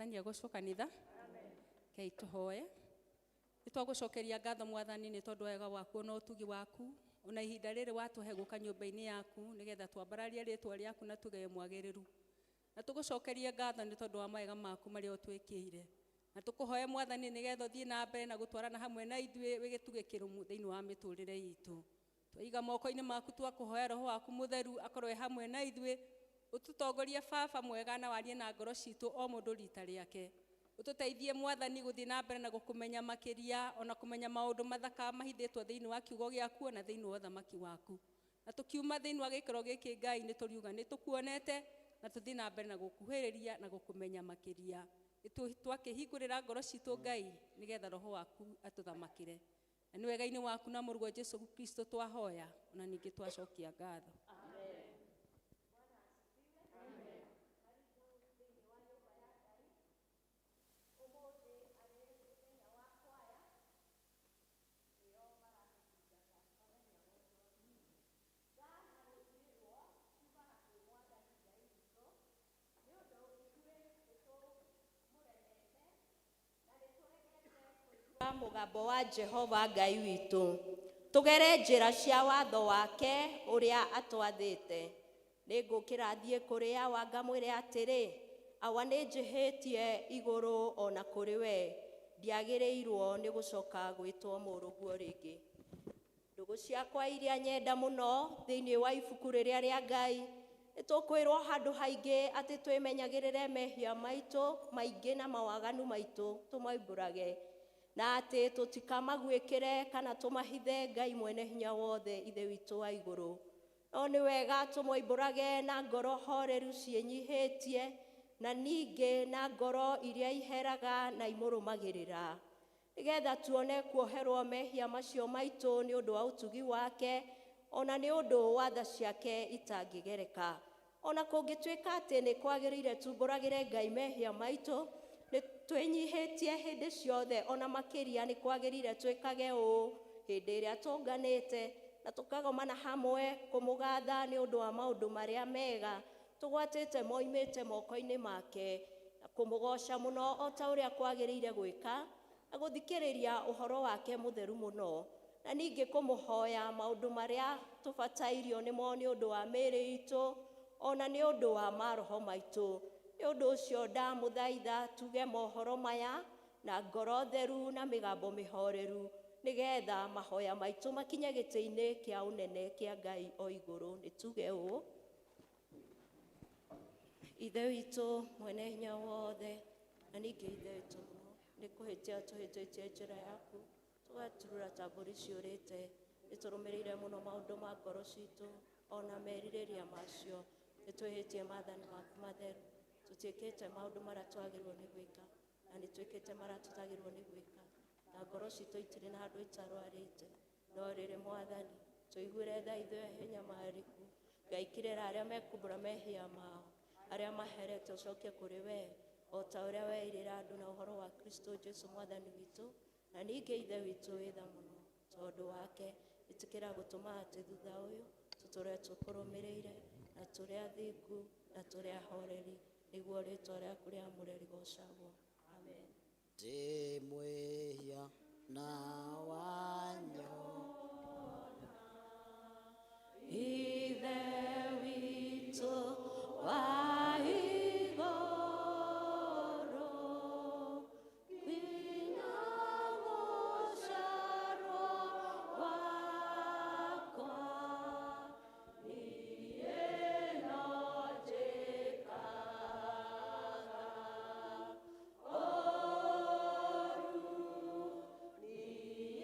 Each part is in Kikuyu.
Mwathani agocwo kanitha. Kei tũhoe. Nĩ twagũcokeria ngatho Mwathani nĩ tondũ wega waku na ũtugi waku ona ihinda rĩrĩ watũhe gũka nyũmba-inĩ yaku nĩgetha twambararie rĩtwa rĩaku na tuge wĩ mwagĩrĩru. Na tũgũcokerie ngatho nĩ tondũ wa mawega maku marĩa ũtwĩkĩire. Na tũkũhoe Mwathani nĩgetha ũthiĩ na mbere na gũtwarana hamwe na ithuĩ wĩ gĩtugĩ kĩrũmu thĩinĩ wa mĩtũrĩre itũ. Twaiga moko-inĩ maku twakũhoya roho waku mũtheru akorwo e hamwe na ithuĩ ũtũtongorie baba mwega na warie na ngoro citũ o mũndũ rita rĩake. Ũtũteithie Mwathani gũthiĩ na mbere na gũkũmenya makĩria ona kũmenya maũndũ mathaka mahithĩtwo thĩinĩ wa kiugo gĩaku ona thĩinĩ wa ũthamaki waku. Na tũkiuma thĩinĩ wa gĩikaro gĩkĩ Ngai nĩ tũriuga nĩ tũkuonete na tũthiĩ na mbere na gũkuhĩrĩria na gũkũmenya makĩria. Twakĩhingũrĩra ngoro citũ Ngai nĩgetha roho waku atũthamakĩre. Na nĩ wega-inĩ waku na mũrũguo Jesu Kristo twahoya ona ningĩ twacokia ngatho. Mũgambo wa Jehova Ngai witũ tũgere njĩra cia watho wake ũrĩa atwathĩte. Nĩngũkĩra thiĩ kũrĩ awa ngamwĩre atĩrĩ, awa nĩnjĩhĩtie igũrũ ona kũrĩ we, ndiagĩrĩirwo nĩ gũcoka gwĩtwo mũrũguo rĩngĩ. Ndũgũ ciakwa iria nyenda mũno thĩinĩ wa ibuku rĩrĩa rĩa Ngai, nĩtũkwĩrwo handũ haingĩ atĩ twĩmenyagĩrĩre mehia maitũ maingĩ na mawaganu maitũ tũmaimbũrage, na atĩ tũtikamaguĩkĩre kana tũmahithe Ngai mwene hinya wothe Ithe witũ wa igũrũ. No nĩ wega tũmoimbũrage na ngoro horeru ciĩnyihĩtie na ningĩ na ngoro iria iheraga na imũrũmagĩrĩra, nĩgetha tuone kuoherwo mehia macio maitũ nĩ ũndũ wa ũtugi wake ona nĩ ũndũ wa tha ciake itangĩgereka. Ona kũngĩtuĩka atĩ nĩ kwagĩrĩire tumbũragĩre Ngai mehia maitũ, nĩ twĩnyihĩtie hĩndĩ ciothe, ona makĩria nĩ kwagĩrĩire twĩkage ũũ hĩndĩ ĩrĩa tũnganĩte na tũkagomana hamwe kũmũgatha nĩ ũndũ wa maũndũ marĩa mega tũgwatĩte moimĩte moko-inĩ make, na kũmũgoca mũno o ta ũrĩa kwagĩrĩire gwĩka, na gũthikĩrĩria ũhoro wake mũtheru mũno, na ningĩ kũmũhoya maũndũ marĩa tũbatairio nĩmo nĩ ũndũ wa mĩĩrĩ itũ ona nĩ ũndũ wa maroho maitũ. Nĩ ũndũ ũcio ndamũthaitha tuge mohoro maya na ngoro theru na mĩgambo mĩhoreru, nĩgetha mahoya maitũ makinye gĩtĩ-inĩ kĩa ũnene kĩa Ngai o igũrũ. Nĩ tuge ũũ: Ithe witũ mwene hinya wothe, na ningĩ Ithe witũ mũno, nĩ kũhĩtia tũhĩtĩtie njĩra yaku, tũgaturura ta mbũri ciũrĩte. Nĩ tũrũmĩrĩire mũno maũndũ ma ngoro citũ ona merirĩria macio. Nĩ twĩhĩtie maathani maku matheru, tũtiĩkĩte maũndũ marĩa twagĩrĩirwo nĩ gwĩka, na nĩ twĩkĩte marĩa tũtagĩrĩirwo nĩ gwĩka, na ngoro citũ itirĩ na handũ itarwarĩte. No rĩrĩ Mwathani, tũiguĩre tha ithuĩ hinyamarĩku. Ngai kirĩra arĩa mekumbũra mehia mao, arĩa maherete ũcoke kũrĩ we, o ta ũrĩa weirĩra andũ na ũhoro wa Kristo Jesu Mwathani witũ, na ningĩ Ithe witũ wĩ tha mũno. Tondũ wake ĩtĩkĩra gũtũma atĩ thutha ũyũ tũtũre tũkũrũmĩrĩire na tũrĩ athingu na tũrĩ ahoreri, nĩguo rĩtwa rĩaku rĩamũre rĩgocagwo. Amen. Ndĩ mwĩhia na wanyona Ithe witũ wa igũrũ, nginya gũciarwo gwakwa, niĩ no njĩkaga ũũru, niĩ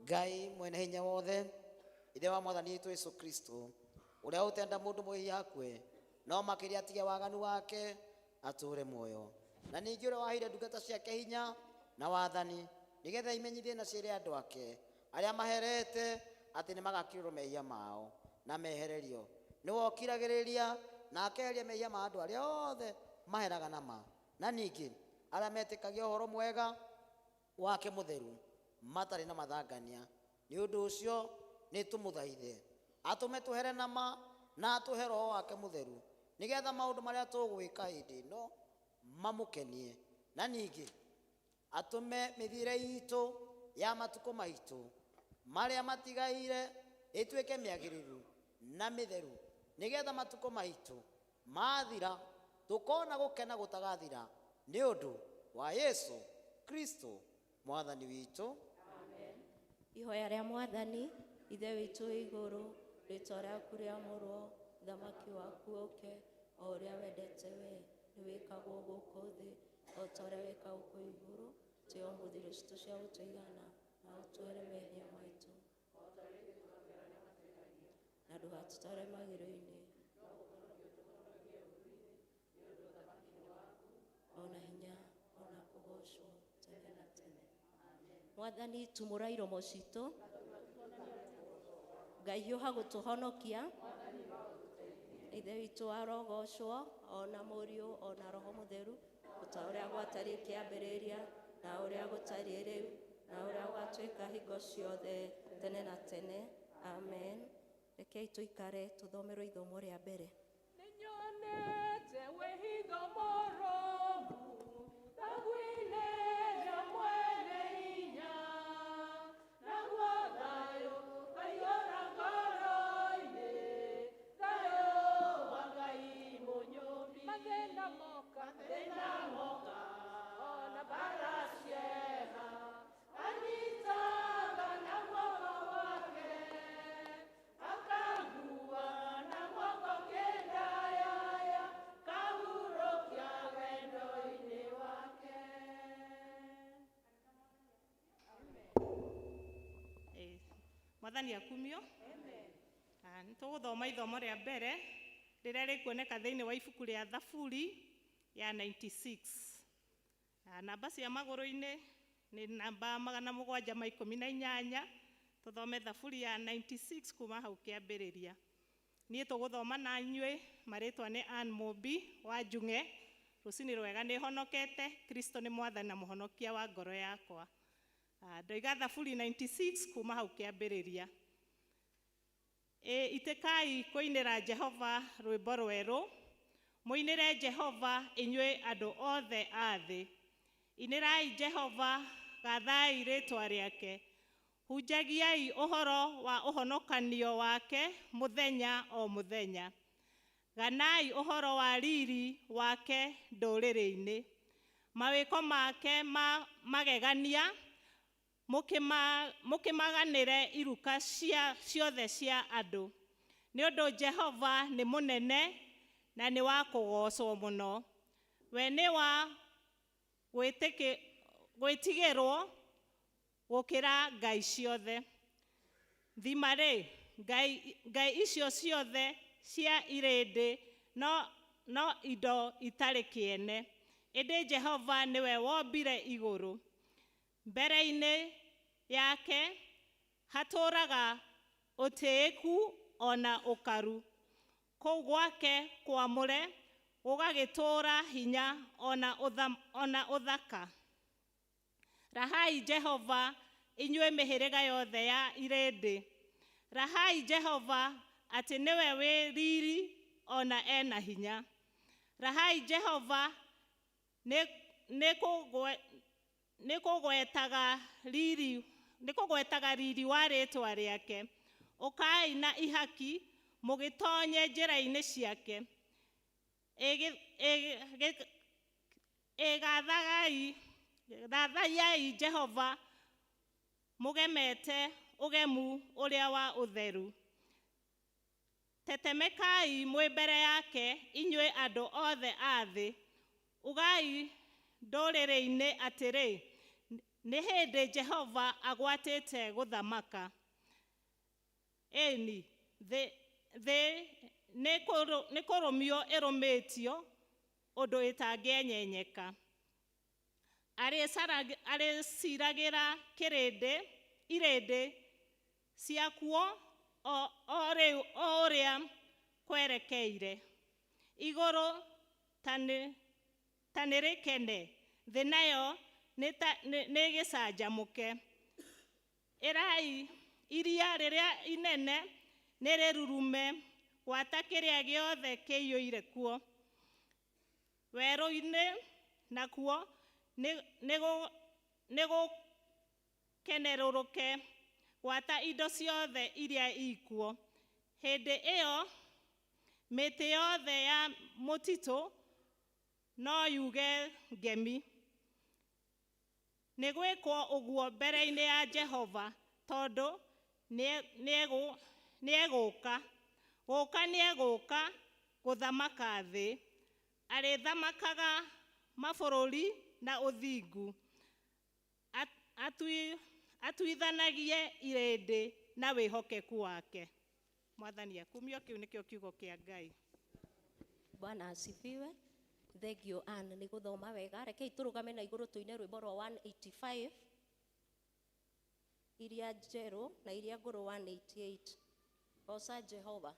Ngai mwene hinya wothe, ithe wa mwathani witũ Yesu Kristo, ũrĩa ũtenda mũndũ mwĩhia akue, no makĩria atige waganu wake atũũre muoyo. Na ningĩ ũrĩa waheire ndungata ciake hinya na wathani, nĩgetha imenyithie na ciĩre andũ ake arĩa maherete atĩ nĩ magakirĩrwo mehia mao na mehererio. Nĩwe ũkiragĩrĩria na akeheria mehia ma andũ arĩa othe maheraga na ma. Na ningĩ arĩa metĩkagia ũhoro mwega wake mũtheru matarĩ na mathangania. Nĩ ũndũ ũcio nĩ tũmũthaithe atũme tũhere na ma na atũhe roho wake mũtheru, nĩgetha maũndũ marĩa tũgwĩka hĩndĩ ĩno mamũkenie, na ningĩ atũme mĩthiĩre itũ ya matukũ maitũ marĩa matigaire ĩtuĩke mĩagĩrĩru na mĩtheru, nĩgetha matukũ maitũ mathira tũkona gũkena gũtagathira nĩ ũndũ wa Yesu Kristo mwathani witũ. Ihoya rĩa mwathani. Ithe witũ wĩ igũrũ, rĩtwa rĩaku rĩamũrwo, ũthamaki waku ũke, o ũrĩa wendete we nĩ wĩkagwo gũkũ thĩ o ta ũrĩa wĩkagwo kũu igũrũ. Tũhe ũmũthĩ irio citũ cia gũtũigana, na ũtuohere mehia maitũ, na ndũgatũtware magĩro-inĩ, ona hinya ona kũgocwo tene na tene. Mwathani, tumũra iromo citũ. Ngai hiũha gũtũhonokia. Ithe witũ arogocwo, ona Mũriũ ona Roho Mũtheru, ta ũrĩa gwatariĩ kĩambĩrĩria, na ũrĩa gũtariĩ rĩu, na ũrĩa gũgatuĩka hingo ciothe tene na tene. Amen. Rekei tũikare tũthomerwo ithomo rĩa mbere. Nĩnyonete wĩhitho mũrũmu, thagu-inĩ rĩa mwene hinya, naguo thayũ ũkaiyũra ngoro-inĩ, thayũ wa Ngai mũnyũmbi. Mathĩna moka, mathĩna moka, ona mbara cieha, anyitaga na guoko gwake, akangua na guoko kĩndayaya, kahurũkia wendo-inĩ wake. Mwathani akumio. Nĩ tũgũthoma ithomo rĩa mbere rĩrĩa rĩkuoneka thĩinĩ wa ibuku rĩa Thaburi ya 96. Namba cia magũrũ-inĩ nĩ namba 718. Tũthome Thaburi ya 96 kuma hau kĩambĩrĩria. Niĩ tũgũthoma na inyuĩ, marĩtwa nĩ Ann Mũmbi wa Njung'e. Rũcinĩ rwega, nĩ honokete. Kristo nĩ mwathani na mũhonokia wa ngoro yakwa. Ndoiga Thaburi 96 kuma hau kĩambĩrĩria. Itĩkai kũinĩra Jehova rwĩmbo rwerũ, mũinĩre Jehova inyuĩ andũ othe a thĩ. Inĩrai Jehova, gathai rĩtwa rĩake, hunjagiai ũhoro wa ũhonokanio wake mũthenya o mũthenya. Ganai ũhoro wa riri wake ndũrĩrĩ-inĩ, mawĩko make ma magegania mũkĩmaganĩre iruka cia ciothe cia andũ. Nĩ ũndũ Jehova nĩ mũnene na nĩ wa kũgoocwo mũno, we nĩ wa gwĩtigĩrwo gũkĩra ngai ciothe. Thima-rĩ, ngai icio ciothe cia irĩndĩ no indo itarĩ kĩene, ĩndĩ Jehova nĩwe wombire igũrũ. Mbere-inĩ yake hatũũraga ũtĩĩku ona ũkaru, kũu gwake kwamũre gũgagĩtũũra hinya ona ũthaka. Rahai Jehova inyuĩ mĩhĩrĩga yothe ya irĩndĩ, rahai Jehova atĩ nĩwe wĩ riri ona ena hinya. Rahai Jehova nĩ kũgwetaga riri wa rĩtwa rĩake. Ũkai na ihaki mũgĩtonye njĩra-inĩ ciake. Ĩgathagai thathayai Jehova mũgemete ũgemu ũrĩa wa ũtheru. Tetemekai mwĩ mbere yake inyuĩ andũ othe a thĩ. Ugai ndũrĩrĩ-inĩ atĩrĩ, Nĩ hĩndĩ Jehova agwatĩte gũthamaka. Ĩni, thĩ nĩ kũrũmio ĩrũmĩtio ũndũ ĩtangĩenyenyeka. Arĩciragĩra kĩrĩndĩ irĩndĩ ciakuo o rĩu o ũrĩa kwerekeire. Igũrũ ta nĩ rĩkene, thĩ nayo nĩ gĩcanjamũke. Ĩrai iria rĩrĩa inene nĩ rĩrurume, gwata kĩrĩa gĩothe kĩiyũire kuo. Werũ-inĩ nakuo nĩ gũkenerũrũke, gwata indo ciothe iria ikuo. Hĩndĩ ĩyo mĩtĩ yothe ya mũtitũ no yuge ngemi. Nĩ gwĩkwo ũguo mbere-inĩ ya Jehova, tondũ nĩegũka. Gũka nĩegũka gũthamaka thĩ. Arĩthamakaga mabũrũri na ũthingu. Atuithanagie irĩndĩ na wĩhokeku wake. Mwathani akumio. Kĩu nĩkĩo kiugo kĩa Ngai. Bwana asifiwe. Thank you, Ann, nĩ gũthoma wega. Rekei tũrũgame na igũrũ tũine rwĩmbo rwa 185, iria njerũ na iria ngũrũ 188. Goca Jehova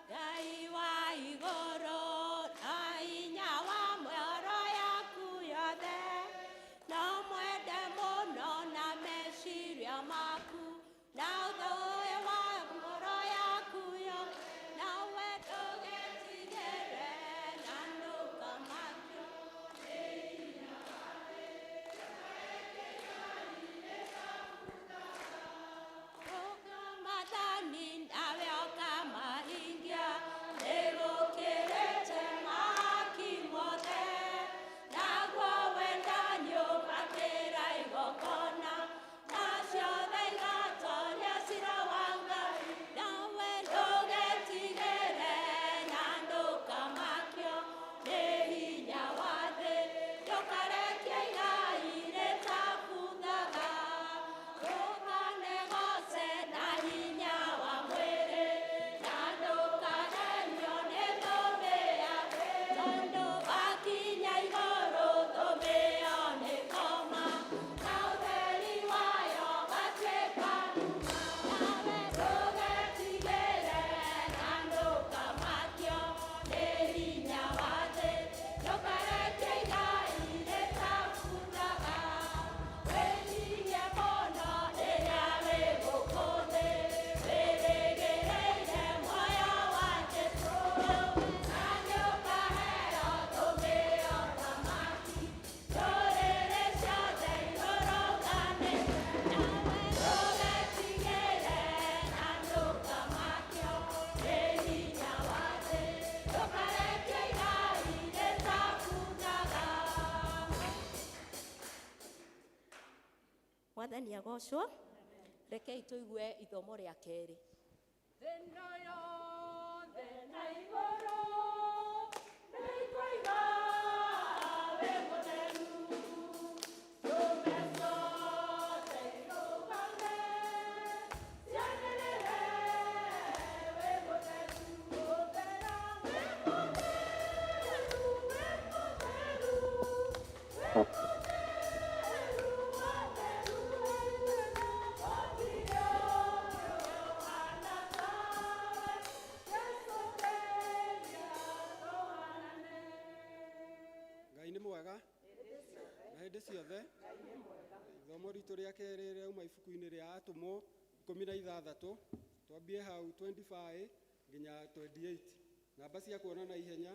Ngai wa igũrũ na hinya wa mĩoro yaku yothe, no mwende mũno na meciria maku na ũthũĩ wa ngoro yaku yothe, nawe ndũgetigĩre na ndũkamakio. Ũkamathani nawe ũkamahingia, nĩgũkĩrĩte mahaki mothe, naguo wendani ũgakĩra igongona, na ciothe igatoria cira wa Ngai. Nawe ndũgetigĩre na ndũkamakio nĩ hinya wa thĩ, ndũkarekie igai rĩtabuthaga. Ndũkanegoce na hinya wa mwĩrĩ, na ndũkaremio nĩ thũmbĩ ya, tondũ wakinya igũrũ thũmbĩ ĩyo nĩ koma, na ũtheri wayo ũgatuĩka nduma. Nawe ndũgetigĩre na ndũkamakio nĩ hinya wa thĩ, ndũkarekie igai rĩtabuthaga. Wĩnyihie mũno rĩrĩa wĩ gũkũ thĩ, wĩrĩgĩrĩire muoyo wa Jesũ, na nĩũkaheo thũmbĩ ya ũthamaki. Ndũrĩrĩ ciothe irũrũnganĩte, nawe ndũgetigĩre na ndũkamakio nĩ hinya wa thĩ, ndũkarekie igai rĩtabuthaga. Mwathani agocwo. Rekei tũigue ithomo rĩa kerĩ. Thĩno yothe na igũrũ nĩikoiga wĩ mũtheru, ndũme ciothe irũgame cianĩrĩre wĩ mũtheru. Mũthera wĩ mũtheru, wĩ mũtheru, wĩ mũtheru, mũtheru, gũtirĩ ũhana tawe, Jesũ theria tũhanane. Ngai nĩ mwega na hĩndĩ ciothe. Ithomo ritũ rĩa kerĩ rĩauma ibuku-inĩ rĩa Atũmwo 16, twambie hau 25 nginya 28. Namba cia kuona na ihenya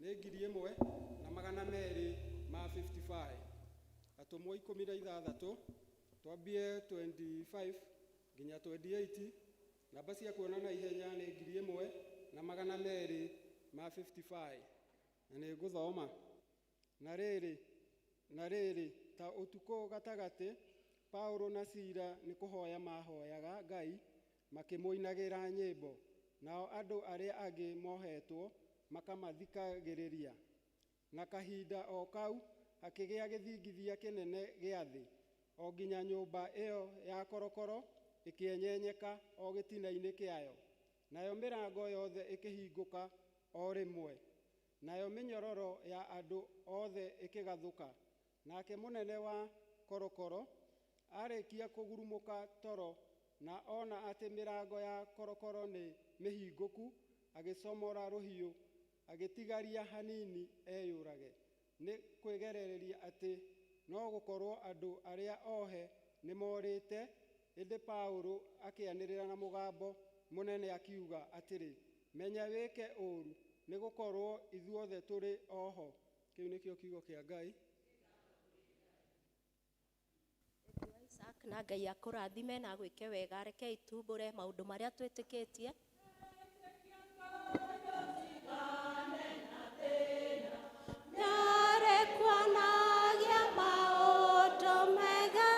nĩ 1255. Atũmwo 16, twambie 25 nginya 28. Namba cia kuona na ihenya nĩ 1255, na nĩ ngũthoma. Na rĩrĩ, ta ũtukũ gatagatĩ, Paulo na Sila nĩ kũhoya mahoyaga Ngai makĩmũinagĩra nyĩmbo, nao andũ arĩa angĩ mohetwo makamathikagĩrĩria. Na kahinda o kau Hakĩgĩa gĩthingithia kĩnene gĩa thĩ, o nginya nyũmba ĩyo ya korokoro ĩkĩenyenyeka o gĩtina-inĩ kĩayo. Nayo mĩrango yothe ĩkĩhingũka o rĩmwe, nayo mĩnyororo ya andũ othe ĩkĩgathũka. Nake mũnene wa korokoro arĩkia kũgurumũka toro na ona atĩ mĩrango ya korokoro nĩ mĩhingũku, agĩcomora rũhiũ, agĩtigaria hanini eyũrage, nĩ kwĩgerereria atĩ no gũkorwo andũ arĩa ohe nĩmorĩte. Ĩndĩ Paũlũ akĩanĩrĩra na mũgambo mũnene akiuga atĩrĩ, menya wĩke ũũru, nĩ gũkorwo ithuothe tũrĩ oho. Kĩu nĩkĩo kiugo kĩa Ngai. Isaac, na Ngai akũrathime na agwĩke wega. Rekei tumbũre maũndũ marĩa twĩtĩkĩtie. Ndarekuonagia maũndũ mega,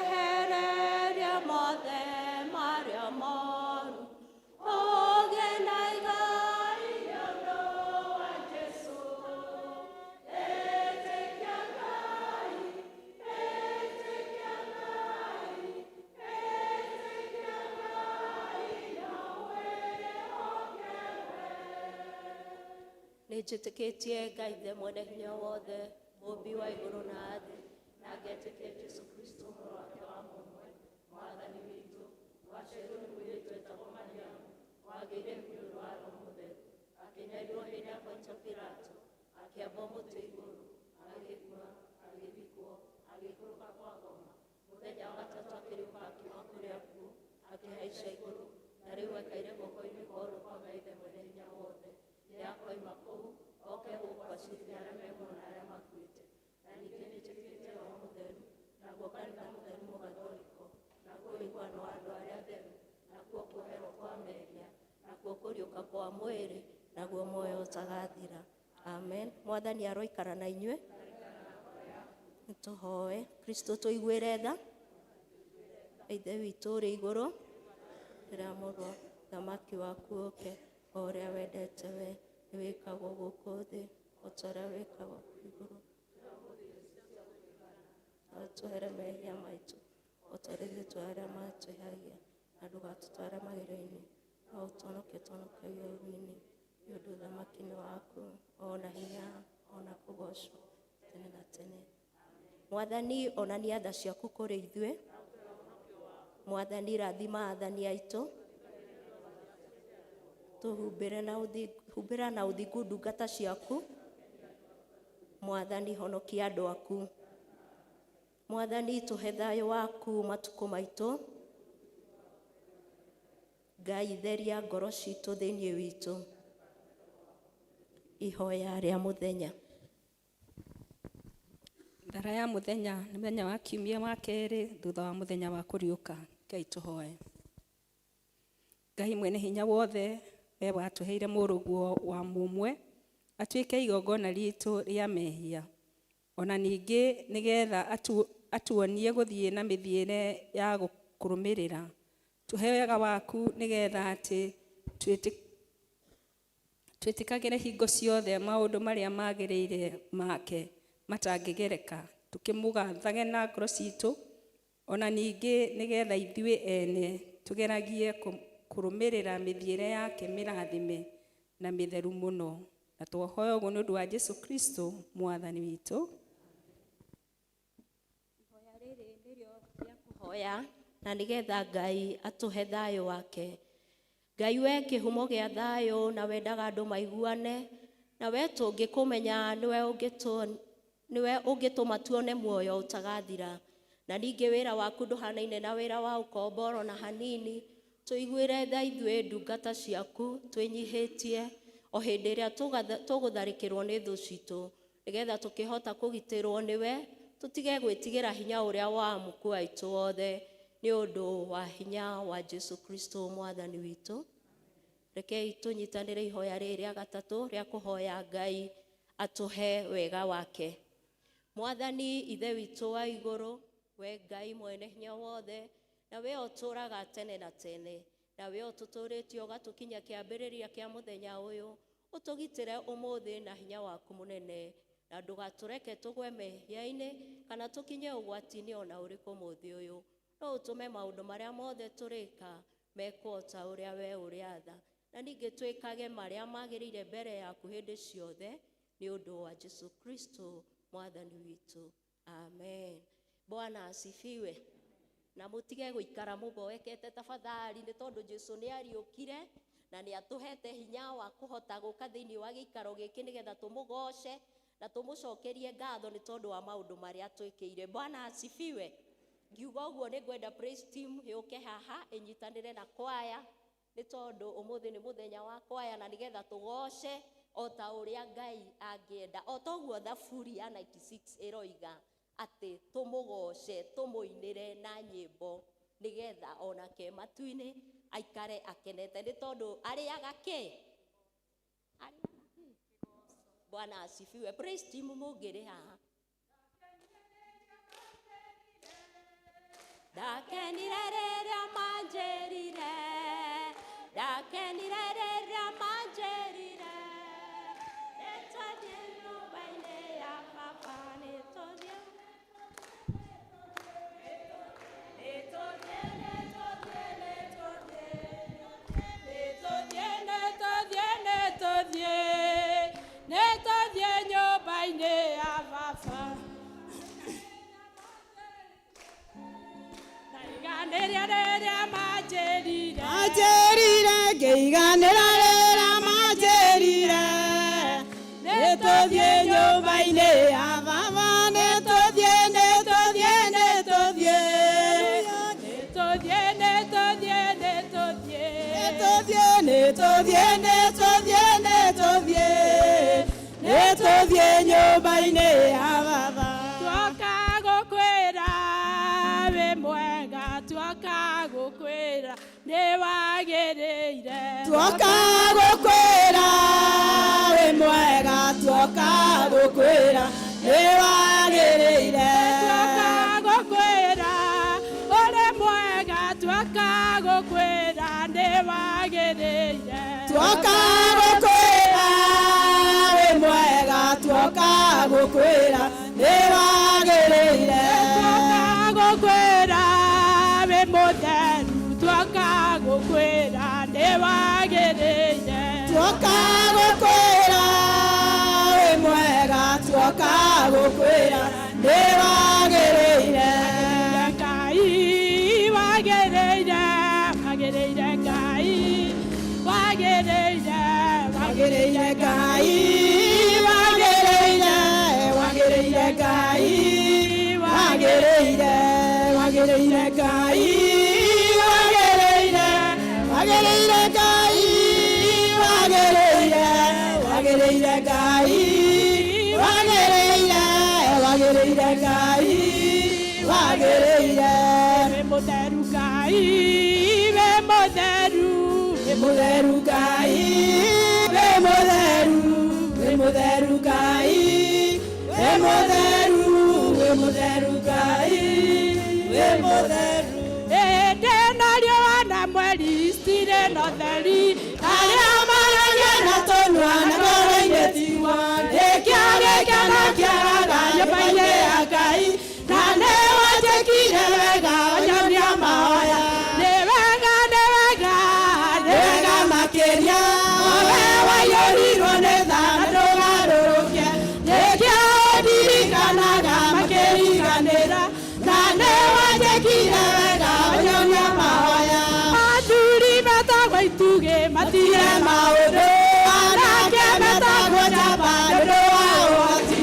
akwehererie mothe marĩa moru. Ũgĩe na igai nĩ ũndũ wa Jesũ. Ĩtĩkia Ngai, ĩtĩkia Ngai, ĩtĩkia Ngai na wĩhoke we. Nĩ njĩtĩkĩtie Ngai Ithe mwene hinya wothe, mũũmbi wa igũrũ na thĩ, na ngetĩkia Jesũ Kristo mũrũ wake wa mũmwe, Mwathani witũ, waciarirwo nĩ mũirĩtu wetagwo Mariamu, wagĩire nĩ ũndũ wa Roho Mũtheru, akĩnyarirwo hĩndĩ ya Pontio Pilato, akĩambwo mũtĩ igũrũ, agĩkua, agĩthikwo, agĩikũrũka kwa ngoma. Mũthenya wa gatatũ akĩriũka akiuma kũrĩ akuũ, akĩhaica igũrũ, na rĩu aikaire guoko-inĩ kwa ũrĩo kwa Ngai Ithe mwene hinya wothe. Nĩakoima kũu oke gũkũ acirithie arĩa me muoyo na arĩa makuĩte. Na ningĩ nĩnjĩtĩkĩtie Roho Mũtheru, naguo kanitha mũtheru mũgatholiko, naguo ũiguano wa andũ arĩa atheru, nakuo kuoherwo kwa mehia, nakuo kũriũka kwa mwĩrĩ, naguo muoyo ũtagathira. Amen. Mwathani aroikara na inyuĩ. Nĩtũhoe. Kristo tũiguĩre tha. Ithe witũ ũrĩ igũrũ, ndĩramũrwo thamaki waku ũke, o ũrĩa wendete we nĩ wĩkagwo gũkũ thĩ o ta ũrĩa wĩkagwo igũrũ. Ũtũhere mehia maitũ o ta ũrĩa ithuĩ tũrarĩa matwĩhagia, na ndũgatũtware magerio-inĩ, no ũtũhonokie tũhonokie ũũru-inĩ. Nĩ ũndũ ũthamaki nĩ waku, o na hinya, o na kũgoocwo tene na tene. Mwathani, onania tha ciaku kũrĩ ithuĩ. Mwathani, rathima athani aitũ. Tũhumbĩre na ũthingu, humbĩra na ũthingu ndungata ciaku. Mwathani, honokia andũ aku. Mwathani, tũhe thayũ waku matukũ maitũ. Ngai, theria ngoro citũ thĩinĩ witũ. Ihoya rĩa mũthenya. Thara ya mũthenya nĩ mũthenya wa kiumia wa kerĩ thutha wa mũthenya wa kũriũka. Ngai tũhoe. Ngai mwene hinya wothe, we watũheire mũrũguo wa mũmwe atuĩke igongona ritũ rĩa mehia, ona ningĩ nĩgetha atuonie gũthiĩ na mĩthiĩre ya gũkũrũmĩrĩra. Tũhe wega waku nĩgetha atĩ twĩtĩkagĩre hingo ciothe maũndũ marĩa magĩrĩire make matangĩgereka, tũkĩmũgathage na ngoro citũ, ona ningĩ nĩgetha ithuĩ ene tũgeragie kũrũmĩrĩra mĩthiĩre yake mĩrathime na mĩtheru mũno. Na twohoya ũguo nĩ ũndũ wa Jesu Kristo Mwathani witũ. Ihoya rĩrĩ nĩrĩo rĩa kũhoya na nĩgetha Ngai atũhe thayũ wake. Ngai we kĩhumo gĩa thayũ na wendaga andũ maiguane, na we tũngĩkũmenya nĩwe ũngĩtũma tuone muoyo ũtagathira. Na ningĩ wĩra waku ndũhanaine na wĩra wa ũkombo na hanini. Tũiguĩre tha ithuĩ ndungata ciaku twĩnyihĩtie o hĩndĩ ĩrĩa tũgũtharĩkĩrwo nĩ thũ citũ, nĩgetha tũkĩhota kũgitĩrwo nĩwe, tũtige gwĩtigĩra hinya ũrĩa wa mũku aitũ wothe, nĩ ũndũ wa hinya wa Jesu Kristo Mwathani witũ. Rekei tũnyitanĩre ihoya rĩrĩ rĩa gatatũ rĩa kũhoya Ngai atũhe wega wake. Mwathani Ithe witũ wa igũrũ, we Ngai mwene hinya wothe, na we ũtũũraga tene na tene, na we ũtũtũũrĩtie ũgatũkinyia kĩambĩrĩria kĩa mũthenya ũyũ, ũtũgitĩre ũmũthĩ na hinya waku mũnene. Na ndũgatũreke tũgwe mehia-inĩ kana tũkinye ũgwati-inĩ ona ũrĩkũ mũthĩ ũyũ. No ũtũme maũndũ marĩa mothe tũrĩka mekwo ta ũrĩa we ũrĩatha, na ningĩ twĩkage marĩa magĩrĩire mbere yaku hĩndĩ ciothe, nĩ ũndũ wa Jesu Kristo mwathani witũ, amen. Bwana asifiwe. Na mũtige gũikara mũboekete tafadhali, nĩ tondũ Jesu nĩ ariũkire na nĩ atũhete hinya wa kũhota gũka thĩinĩ wa gĩikaro gĩkĩ nĩgetha tũmũgoce na tũmũcokerie ngatho nĩ tondũ wa maũndũ marĩa twĩkĩire. Bwana asifiwe. Ngiuga ũguo nĩ ngwenda praise team yũke haha ĩnyitanĩre na kwaya, nĩ tondũ ũmũthĩ nĩ mũthenya wa kwaya, na nĩgetha tũgoce o ta ũrĩa Ngai angĩenda, o ta ũguo Thaburi ya 96 ĩroiga atĩ tũmũgoce tũmũinĩre na nyĩmbo nĩgetha onake matu-inĩ aikare akenete, nĩ tondũ arĩaga kĩ? Arĩaga kĩ? Bwana asifiwe. Praise team mũngĩrĩ haha. Ndakenire rĩrĩa manjĩrire, ndakenire rĩrĩa manjĩrire, nĩtũthiĩ nyũmba-inĩ ya baba, nĩtũthiĩ, nĩtũthiĩ, nĩtũthiĩ, nĩtũthiĩ, nĩtũthiĩ, nĩtũthiĩ, nĩtũthiĩ, nĩtũthiĩ nyũmba-inĩ ya baba. Ndaiganĩria rĩrĩa manjĩrire, Manjĩrire ngĩiganĩra rĩrĩa manjĩrire, nĩtũthiĩ nyũmba-inĩ ya baba, nĩtũthiĩ, nĩtũthiĩ, nĩtũthiĩ, nĩtũthiĩ, nĩtũthiĩ, nĩtũthiĩ, nĩtũthiĩ, nĩtũthiĩ, nĩtũthiĩ, nĩtũthiĩ, nĩtũthiĩ nyũmba-inĩ ya baba. Tuoka gũkwĩra wĩ mwega, tuoka gũkwĩra nĩ wagĩrĩire. Tuoka gũkwĩra wĩ mwega, tuoka gũkwĩra nĩ wagĩrĩire. Tuoka gũkwĩra ũrĩ mwega, tuoka gũkwĩra nĩ wagĩrĩire. Tuoka gũkwĩra wĩ mwega, tuoka gũkwĩra nĩ wagĩrĩire. Tuoka gũkwĩra wĩ mũtheru, tuoka gũkwĩra nĩ wagĩrĩire. Tuoka gũkwĩra wĩ mwega, tuoka gũkwĩra nĩ wagĩrĩire. Ngai wagĩrĩire, wagĩrĩire Ngai wagĩrĩire, Wagĩrĩire Ngai wagĩrĩire, wagĩrĩire Ngai wagĩrĩire, wagĩrĩire Ngai wagĩrĩire, wagĩrĩire Ngai wagĩrĩire, wagĩrĩire Ngai wagĩrĩire, wagĩrĩire Ngai wagĩrĩire. Wĩ mũtheru Ngai, wĩ mũtheru, Wĩ mũtheru Ngai, wĩ mũtheru, wĩ mũtheru Ngai, wĩ mũtheru, wĩ mũtheru Ngai, wĩ mũtheru. Ĩndĩ na riũa na mweri citirĩ na ũtheri, Arĩa maragia na tũnua na ngoro-inĩ tiwa, nĩkĩo gĩkeno kĩaraga nyũmba-inĩ ya Ngai, na nĩ wanjĩkire wega wanyonia mahoya. Nĩ wega, nĩ wega, Nĩ wega makĩria, we waiyũrirwo nĩ tha na ndũgarũrũke, nĩkĩo ndirikanaga makĩriganĩra, na nĩ wanjĩkire wega wanyonia mahoya. Athuri metagwo itugĩ Matire matire maũndũ, anake metagwo njamba nĩ ũndũ wa ũhoti,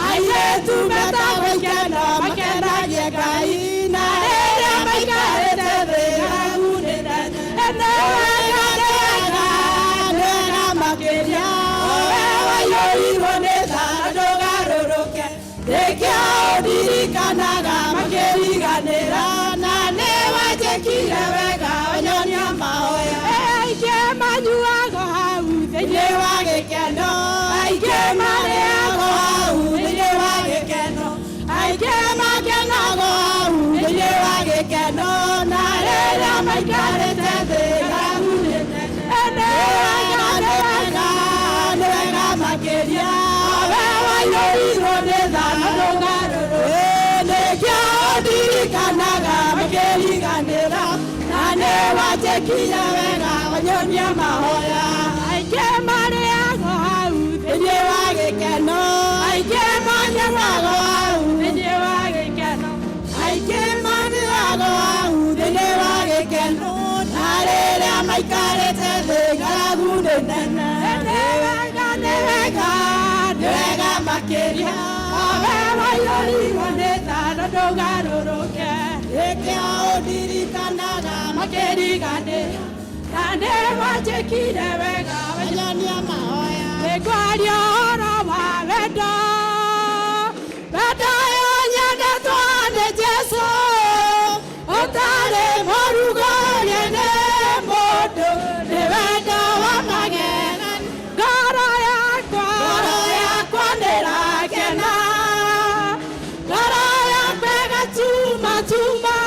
airĩtu metagwo ikeno makenagie Ngai, na rĩrĩa maikarĩte thĩ ng'aragu nĩ nene. Nĩ wega, nĩ wega, Nĩ wega makĩria, we waiyũrirwo nĩ tha na ndũgarũrũke, nĩkĩo ndirikanaga makĩriganĩra, na nĩ wanjĩkire wega wanyonia mahoya. Aingĩ manyuago hau thĩinĩ Thĩinĩ wa gĩkeno, aingĩ marĩago hau thĩinĩ wa gĩkeno, aingĩ makenago hau thĩinĩ wa gĩkeno, na rĩrĩa maikarĩte thĩ ng'aragu nĩ nene. Nĩ wega, Nĩ wega, nĩ wega makĩria, we waiyũrirwo wanjĩkire wega wanyonia mahoya. Aingĩ marĩagwo hau thĩinĩ wa gĩkeno, aingĩ manyuagwo hau thĩinĩ wa gĩkeno, aingĩ manyuagwo hau thĩinĩ wa gĩkeno, na rĩrĩa maikarĩte thĩ ng'aragu nĩ nene. Nĩ wega, nĩ wega, nĩ wega makĩria, owe waiyũrirwo nĩ tha na ndũgarũrũke. Nĩkĩo ũndirikanaga makĩriganĩra, na nĩ wanjĩkire wega wanyonia mahoya. Nĩngwaria ũhoro wa wendo, wendo ũyũ nyendetwo nĩ Jesũ, ũtarĩ mũrugũrie nĩ mũndũ, nĩ wendo wa magegania. Ngoro yakwa, ngoro yakwa nĩrakena, ngoro yakwa ĩgatumatuma,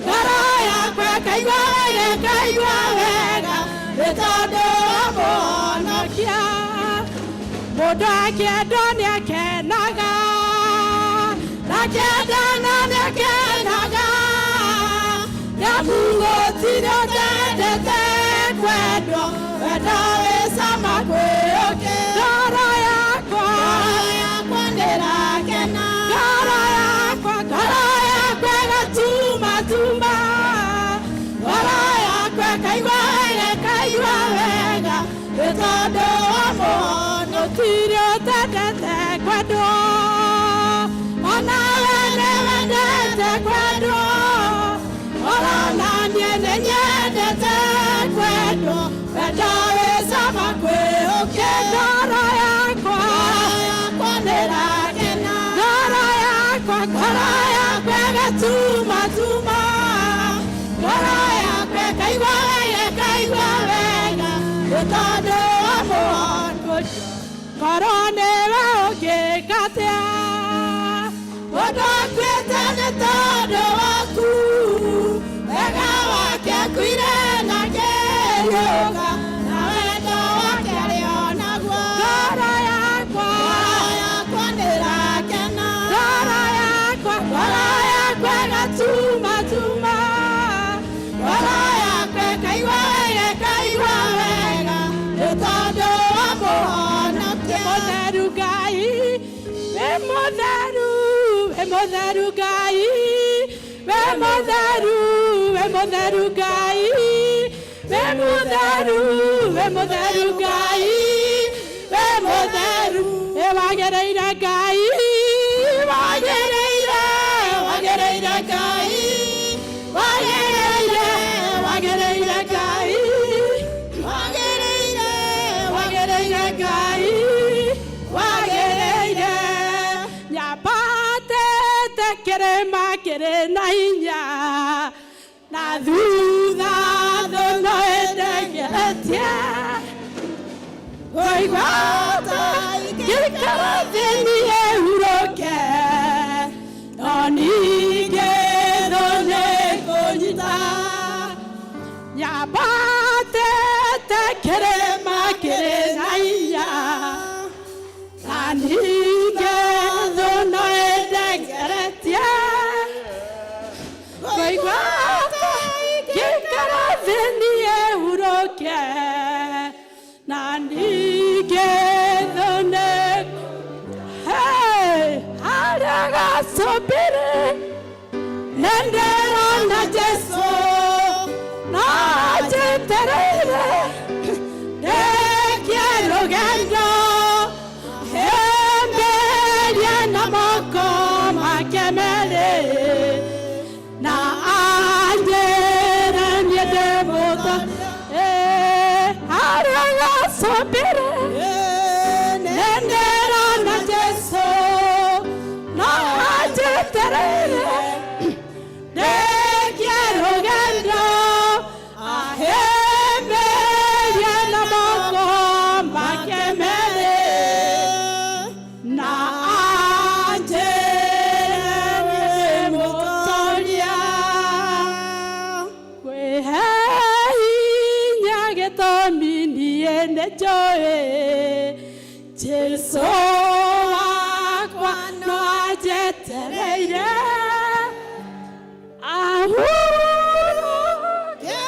ngoro yakwa ĩkaigua wega, ĩkaigua wega, nĩ tondũ wa Mũhonokia. Mũndũ akĩendwo nĩakenaga, na akĩendana nĩakenaga, nĩamu gũtirĩ ũtendete kwendwo, wendo wĩ cama kwĩ ũkĩ. Ngoro yakwa, ngoro yakwa nĩrakena, ngoro yakwa, ngoro yakwa ĩgatumatuma, ngoro yakwa ĩkaigua wega, ĩkaigua wega, nĩ tondũ wa Mũhonokia. Gũtirĩ ũtendete kwendwo, onawe nĩwendete kwendwo, ona niĩ nĩnyendete kwendwo, wendo wĩ cama kwĩ ũkĩ. Ngoro yakwa, ngoro yakwa nĩrakena, ngoro yakwa, ngoro yakwa ĩgatumatuma, ngoro yakwa ĩkaigua wega, ĩkaigua wega, nĩ tondũ wa Mũhonokia. Korwo nĩwe ũngĩka atĩa, mũndũ akuĩte nĩ tondũ waku, wega wake akuire na akĩriũka, na wendo wake arĩ o naguo. Ngoro yakwa, ngoro yakwa nĩrakena, ngoro yakwa, ngoro yakwa ĩgatumatuma, ngoro yakwa ĩkaigua wega, ĩkaigua wega, nĩ tondũ wa Mũhonokia. Mũtheru Ngai, wĩ mũtheru, wĩ mũtheru Ngai, wĩ mũtheru, wĩ mũtheru Ngai, wĩ mũtheru, wĩ mũtheru Ngai, wĩ mũtheru, wĩ wagĩrĩire Ngai, wagĩrĩire, wagĩrĩire Ngai, wagĩrĩire, wagĩrĩire Ngai, wagĩrĩire, wagĩrĩire Ngai, wagĩrĩire. Nyambatĩte kĩrĩma kĩrĩ na hinya, na thutha thũ no ĩndengeretie, ngũigua ta ngĩikara thĩ niĩ hurũke, no ningĩ thũ nĩĩkũnyita. Nyambatĩte kĩrĩma kĩrĩ na hinya, na ningĩ thũ no ĩndengeretie, ngũigua ta ngĩikara thĩ niĩ hurũke, na ningĩ thũ nĩ. Hey, harĩa gacũmbĩrĩ nĩndĩrona Jesũ, no njetereire ndĩkie rũgendo, hĩmbĩrie na moko make merĩ, na anjĩre niĩ ndĩ mũto. Harĩa gacũmbĩrĩ nĩndĩrona Jesũ, no anjetereire ndĩkie rũgendo, ahĩmbĩrie na moko make merĩ, na anjĩre niĩ mũtoria. Kwĩhe hinya gĩtũmi niĩ nĩnjũĩ Jesũ wakwa no anjetereire ahurũke.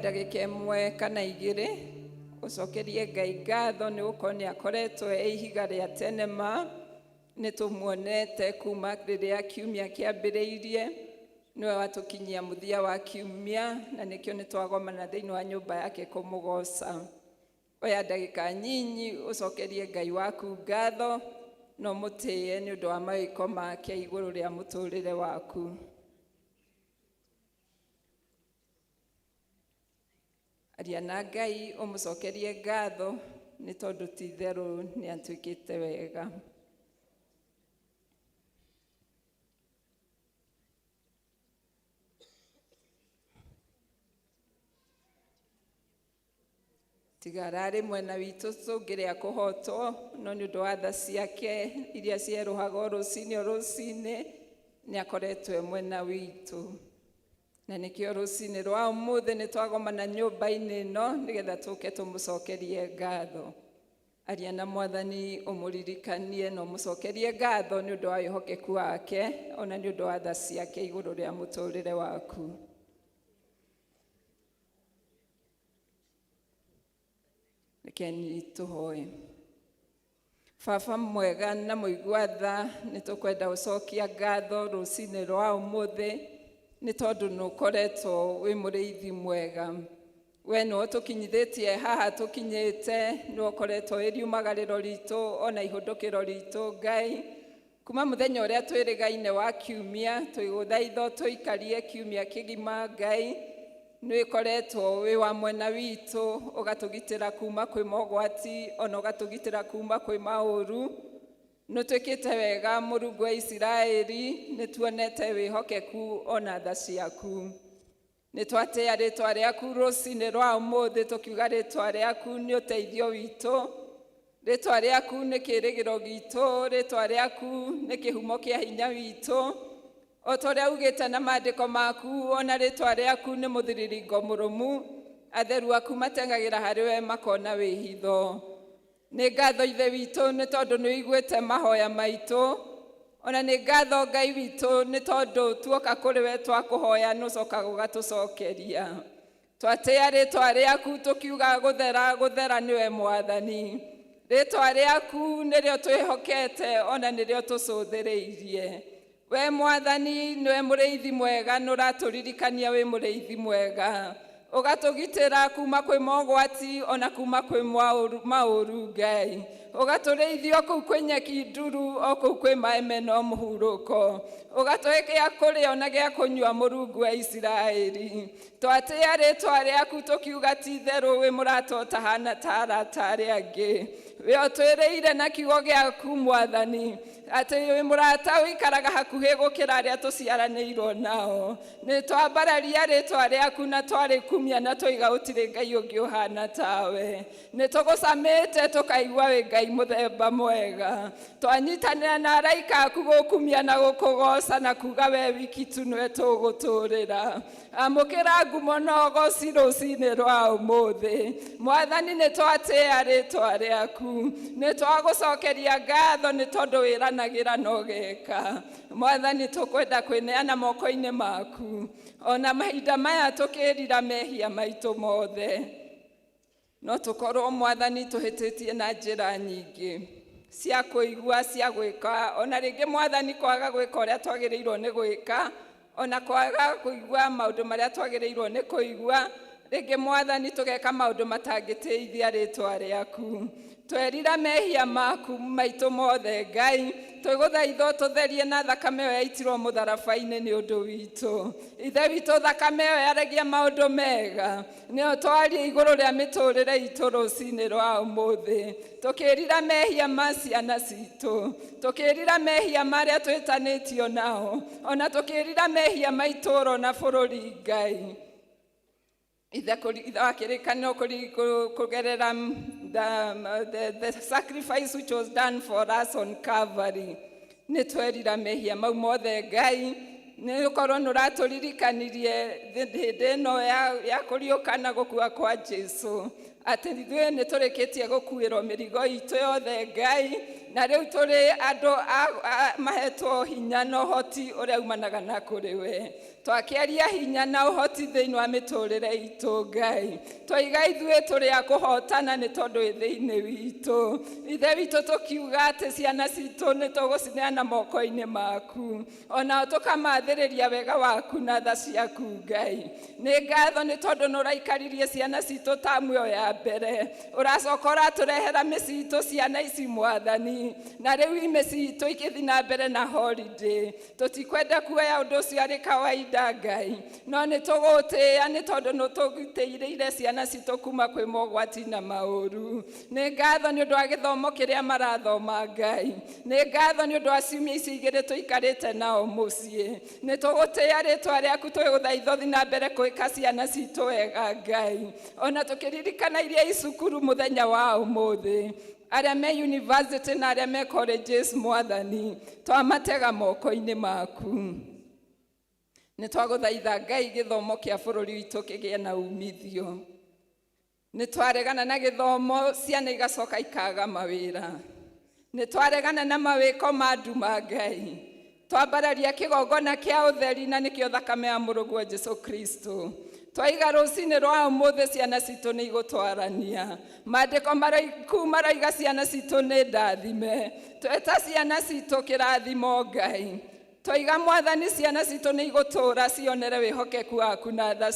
Ndagĩka ĩmwe kana igĩrĩ ũcokerie Ngai ngatho nĩ gũkorwo nĩ akoretwo e ihiga rĩa tene ma. Nĩ tũmuonete kuma rĩrĩa kiumia kĩambĩrĩirie, nĩwe watũkinyia mũthia wa kiumia, na nĩkĩo nĩ twagomana thĩinĩ wa nyũmba yake kũmũgoca. Oya ndagĩka nyinyi ũcokerie Ngai waku ngatho na ũmũtĩĩe nĩ ũndũ wa mawĩko make igũrũ rĩa mũtũrĩre waku. Aria na Ngai ũmũcokerie ngatho nĩ tondũ ti itherũ nĩ atuĩkĩte wega. Tiga ararĩ mwena witũ tũngĩrĩa kũhotwo, no nĩ ũndũ wa tha ciake iria cierũhaga o rũcinĩ o rũcinĩ nĩ akoretwo e mwena witũ. Na nĩkĩo rũcinĩ rwa ũmũthĩ nĩ twagomana nyũmba-inĩ ĩno nĩgetha tũke tũmũcokerie ngatho. Aria na Mwathani ũmũririkanie na ũmũcokerie ngatho nĩ ũndũ wa wĩhokeku wake ona nĩ ũndũ wa tha ciake igũrũ rĩa mũtũrĩre waku. Rekeni tũhoe. Baba mwega na mũigua tha, nĩ tũkwenda gũcokia ngatho rũcinĩ rwa ũmũthĩ nĩ tondũ nĩ ũkoretwo wĩ mũrĩithi mwega. We nĩwe ũtũkinyithĩtie haha tũkinyĩte, nĩwe ũkoretwo wĩ riumagarĩro ritũ ona ihũndũkĩro ritũ Ngai. Kuma mũthenya ũrĩa twĩrĩgaine wa kiumia, twĩgũthaitha tũikarie kiumia kĩgima Ngai, nĩ ũkoretwo wĩ wa mwena witũ, ũgatũgitĩra kuma kwĩ mogwati ona ũgatũgitĩra kuma kwĩ maũru. Nĩ ũtwĩkĩte wega Mũrungu wa Isiraeli, nĩ tuonete wĩhokeku ona tha ciaku. Nĩ twatĩĩa rĩtwa rĩaku rũcinĩ rwa ũmũthĩ tũkiuga rĩtwa rĩaku nĩ ũteithio witũ, rĩtwa rĩaku nĩ kĩĩrĩgĩrĩro gitũ, rĩtwa rĩaku nĩ kĩhumo kĩa hinya witũ. O ta ũrĩa ugĩte na maandĩko maku, ona rĩtwa rĩaku nĩ mũthiriringo mũrũmu, atheru aku mateng'agĩra harĩ we makona wĩhitho. Nĩ ngatho Ithe witũ nĩ tondũ nĩ ũiguĩte mahoya maitũ, ona nĩ ngatho Ngai witũ nĩ tondũ tuoka kũrĩ we twakũhoya nĩ ũcokaga ũgatũcokeria. Twatĩĩa rĩtwa rĩaku tũkiuga gũthera gũthera nĩwe Mwathani. Rĩtwa rĩaku nĩrĩo twĩhokete ona nĩrĩo tũcũthĩrĩirie. We Mwathani nĩwe mũrĩithi mwega, nĩ ũratũririkania wĩ mũrĩithi mwega, ũgatũgitĩra kuma kwĩ mogwati ona kuma kwĩ maũru Ngai, ũgatũrĩithia o kũu kwĩ nyeki nduru, o kũu kwĩ maĩ mena mũhurũko, ũgatũhe gĩa kũrĩa ona gĩa kũnyua Mũrungu wa Isiraeli. Twatĩĩa rĩtwa rĩaku tũkiuga ti itherũ wĩ mũrata ũtahana ta arata arĩa angĩ. We ũtwĩrĩire na kiugo gĩaku Mwathani atĩ wĩ mũrata ũikaraga hakuhĩ gũkĩra arĩa tũciaranĩirwo nao. Nĩ twambararia rĩtwa rĩaku na twarĩkumia na twaiga gũtirĩ Ngai ũngĩ ũhana tawe. Nĩ tũgũcamĩte tũkaigua wĩ Ngai mũthemba mwega. Twanyitanĩra na araika aku gũkumia na gũkũgoca na kuga we wiki tu nĩwe tũgũtũrĩra. Amũkĩra ngumo na ũgoci rũcinĩ rwa ũmũthĩ. Mwathani nĩ twatĩĩa rĩtwa rĩaku, nĩ twagũcokeria ngatho nĩ tondũ wĩranagĩra na ũgeka. Mwathani tũkwenda kwĩneana moko-inĩ maku ona mahinda maya tũkĩrira mehia maitũ mothe. No tũkorwo Mwathani tũhĩtĩtie na njĩra nyingĩ cia kũigua, cia gwĩka, ona rĩngĩ Mwathani kwaga gwĩka ũrĩa twagĩrĩirwo nĩ gwĩka, ona kwaga kũigua maũndũ marĩa twagĩrĩirwo nĩ kũigua, rĩngĩ Mwathani tũgeka maũndũ matangĩtĩithia rĩtwa rĩaku. Twerira mehia maku maitũ mothe Ngai, twĩgũthaitha ũtũtherie na thakame ĩyo yaitirwo mũtharaba-inĩ nĩ ũndũ witũ. Ithe witũ thakame ĩyo yaragia maũndũ mega, nĩyo twarie igũrũ rĩa mĩtũrĩre itũ rũcinĩ rwa ũmũthĩ. Tũkĩrira mehia ma ciana citũ, tũkĩrira mehia marĩa twĩtanĩtio nao, ona tũkĩrira mehia ma itũũra na bũrũri Ngai. Ithe wa kĩrĩkanĩro kũgerera the sacrifice which was done for us on Calvary. Nĩ twerira mehia mau mothe Ngai, nĩ ũkorwo nĩ ũratũririkanirie hĩndĩ ĩno ya kũriũka na gũkua kwa Jesu. Atĩ ithuĩ nĩ tũrĩkĩtie gũkuĩrwo mĩrigo itũ yothe Ngai, na rĩu tũrĩ andũ mahetwo hinya na ũhoti ũrĩa umanaga na kũrĩ we. Twakĩaria hinya na ũhoti thĩinĩ wa mĩtũrĩre itũ Ngai. Twaiga ithuĩ tũrĩ a kũhotana nĩ tondũ wĩ thĩinĩ witũ. Ithe witũ tũkiuga atĩ ciana citũ nĩ tũgũcineana moko-inĩ maku. Onao tũkamathĩrĩria wega waku na tha ciaku Ngai. Nĩ ngatho nĩ tondũ nĩ ũraikaririe ciana citũ tamu ĩyo ya mbere. Ũracoka ũratũrehera mĩciĩ itũ ciana ici Mwathani. Na rĩu mĩciĩ itũ ikĩthiĩ na mbere na holiday. Tũtikwenda kuoya ũndũ ũcio arĩ kawaida Ngai. No nĩ tũgũtĩĩa nĩ tondũ nĩ ũtũgitĩrĩire ciana citũ kuma kwĩ mogwati na maũru. Nĩ ngatho nĩ ũndũ wa gĩthomo kĩrĩa marathoma Ngai. Nĩ ngatho nĩ ũndũ wa ciumia ici igĩrĩ tũikarĩte nao mũciĩ. Nĩ tũgũtĩĩa rĩtwa rĩaku twĩgũthaitha ũthiĩ na mbere gwĩka ciana citũ wega Ngai. Ona tũkĩririkana iria i cukuru mũthenya wa ũmũthĩ. Arĩa me university na arĩa me colleges Mwathani, twamatega moko-inĩ maku. Nĩ twagũthaitha Ngai gĩthomo kĩa bũrũri witũ kĩgĩe na umithio. Nĩ twaregana na gĩthomo ciana igacoka ikaga mawĩra. Nĩ twaregana na mawĩko ma nduma Ngai. Twambararia kĩgongona kĩa ũtheri na nĩkĩo thakame ya mũrũguo Jesu Kristo. Twaiga rũcinĩ rwa ũmũthĩ ciana citũ nĩ igũtwarania. Maandĩko maroiku maroiga ciana citũ nĩ ndathime. Tweta ciana citũ kĩrathimo Ngai. Twaiga Mwathani ciana citũ nĩ igũtũũra cionere wĩhokeku waku na tha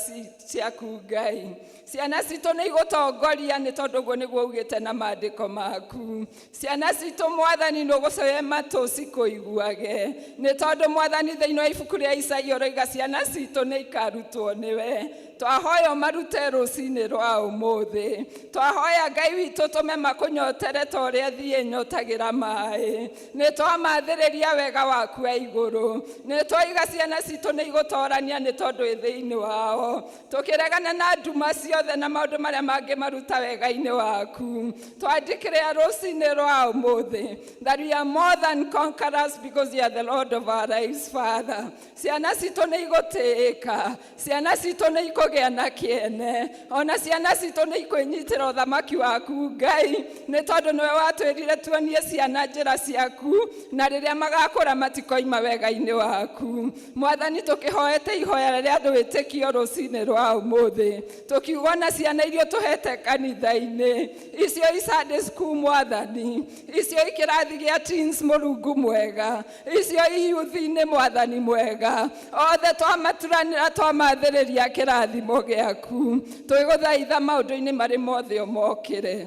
ciaku Ngai. Ciana citũ nĩ igũtongoria nĩ tondũ ũguo nĩguo ugĩte na maandĩko maku. Ciana citũ Mwathani nĩ ũgũcoe matũ cikũiguage. Nĩ tondũ Mwathani thĩinĩ wa ibuku rĩa Isaia ũroiga ciana citũ nĩ ikarutwo nĩwe. Twahoya ũmarute rũcinĩ rwa ũmũthĩ. Twahoya Ngai witũ tũme makũnyotere ta ũrĩa thiĩ nyotagĩra maĩ. Nĩ twamathĩrĩria wega waku wa igũrũ. Nĩ twaiga ciana citũ nĩ igũtorania nĩ tondũ wĩ thĩinĩ wao. Tũkĩregana na nduma ciothe na maũndũ marĩa mangĩ maruta wega-inĩ waku. Twandĩkĩrĩa rũcinĩ rwa ũmũthĩ that we are more than conquerors because you are the Lord of our lives, Father. Ciana citũ nĩ igũtĩĩka, ciana citũ nĩ ikũgĩa na kĩene, ona ciana citũ nĩ ikwĩnyitĩra ũthamaki waku Ngai, nĩ tondũ nĩwe watwĩrire tuonie ciana njĩra ciaku, na rĩrĩa magakũra matikoima wega-inĩ waku. Mwathani tũkĩhoete ihoya rĩa wĩtĩkio rũcinĩ rwa ũmũthĩ, tũkiuga ona ciana iria ũtũhete kanitha-inĩ, icio i Sunday school Mwathani, icio i kĩrathi gĩa teens Mũrungu mwega, icio i youth-inĩ Mwathani mwega, othe twamaturanĩra twamathĩrĩria kĩrathimo gĩaku, twĩgũthaitha maũndũ-inĩ marĩ mothe ũmokĩre.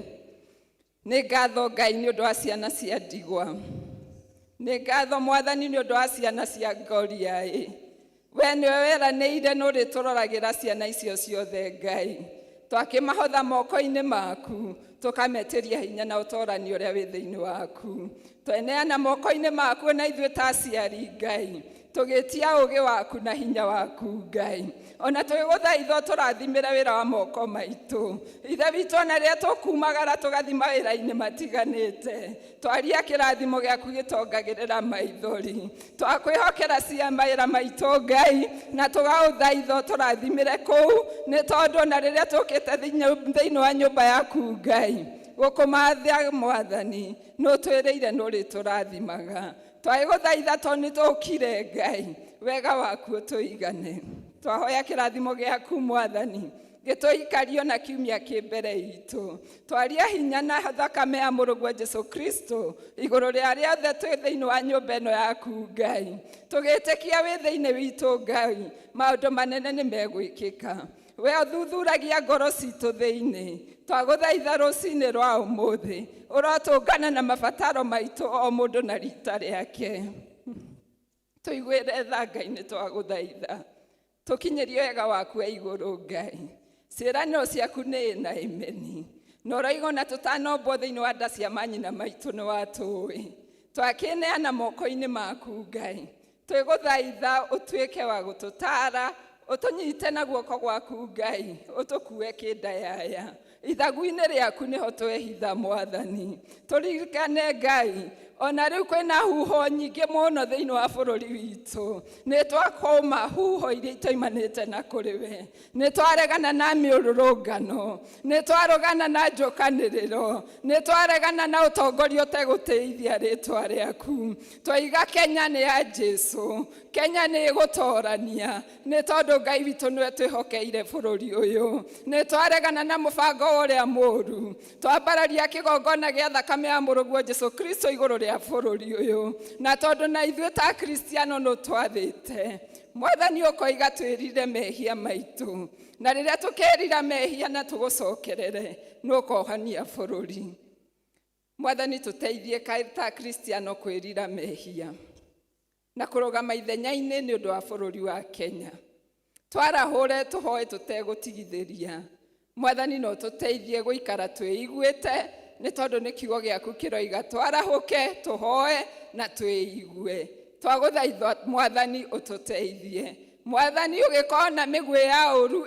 Nĩ ngatho Ngai nĩ ũndũ wa ciana cia ndigwa. Nĩ ngatho Mwathani nĩ ũndũ wa ciana cia ngoriai. We nĩwe weranĩire nĩ ũrĩtũroragĩra ciana icio ciothe Ngai. Twakĩmahotha moko-inĩ maku, tũkametĩria hinya na ũtorani ũrĩa wĩ thĩinĩ waku. Tweneana moko-inĩ maku na ithuĩ ta aciari Ngai, tũgĩtia ũũgĩ waku na hinya waku Ngai. Ona tũgĩgũthaitha ũtũrathimĩre wĩra wa moko maitũ. Ithe witũ ona rĩrĩa tũkumagara tũgathiĩ mawĩra-inĩ matiganĩte, twaria kĩrathimo gĩaku gĩtongagĩrĩra maithori. Twakwĩhokera cia mawĩra maitũ Ngai, na tũgaũthaitha ũtũrathimĩre kũu, nĩ tondũ ona rĩrĩa tũkĩte thĩinĩ wa nyũmba yaku Ngai, gũkũmathia Mwathani, nĩ ũtwĩrĩire nĩ ũrĩtũrathimaga. Twagũthaitha tondũ nĩ tũkire Ngai, wega waku ũtũigane. Twahoya kĩrathimo gĩaku Mwathani, gĩtũikario na kiumia kĩ mbere itũ. Twaria hinya na thakame ya mũrũguo Jesu Kristo igũrũ rĩa arĩa othe twĩ thĩinĩ wa nyũmba ĩno yaku Ngai. Tũgĩtĩkia wĩ thĩinĩ witũ Ngai, maũndũ manene nĩ megwĩkĩka. We ũthuthuragia ngoro citũ thĩinĩ. Twagũthaitha rũcinĩ rwa ũmũthĩ, ũrotũngana na mabataro maitũ o mũndũ na rita rĩake. Tũiguĩre tha Ngai nĩ twagũthaitha. Tũkinyĩrie wega waku wa igũrũ Ngai. Ciĩranĩro ciaku nĩ na imeni. Na ũroiga ona tũtanombwo thĩinĩ wa nda cia manyina maitũ nĩ watũĩ. Twakĩneana moko-inĩ maku Ngai. Twĩgũthaitha ũtuĩke wa gũtũtaara, ũtũnyite na guoko gwaku Ngai, ũtũkue kĩndayaya. Ithagu-inĩ rĩaku nĩho twehitha Mwathani. Tũririkane Ngai, Ona rĩu kwĩna huho nyingĩ mũno thĩinĩ wa bũrũri witũ. Nĩ twakũma huho iria itoimanĩte na kũrĩ we. Nĩ twaregana na mĩrũrũngano, nĩ twarũgana na njũkanĩrĩro, nĩ twaregana na ũtongoria ũtegũtĩithia rĩtwa rĩaku. Twaiga Kenya nĩ ya Jesu, Kenya nĩ ĩgũtorania, nĩ tondũ Ngai witũ nĩwe twĩhokeire bũrũri ũyũ. Nĩ twaregana na mũbango ũrĩa mũũru, twambararia kĩgongona gĩa thakame ya mũrũguo Jesu Kristo igũrũ rĩa bũrũri ũyũ. Na tondũ na ithuĩ ta Kristiano nĩ twathĩte, Mwathani ũkoiga twĩrire mehia maitũ, na rĩrĩa tũkerira mehia na tũgũcokerere, nĩ ũkohania bũrũri. Mwathani tũteithie ta Kristiano kwĩrira mehia na kũrũgama ithenya-inĩ nĩ ũndũ wa bũrũri wa Kenya. Twarahũre tũhoe tũtegũtigithĩria. Mwathani no tũteithie gũikara twĩiguĩte, nĩ tondũ nĩ kiugo gĩaku kĩroiga twarahũke, tũhoe na twĩigue. Twagũthaitha Mwathani ũtũteithie. Mwathani ũgĩkona mĩguĩ ya ũru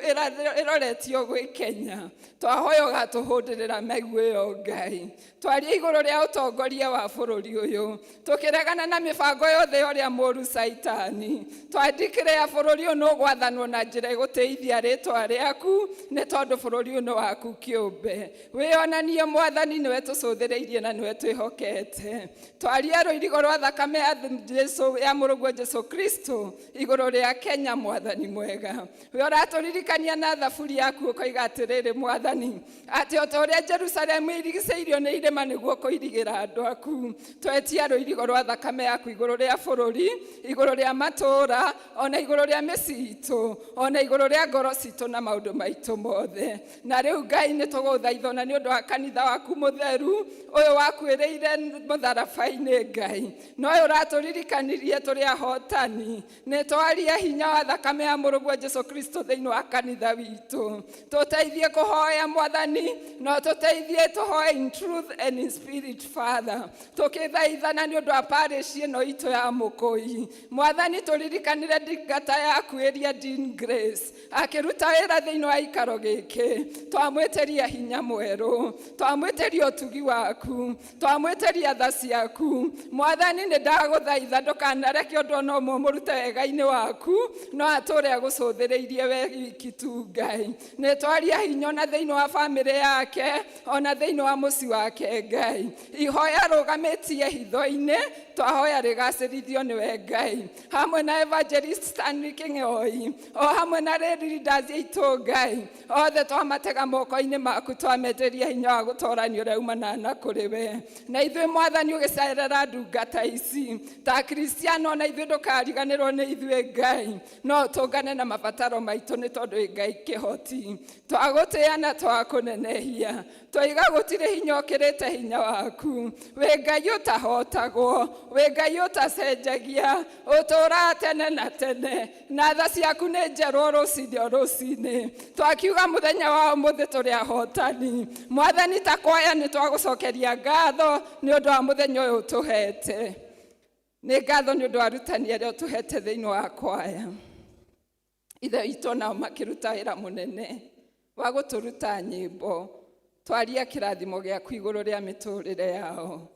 ĩroretio gwĩ Kenya, twahoya ũgatũhũndĩrĩra mĩguĩ ĩyo Ngai. Twarie igũrũ rĩa ũtongoria wa bũrũri ũyũ, tũkĩregana na mĩbango yothe ya ũrĩa mũũru Caitani. Twandĩkĩre ya bũrũri ũyũ nĩ ũgwathanwo na njĩra ĩgũtĩithia rĩtwa rĩaku, nĩ tondũ bũrũri ũyũ nĩ waku kĩũmbe. Wĩonanie Mwathani nĩwe tũcũthĩrĩirie na nĩwe twĩhokete. Twarie rũirigo rwa thakame ya Jesu, ya mũrũguo Jesu Kristo igũrũ rĩa Kenya. Mwathani mwega, we ũratũririkania na thaburi yaku ũkoiga atĩrĩrĩ Mwathani, atĩ o ta ũrĩa Jerusalemu ĩrigicĩirio nĩ irĩma nĩguo kũirigĩra andũ aku, twetia rũirigo rwa thakame yaku igũrũ rĩa bũrũri, igũrũ rĩa matũũra, ona igũrũ rĩa mĩciĩ itũ, ona igũrũ rĩa ngoro citũ na maũndũ maitũ mothe. Na rĩu Ngai nĩ tũgũthaitha ona nĩ ũndũ wa kanitha waku mũtheru ũyũ wakuĩrĩire mũtharaba-inĩ Ngai, na ũyũ ũratũririkanirie tũrĩ ahotani. Nĩ twaria hinya wa thakame ya mũrũguo Jesu Kristo thĩinĩ wa kanitha witũ. Tũteithie kũhoya Mwathani, no tũteithie tũhoe in truth and in spirit, Father. Tũkĩthaithana nĩ ũndũ wa parish ĩno itũ ya Mũkũi. Mwathani tũririkanire ndungata yaku ĩrĩa Dean Grace akĩruta wĩra thĩinĩ wa ikaro gĩkĩ. Twamwĩtĩria hinya mwerũ, twamwĩtĩria ũtugi waku, twamwĩtĩria tha ciaku. Mwathani nĩ ndagũthaitha ndũkanareke ũndũ ona ũmwe ũmũrute wega-inĩ waku, no atũre agũcũthĩrĩirie we wiki tu Ngai. Nĩ twaria hinya ona thĩinĩ wa bamĩrĩ yake, ona thĩinĩ wa mũciĩ wake Ngai. Ihoya rũgamĩtie hitho-inĩ, twahoya rĩgacĩrithio nĩwe Ngai, hamwe na Evangelist Stanley King'oi, o hamwe na lady leaders aitũ Ngai, othe twamatega moko-inĩ maku, twametĩria hinya wa gũtorania ũrĩa umanaga na kũrĩ we. Na ithuĩ Mwathani ũgĩcerera ndungata ici ta Kristiano, na ithuĩ ndũkariganĩrwo nĩ ithuĩ Ngai, no tũngane na mabataro maitũ, nĩ tondũ wĩ Ngai kĩhoti. Twagũtĩĩa na twakũnenehia, twaiga gũtirĩ hinya ũkĩrĩte hinya waku. Wĩ Ngai ũtahotagwo, wĩ Ngai ũtacenjagia, ũtũũraga tene na tene, na tha ciaku nĩ njerũ o rũcinĩ o rũcinĩ. Twakiuga mũthenya wa ũmũthĩ tũrĩ ahotani. Mwathani ta kwaya nĩ twagũcokeria ngatho nĩ ũndũ wa mũthenya ũyũ ũtũhete. Nĩ ngatho nĩ ũndũ wa arutani arĩa ũtũhete thĩinĩ wa kwaya. Ithe witũ nao makĩruta wĩra mũnene wa gũtũruta nyĩmbo. Twaria kĩrathimo gĩaku igũrũ rĩa mĩtũrĩre yao.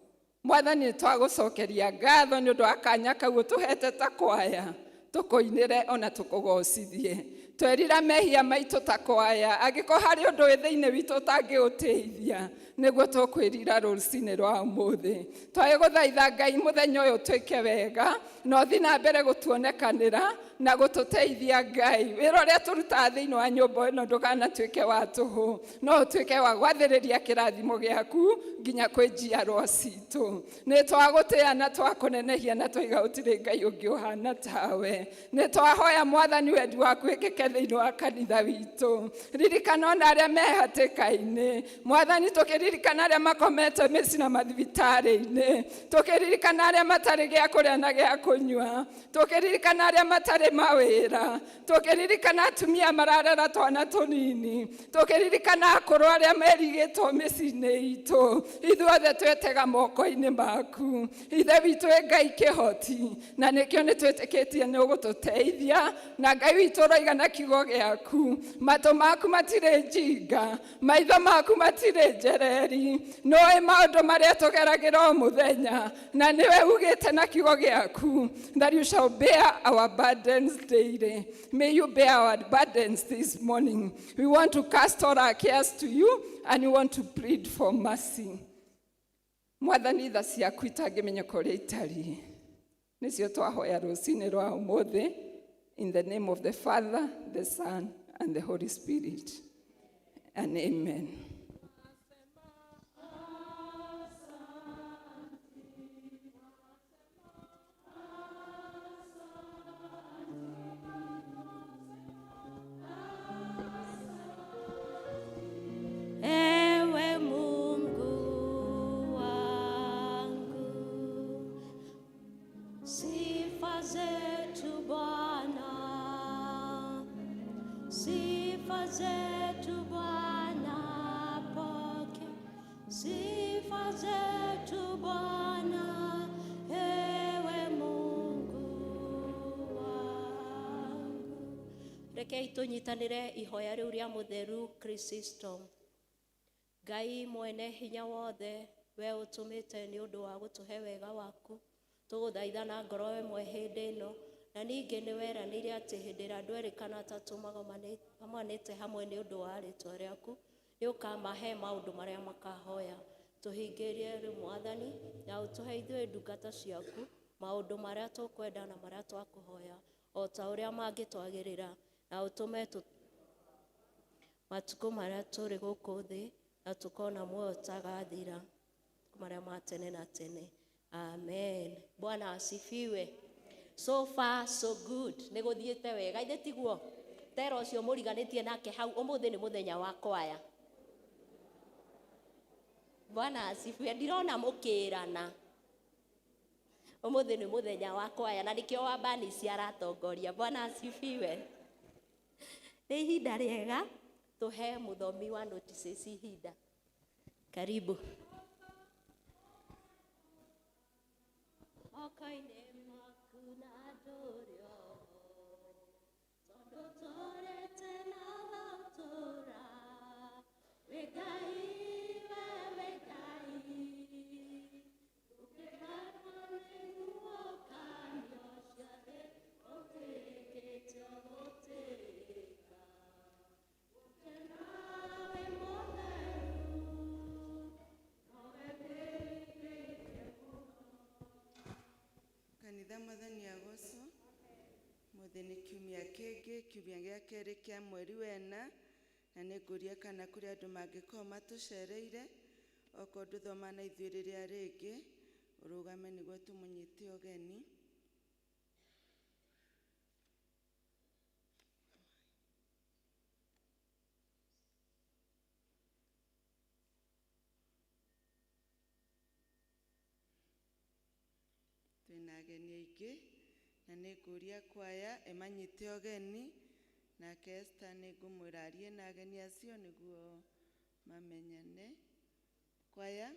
Mwathani twagũcokeria ngatho nĩ ũndũ wa kanya kau ũtũhete ta kwaya, tũkũinĩre ona tũkũgocithie. Twerira mehia maitũ ta kwaya, angĩkorwo harĩ ũndũ wĩ thĩinĩ witũ ũtangĩũteithia, nĩguo tũkwĩrira rũcinĩ rwa ũmũthĩ. Twagĩgũthaitha Ngai mũthenya ũyũ twĩke wega, na ũthiĩ na mbere gũtuonekanĩra na gũtũteithia Ngai. Wĩra ũrĩa tũrutaga thĩinĩ wa nyũmba ĩno ndũkanatuĩke wa tũhũ, no ũtuĩke wa gwathĩrĩria kĩrathimo gĩaku nginya kwĩ njiarwa citũ. Nĩ twagũtĩĩa na twakũnenehia na twaiga gũtirĩ Ngai ũngĩ ũhana tawe. Nĩ twahoya Mwathani wendi waku wĩkĩke thĩinĩ wa kanitha witũ. Ririkana ona arĩa me hatĩka-inĩ Mwathani, tũkĩririkana arĩa makomete mĩciĩ na mathibitarĩ-inĩ, tũkĩririkana arĩa matarĩ gĩa kũrĩa na gĩa kũnyua, tũkĩririkana arĩa matarĩ mawĩra, tũkĩririkana atumia mararera twana tũnini, tũkĩririkana akũrũ arĩa merigĩtwo mĩciĩ-inĩ itũ. Ithuothe twetega moko-inĩ maku, Ithe witũ wĩ Ngai kĩhoti, na nĩkĩo nĩ twĩtĩkĩtie nĩ ũgũtũteithia. Na Ngai witũ ũroiga na kiugo gĩaku, matũ maku matirĩ njinga, maitho maku matirĩ njere. Isiraeli. Nĩũĩ maũndũ marĩa tũgeragĩra o mũthenya, na nĩwe ugĩte na kiugo gĩaku that you shall bear our burdens daily. May you bear our burdens this morning. We want to cast all our cares to you and we want to plead for mercy. Mwathani, tha ciaku itangĩmenyeka ũrĩa itariĩ nĩcio twahoya rũcinĩ rwa ũmũthĩ. In the name of the Father, the Son and the Holy Spirit, and amen. Ewe Mungu wangu, sifa zetu Bwana, sifa zetu Bwana, pokea sifa zetu Bwana, ewe Mungu wangu. Rekei tũnyitanĩre ihoya rĩu rĩa mũtheru Chrysostom. Ngai mwene hinya wothe, we ũtũmĩte nĩ ũndũ wa gũtũhe wega waku, tũgũthaitha na ngoro ĩmwe hĩndĩ ĩno, na ningĩ nĩ weranĩire atĩ hĩndĩ ĩrĩa andũ erĩ kana atatũ magomanĩte hamwe nĩ ũndũ wa rĩtwa rĩaku, nĩ ũkamahe maũndũ marĩa makahoya. Tũhingĩrie rĩu Mwathani, na ũtũhe ithuĩ ndungata ciaku maũndũ marĩa tũkwenda na marĩa twakũhoya o ta ũrĩa mangĩtwagĩrĩra, na ũtũme matukũ marĩa tũrĩ gũkũ thĩ na tũkona muoyo ũtagathira marĩa ma tene na tene. Amen. Bwana asifiwe. So far so good. Nĩ gũthiĩte wega, ithe tiguo? Tera ũcio mũriganĩtie nake hau, ũmũthĩ nĩ mũthenya wa kwaya. Bwana asifiwe. Ndirona mũkĩrana. Ũmũthĩ nĩ mũthenya wa kwaya na nĩkĩo Wambanici aratongoria. Bwana asifiwe. Nĩ ihinda rĩega tũhe mũthomi wa notices ihinda. Karibu. Moko-inĩ maku na ndũrĩ oho, tondũ tũrĩte na ũgatũũra. Wĩ Ngai, we wĩ Ngai, ũkĩgarũra nĩguo ciothe, ũtuĩkĩte gũtĩĩka. Gũkena wĩ mũtheru, nowe wĩigĩte. Kanitha, Mwathani agocwo. Mũthĩ nĩ kiumia kĩngĩ, kiumia gĩa kerĩ kĩa mweri wena, na nĩ ngũria kana kũrĩ andũ mangĩkorwo matũcereire. Okorwo ndũthoma na ithuĩ rĩrĩa rĩngĩ, ũrũgame nĩguo tũmũnyite ũgeni. Twĩna ageni aingĩ na nĩ ngũria kwaya ĩmanyite ũgeni, nake Esther nĩ ngũmwĩra arie na ageni acio nĩguo mamenyane. Kwaya.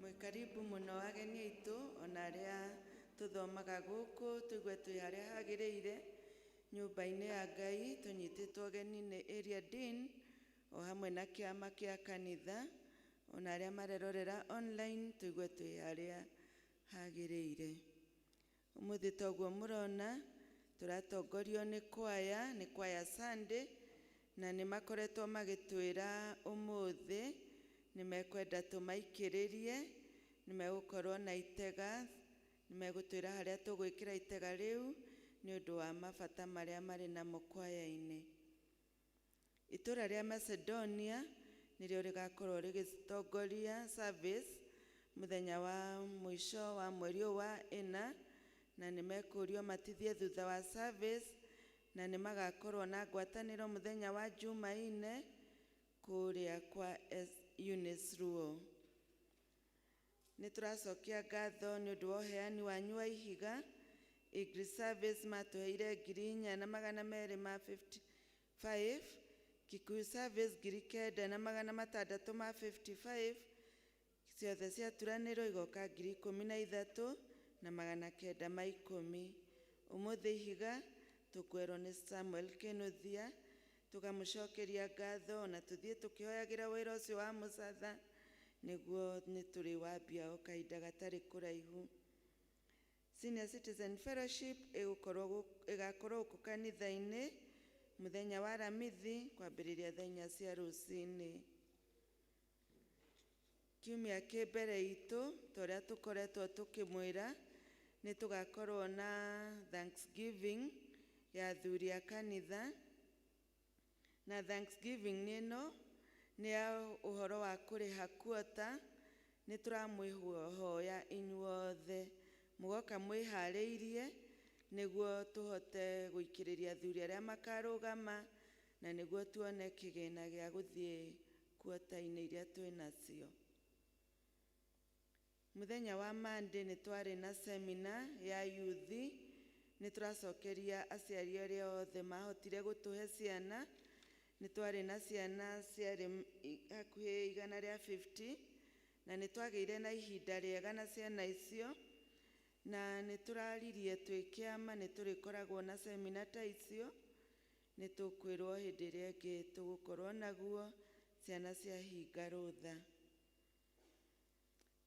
Mwĩ karibu mũno ageni aitũ, ona arĩa tũthomaga gũkũ, tũigue twĩ harĩa hagĩrĩire nyũmba-inĩ ya Ngai. Tũnyitĩtwo ũgeni nĩ area dean o hamwe na kĩama kĩa kanitha, ona arĩa marerorera online, tũigue twĩ harĩa hagĩrĩire. Ũmũthĩ toguo mũrona tũratongorio nĩ kwaya, nĩ kwaya Sunday. Na nĩ makoretwo magĩtwĩra ũmũthĩ nĩ mekwenda tũmaikĩrĩrie, nĩ megũkorwo na itega, nĩ megũtwĩra harĩa tũgwĩkĩra itega rĩu nĩ ũndũ wa mabata marĩa marĩ namo kwaya-inĩ. Itũra rĩa Macedonia nĩrĩo rĩgakorwo rĩgĩtongoria service mũthenya wa mũico wa mweri ũyũ wa ĩna, na nĩ mekũrio matithie thutha wa service, na nĩ magakorwo na ngwatanĩro mũthenya wa Jumaine kũrĩa kwa Eunice Ruo. Nĩ tũracokia ngatho nĩ ũndũ wa ũheani wanyu wa ihiga. English service matũheire 4,255, Kikuyu service 9,655, ciothe ciaturanĩrwo igoka 13,910. Ũmũthĩ ihiga tũkwerwo nĩ Samuel Kĩnuthia, tũkamũcokeria ngatho na tũthiĩ tũkĩhoyagĩra wĩra ũcio wa mũcatha nĩguo nĩ tũrĩwambia o kahinda gatarĩ kũraihu. Senior Citizen Fellowship ĩgakorwo gũkũ kanitha-inĩ mũthenya wa Aramithi kwambĩrĩria thaa inya cia rũcinĩ. Kiumia kĩ mbere itũ ta ũrĩa tũkoretwo tũkĩmwĩra, nĩ tũgakorwo na Thanksgiving ya athuri a kanitha, na Thanksgiving nĩ ĩno nĩ ya ũhoro wa kũrĩha kuota. Nĩ tũramwĩhoya inyuothe mũgoka mwĩharĩirie nĩguo tũhote gũikĩrĩria athuri arĩa makarũgama, na nĩguo tuone kĩgĩna gĩa gũthiĩ kuota-inĩ iria twĩ nacio. Mũthenya wa Monday nĩ twarĩ na seminar ya yuthi. Nĩ tũracokeria aciari arĩa othe mahotire gũtũhe ciana. Nĩ twarĩ na ciana ciarĩ hakuhĩ 150, na nĩ twagĩire na ihinda rĩega na ciana icio, na nĩ tũraririe twĩ kĩama nĩ tũrĩkoragwo na seminar ta icio. Nĩ tũkwĩrwo hĩndĩ ĩrĩa ĩngĩ tũgũkorwo naguo ciana ciahinga rũtha.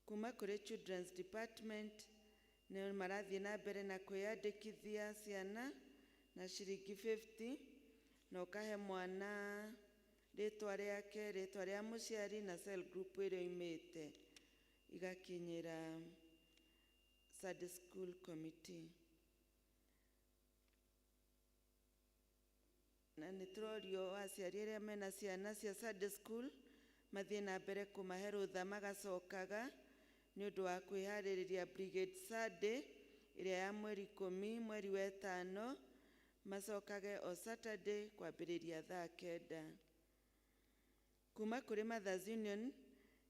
Kuma kũrĩ Children's Department nĩ marathiĩ na mbere na kwĩyandĩkithia ciana na ciringi 50, na ũkahe mwana rĩtwa rĩake, rĩtwa rĩa mũciari na cell group ĩrĩa oimĩte, igakinyĩra Sunday School Committee. Na nĩ tũrorio aciari arĩa mena ciana cia Sunday School mathiĩ na mbere kũmahe rũtha magacokaga nĩ ũndũ wa kwĩharĩrĩria Brigade Sunday ĩrĩa ya mweri 10 mweri wa ĩtano, macokage o Saturday kwambĩrĩria thaa 9. Kuma kũrĩ Mothers Union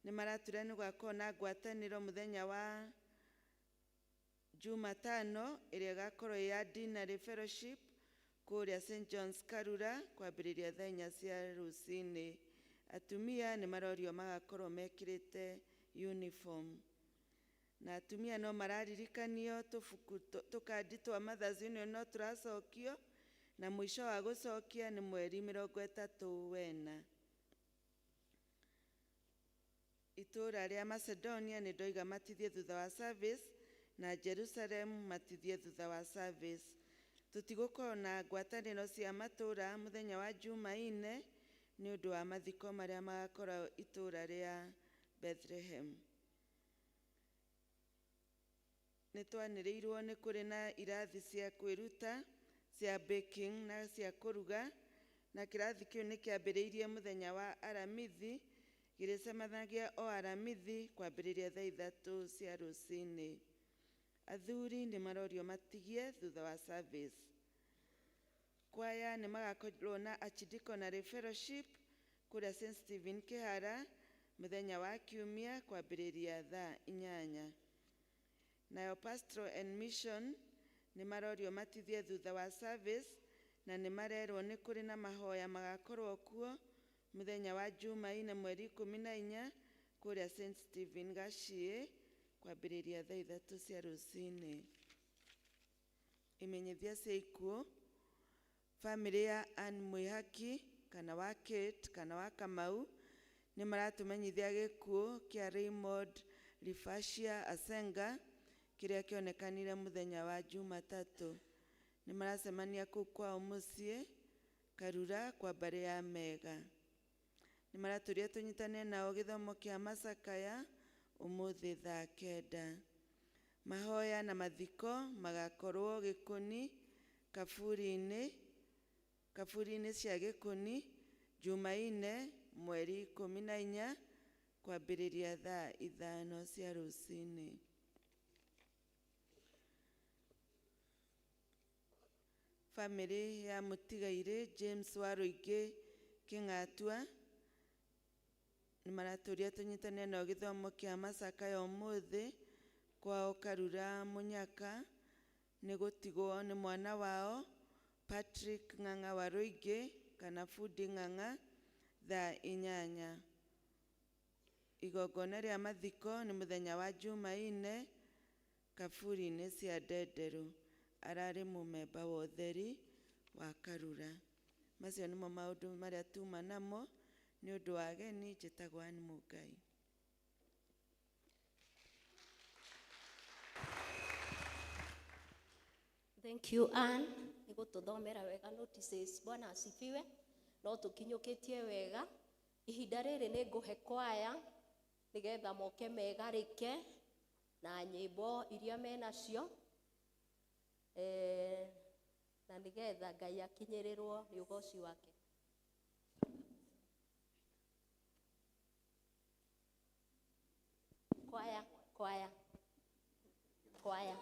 nĩ maratwĩra nĩ gũgakorwo na ngwatanĩro mũthenya wa Jumatano ĩrĩa ĩgakorwo ĩ ya Deanery Fellowship kũrĩa St John's Karura kwambĩrĩria thaa inya cia rũcinĩ. Atumia nĩ marorio magakorwo mekĩrĩte uniform, na atumia no mararirikanio tũbuku tũkandi twa Mothers Union no tũracokio, na mũico wa gũcokia nĩ mweri 34. Itũra rĩa Macedonia nĩ ndoiga matithie thutha wa service, na Jerusalem matithie thutha wa service. Tũtigũkorwo na ngwatanĩro cia matũra mũthenya wa Jumaine nĩ ũndũ wa mathiko marĩa magakorwo itũra rĩa Bethlehem. Nĩ twanĩrĩirwo nĩ kũrĩ na irathi cia kwĩruta cia baking na cia kũruga, na kĩrathi kĩu nĩ kĩambĩrĩirie mũthenya wa Aramithi, gĩrĩcemanagia o Aramithi kwambĩrĩria thaa 3 cia rũcinĩ. Athuri nĩ marorio matigie thutha wa service. Kwaya nĩ magakorwo na Archdeaconry Fellowship kũrĩa St Stephen Kĩhara mũthenya wa Kiumia kwambĩrĩria thaa 8. Nayo Pastoral and Mission nĩ marorio matithie thutha wa service, na nĩ marerwo nĩ kũrĩ na mahoya magakorwo kuo mũthenya wa Jumaine mweri 14 kũrĩa St Stephen Gaciĩ kwambĩrĩria thaa 3 cia rũcinĩ. Imenyithia cia ikuũ: bamĩrĩ ya Ann Mwihaki kana wa Kate kana wa Kamau nĩ maratũmenyithia gĩkuũ kĩa Raymond Rifacia Asenga kĩrĩa kĩonekanire mũthenya wa Jumatatũ. Nĩ maracemania kũu kwao mũciĩ Karura kwa mbarĩ ya Mega. Nĩ maratũria tũnyitane nao gĩthomo kĩa macakaya ũmũthĩ thaa 9. Mahoya na mathiko magakorwo Gĩkũni kaburi-inĩ cia Gĩkũni Jumaine mweri 14 kwambĩrĩria thaa 5 cia rũcinĩ. Famĩlĩ ya mũtigairĩ James wa Rũingĩ Kĩng'atua nĩ maratũria tũnyitane nao gĩthomo kĩa macakaya ũmũthĩ kwao Karura Mũnyaka nĩ gũtigwo nĩ mwana wao Patrick Ng'ang'a wa Rũingĩ kana Bundi Ng'ang'a thaa 8. Igongona rĩa mathiko nĩ mũthenya wa Jumaine kaburi-inĩ cia Ndenderũ. Ararĩ mũmemba wa ũtheri wa Karura. Macio nĩmo maũndũ marĩa tuma namo nĩ ũndũ wa ageni. Njĩtagwo Ann Mũngai. Thank you Ann nĩ gũtũthomera wega notices. Bwana asifiwe. No tũkinyũkĩtie wega. Ihinda rĩrĩ nĩ ngũhe kwaya nĩgetha moke megarĩke na nyĩmbo iria menacio, na nĩgetha Ngai akinyĩrĩrwo nĩ ũgoci wake. Kwaya, kwaya, kwaya.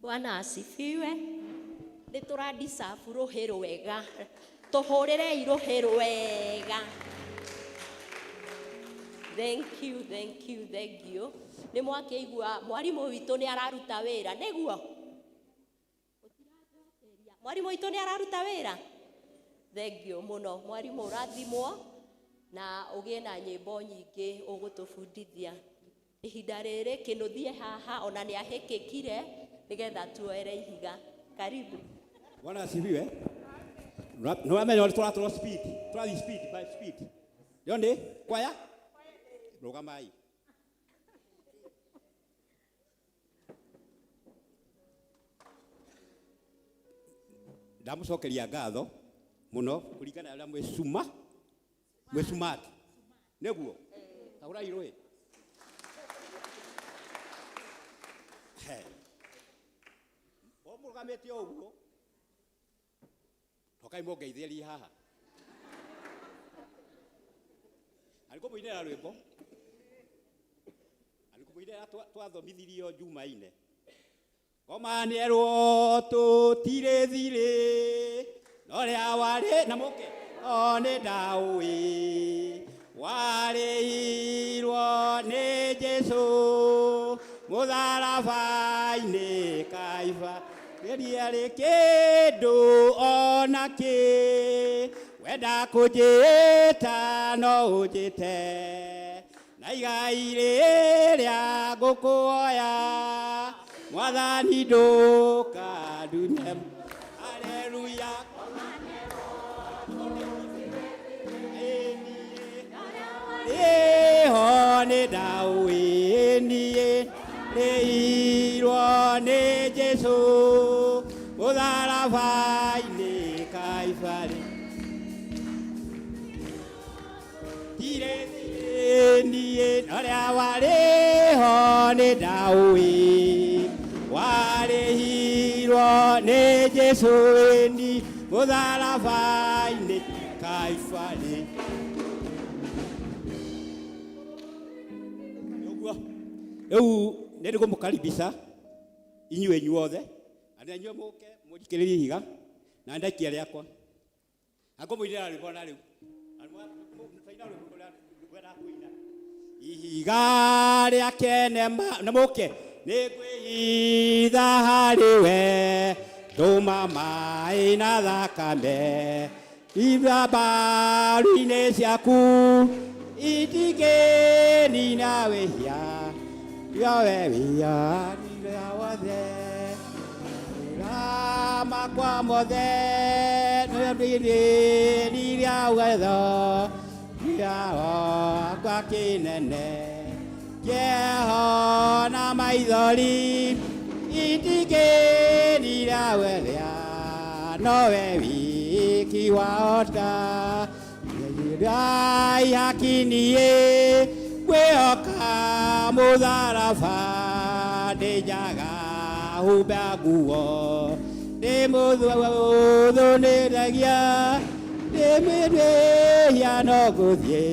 Bwana asifiwe. Nĩ tũradicabu rũhĩ rwega, tũhũrĩrei rũhĩ rwega. Thank you, thank you, thank you. Nĩ mwakĩigua mwarimũ witũ nĩ araruta wĩra, nĩguo? Mwarimũ witũ nĩ araruta wĩra. Thank you mũno mwarimũ, ũrathimwo na ũgĩe na nyĩmbo nyingĩ ũgũtũbundithia ihinda rĩrĩ. Kĩnũthie haha ona nĩ ahĩkĩkire nĩgetha tuoere ihiga. Karibu. Bwana asifiwe. Nĩ wamenya ũrĩa tũratũrwo speed, tũrathiĩ speed by speed. Yo nĩ kwaya? Rũgamai. Ndamũcokeria ngatho mũno kũringana na ũrĩa mwĩ cuma mwĩ smart. Nĩguo? Ahũrai rũĩ. He. O mũrũgamĩte o ũguo. Tokai mũngeithĩrie haha. Arĩ kũmũinĩra rwĩmbo. Arĩ kũmũinĩra twathomithirio Jumaine. Ngomanĩrwo tũtirĩ thirĩ no rĩa warĩ na mũke o nĩ ndaũĩ warĩirwo nĩ Jesũ mũtharaba-inĩ Kaiba rĩrĩa kĩndũ ona kĩ wenda kũnjĩta no ũnjĩte na igai rĩrĩa ngũkũoya mwathani ndũkandunye. Haleluya. Ĩho nĩ ndaũĩ niĩ rĩirwo nĩ Jesũ mũtharaba-inĩ Kaibarĩ tirĩ niĩ ũrĩa warĩ ho nĩ ndaũĩ warĩhirwo nĩ Jesũ ĩni mũtharaba-inĩ Kaibarĩ. Ũguo rĩu nĩ ndĩkũmũkaribisha inyuĩ inyuothe na inyuĩ mũke mũthikĩrĩrie ihiga na ndaikia rĩakwa na ngũmũinĩra rwĩmbo na rĩu twaina rwĩmbo rũrĩa ngwendaga kũina ihiga rĩa kenema na mũke nĩ ngwĩhitha harĩ we ndũma maĩ na thakame ithabaru-inĩ ciaku itingĩnina wĩhia yowe wĩhia wothe makwa mothe rĩrĩa wetho kwa kĩnene kĩeho na maithori itingĩnina wethia nowe wiki wahota ihakiniĩ ngwĩhoka mũtharaba ndĩnjaga humba nguo ndĩ mũthũnĩragia ndĩ no ngũthiĩ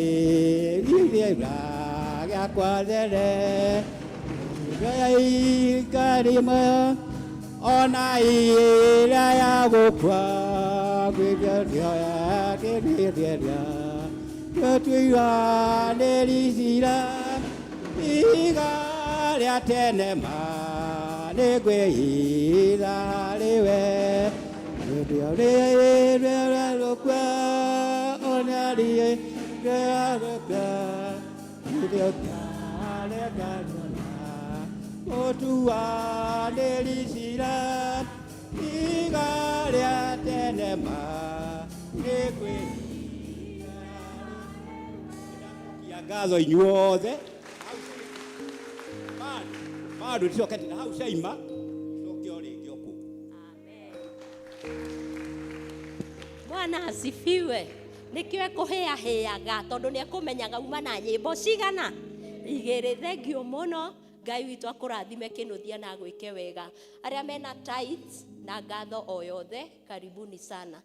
gĩthĩra gĩakwa there ikarima ona ĩrĩa ya gũkua gwĩrĩrĩrĩrĩrĩa twĩtuiranĩricira ihiga rĩa tene ma nĩ ngwĩhitha harĩ we rĩrĩa ona rĩrĩa ũtuanĩricira ihiga rĩa tene ma nĩ ngwĩhitha ngatho inyuothe bado ticokete na hau caima coke o rĩngĩ o kũu. Bwana asifiwe. Nĩkĩo ekũhĩahĩaga tondũ nĩ ekũmenyaga uma na nyĩmbo cigana igĩrĩ. Thengio mũno, Ngai witũ akũrathime kĩnũthia na agwĩke wega. Arĩa mena tithes na ngatho o yothe, karibuni sana.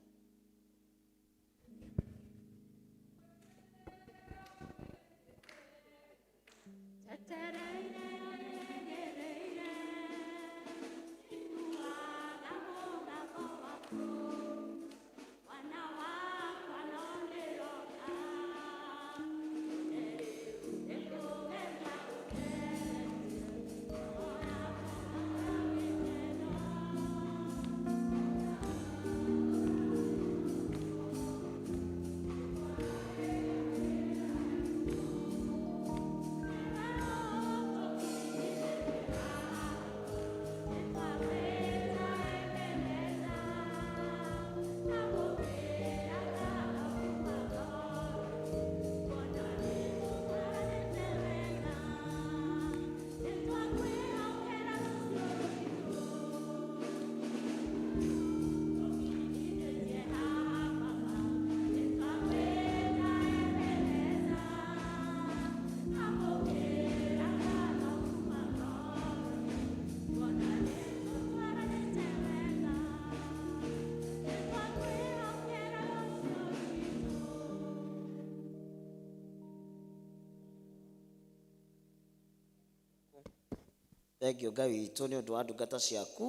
Thengio Ngai witũ nĩ ũndũ wa ndungata ciaku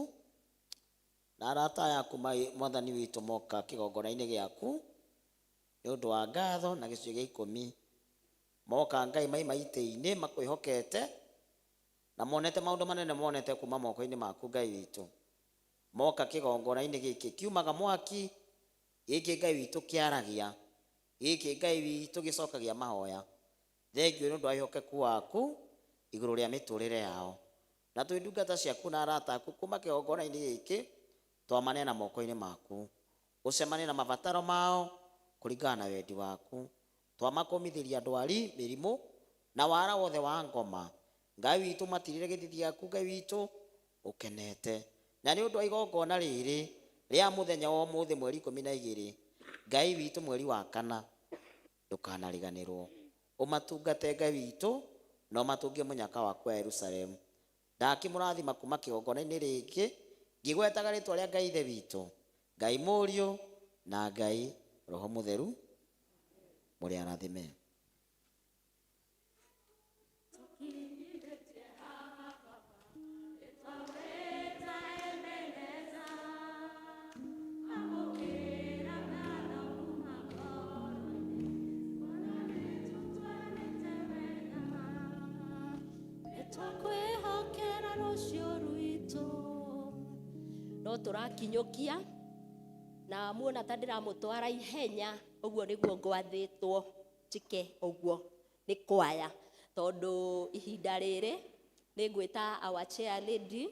na arata aya aku Mwathani witũ moka kĩgongona-inĩ gĩaku nĩ ũndũ wa ngatho na gĩcunjĩ gĩa ikũmi. Moka Ngai maima itĩ-inĩ makwĩhokete na monete maũndũ manene monete kuma moko-inĩ maku Ngai witũ. Moka kĩgongona-inĩ gĩkĩ kiumaga mwaki, gĩkĩ Ngai witũ kĩaragia, gĩkĩ Ngai witũ gĩcokagia mahoya. Thengio nĩ ũndũ wa wĩhokeku waku igũrũ rĩa mĩtũrĩre yao. Na twĩ ndungata ciaku na arata aku kuma kĩgongona-inĩ gĩkĩ twamaneana moko-inĩ maku. Ũcemanie na mabataro mao kũringana na wendi waku. Twamakũmithĩria ndwari, mĩrimũ na wara wothe wa ngoma. Ngai witũ matirĩre gĩthithi gĩaku Ngai witũ ũkenete. Na nĩ ũndũ wa igongona rĩrĩ rĩa mũthenya wa ũmũthĩ mweri 12 Ngai witũ mweri wa kana ndũkanariganĩrwo. Ũmatungate Ngai witũ na ũmatũngie mũnyaka waku wa Yerusalemu. Ndakĩmũrathima kuma kĩgongona-inĩ rĩngĩ ngĩgwetaga rĩtwa rĩa Ngai Ithe witũ, Ngai Mũriũ na Ngai Roho Mũtheru. Mũrĩ arathime. Twakwĩhokera rũciũ rwitũ. No tũrakinyũkia na muona ta ndĩramũtwara ihenya ũguo nĩguo ngwathĩtwo njĩke ũguo nĩ kwaya tondũ ihinda rĩrĩ nĩ ngwĩta our chair lady.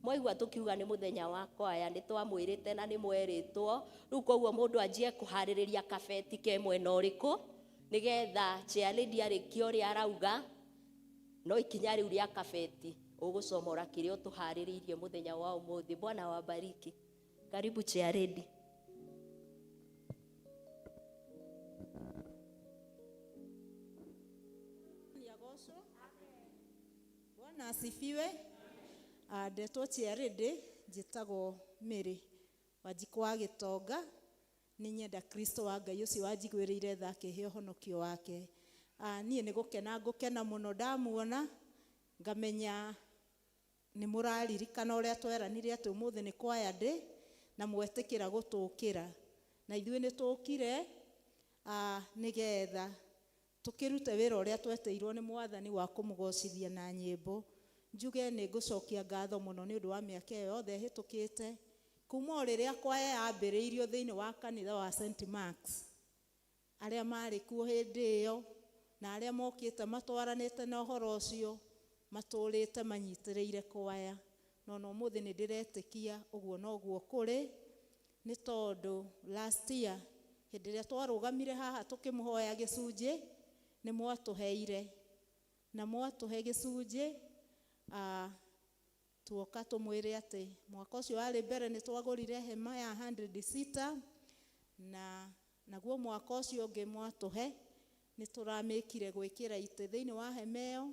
Mwaigua tũkiuga nĩ mũthenya wa kwaya nĩ twamwĩrĩte na nĩ mwerĩtwo rĩu koguo mũndũ anjie kũharĩrĩria kabeti ke mwena ũrĩkũ nĩgetha chair lady arĩkia ũrĩa arauga no ikinya rĩu rĩa kabeti ũgũcomora kĩrĩa ũtũharĩrĩirie mũthenya wa ũmũthĩ. Bwana wabariki. Karibu chair lady. Bwana asifiwe. Ndetwo chair lady njĩtagwo Mary Wanjikũ wa Gĩtonga. Nĩ nyenda Kristo wa Ngai ũcio wanjiguĩrĩire tha akĩhe ũhonokio wake. Niĩ nĩ gũkena ngũkena mũno ndamuona ngamenya nĩ mũraririkana ũrĩa tweranire atĩ ũmũthĩ nĩ kwaya ndĩ na mwetĩkĩra gũtũkĩra na ithuĩ nĩ tũkire nĩgetha tũkĩrute wĩra ũrĩa twetĩirwo nĩ Mwathani wa kũmũgocithia na nyĩmbo. Njuge nĩ ngũcokia ngatho mũno nĩ ũndũ wa mĩaka ĩyo yothe ĩhĩtũkĩte kuma o rĩrĩa kwaya yambĩrĩirio thĩinĩ wa kanitha wa St. Mark's. Arĩa marĩ kuo hĩndĩ ĩyo na arĩa mokĩte matwaranĩte na ũhoro ũcio matũrĩte manyitĩrĩire kwaya. No na ũmũthĩ nĩ ndĩretĩkia ũguo noguo kũrĩ nĩ tondũ last year hĩndĩ ĩrĩa twarũgamire haha tũkĩmũhoya gĩcunjĩ nĩ mwatũheire na mwatũhe gĩcunjĩ tuoka tũmwĩre atĩ mwaka ũcio warĩ mbere nĩ twagũrire hema ya 100 seater na naguo mwaka ũcio ũngĩ mwatũhe nĩ tũramĩkire gwĩkĩra itĩ thĩinĩ wa hema ĩyo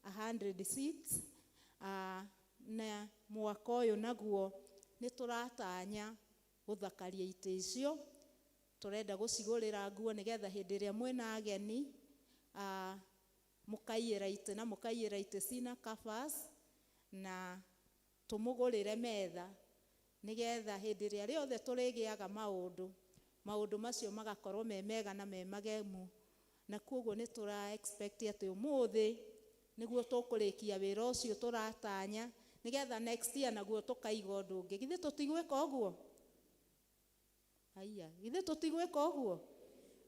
100 seats na mwaka ũyũ naguo nĩ tũratanya gũthakaria itĩ icio. Tũrenda gũcigũrĩra nguo nĩgetha hĩndĩ ĩrĩa mwĩna ageni mũkaiyĩra itĩ na mũkaiyĩra itĩ cina covers na tũmũgũrĩre metha nĩgetha hĩndĩ ĩrĩa rĩothe tũrĩgĩaga maũndũ macio magakorwo me mega na me magemu. Na koguo nĩ tũra expect atĩ ũmũthĩ nĩguo tũkũrĩkia wĩra ũcio tũratanya nĩgetha next year naguo tũkaiga ũndũ ũngĩ. Githĩ tũtigwĩka ũguo? Haiya, githĩ tũtigwĩka ũguo?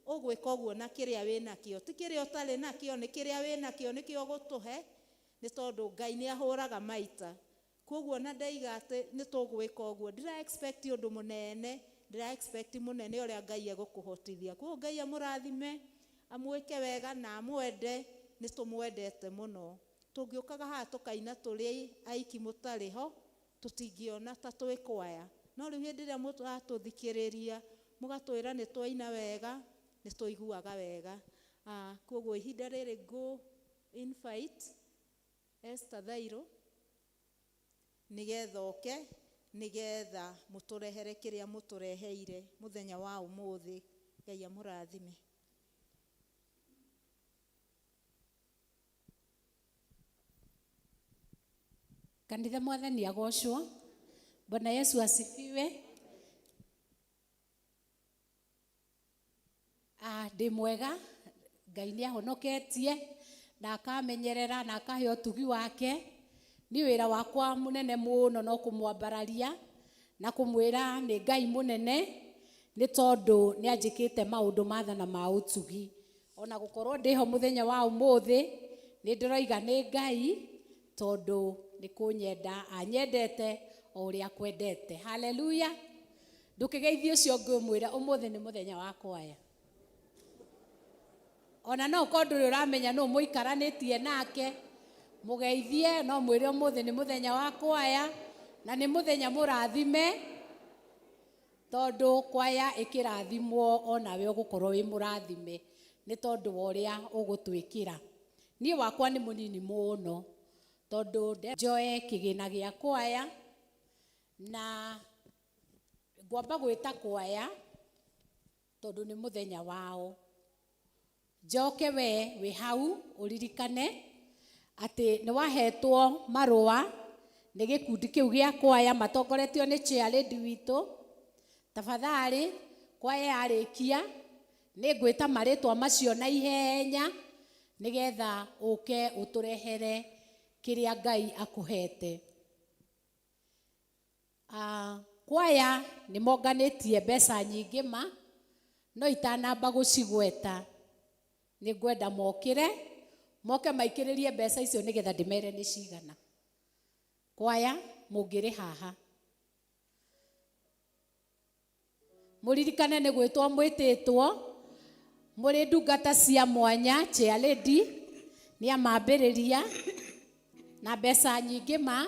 Ũgwĩka ũguo na kĩrĩa wĩnakĩo, ti kĩrĩa ũtarĩ nakĩo, nĩ kĩrĩa wĩnakĩo nĩkĩo ũgũtũhe, nĩ tondũ Ngai nĩ ahũraga maita. Koguo na ndaiga atĩ nĩ tũgwĩka ũguo, ndĩra expect ũndũ mũnene, ndĩra expect mũnene ũrĩa Ngai egũkũhotithia. Koguo Ngai amũrathime, amwĩke wega na amwende, nĩ tũmwendete mũno. Tũngĩũkaga haha tũkaina tũrĩ aiki mũtarĩ ho, tũtingĩona ta twĩ kwaya. No rĩu hĩndĩ ĩrĩa mũratũthikĩrĩria, mũgatwĩra nĩ twaina wega, nĩ tũiguaga wega. Koguo ihinda rĩrĩ ngũ invite Esther Thairũ nĩgetha oke, nĩgetha mũtũrehere kĩrĩa mũtũreheire mũthenya wa ũmũthĩ. Ngai amũrathime. Kanitha mwathani agocwo. Bwana Yesu asifiwe. Ah, ndĩ mwega. Ngai nĩ ahonoketie na akamenyerera na akahe ũtugi wake. Niĩ wĩra wakwa mũnene mũno no kũmwambararia na kũmwĩra nĩ Ngai mũnene nĩ tondũ nĩ anjĩkĩte maũndũ matha na ma ũtugi. Ona gũkorwo ndĩho mũthenya wa ũmũthĩ nĩ ndĩroiga nĩ Ngai tondũ nĩ kũnyenda anyendete o ũrĩa akwendete. Haleluya. Ndũkĩgeithie ũcio ũngĩ ũmwĩre ũmũthĩ nĩ mũthenya wa kwaya. Ona no ũkorwo ndũrĩ ũramenya nũ mũikaranĩtie nake, mũgeithie no mwĩre ũmũthĩ nĩ mũthenya wa kwaya na nĩ mũthenya mũrathime tondũ kwaya ĩkĩrathimwo onawe ũgũkorwo wĩ mũrathime nĩ tondũ wa ũrĩa ũgũtwĩkĩra. Niĩ wakwa nĩ mũnini mũno tondũ njoe kĩgĩna gĩa kwaya na ngwamba gwĩta kwaya tondũ nĩ mũthenya wao. Njoke we wĩ hau ũririkane atĩ nĩ wahetwo marũa nĩ gĩkundi kĩu gĩa kwaya matongoretio nĩ chair lady witũ. Tafadhali kwaya yarĩkia nĩ ngwĩta marĩtwa macio na ihenya nĩgetha ũke ũtũrehere kĩrĩa Ngai akũhete. Kwaya nĩ monganĩtie mbeca nyingĩ ma, no itanamba gũcigweta nĩ ngwenda mokĩre moke maikĩrĩrie mbeca icio nĩgetha ndĩmere nĩ cigana. Kwaya mũngĩrĩ haha mũririkane nĩ gwĩtwo mwĩtĩtwo mũrĩ ndungata cia mwanya. Chair lady nĩ amambĩrĩria na mbeca nyingĩ ma.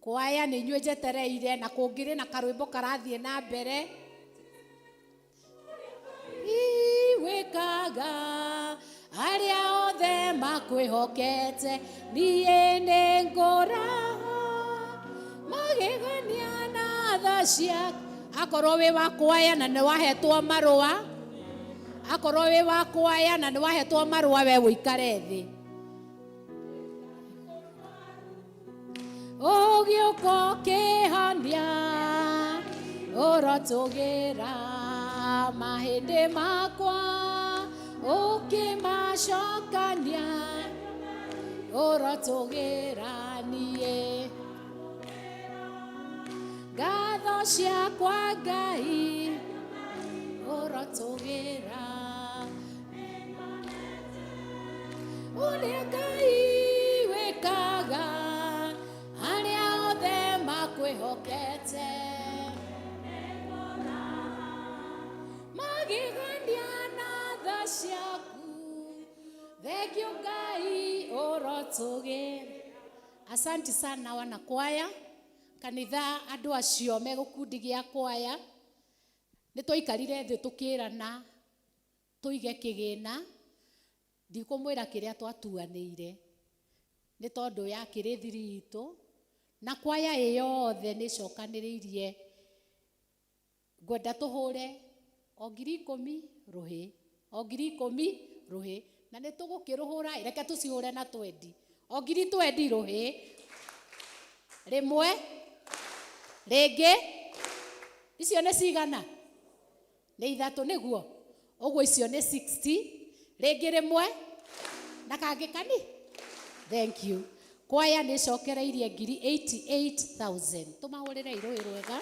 Kwaya nĩ inyuĩ njetereire na kũngĩrĩ na karwĩmbo karathiĩ na mbere. Wĩkaga arĩa othe makwĩhokete, niĩ nĩ ngũraha magegania na tha ciaku. Akorwo wĩ wa kwaya na nĩ wahetwo marũa, akorwo wĩ wa kwaya na nĩ wahetwo marũa, we ũikare thĩ. Ũgĩũka ũkĩhonia ũrotũgĩra mahĩndĩ makwa ũkĩmacokania ũrotũgĩra niĩ ngatho ciakwa Ngai ũrotũgĩra ũrĩa Ngai wĩkaga arĩa othe makwĩhokete magegania na tha ciaku. Thengiũ Ngai ũrotũgĩra. Asante sana wana kwaya kanitha, andũ acio me gĩkundi gĩa kwaya nĩ twaikarire thĩ tũkĩrana tũige kĩgĩna. Ndikũmwĩra kĩrĩa twatuanĩire nĩ tondũ yakĩrĩ thiri itũ na kwaya ĩ yothe nĩ ĩcokanĩrĩirie. Ngwenda tũhũre o 10,000 rũhĩ, o 10,000 rũhĩ, na nĩ tũgũkĩrũhũra. Reke tũcihũre na 20, o 20,000 rũhĩ rĩmwe rĩngĩ. Icio nĩ cigana? Nĩ ithatũ nĩguo ũguo, icio nĩ 60 rĩngĩ rĩmwe na kangĩ kani. Thank you. Kwaya nĩ ĩcokereirie 88,000. Tũmahũrĩre irũĩ rwega.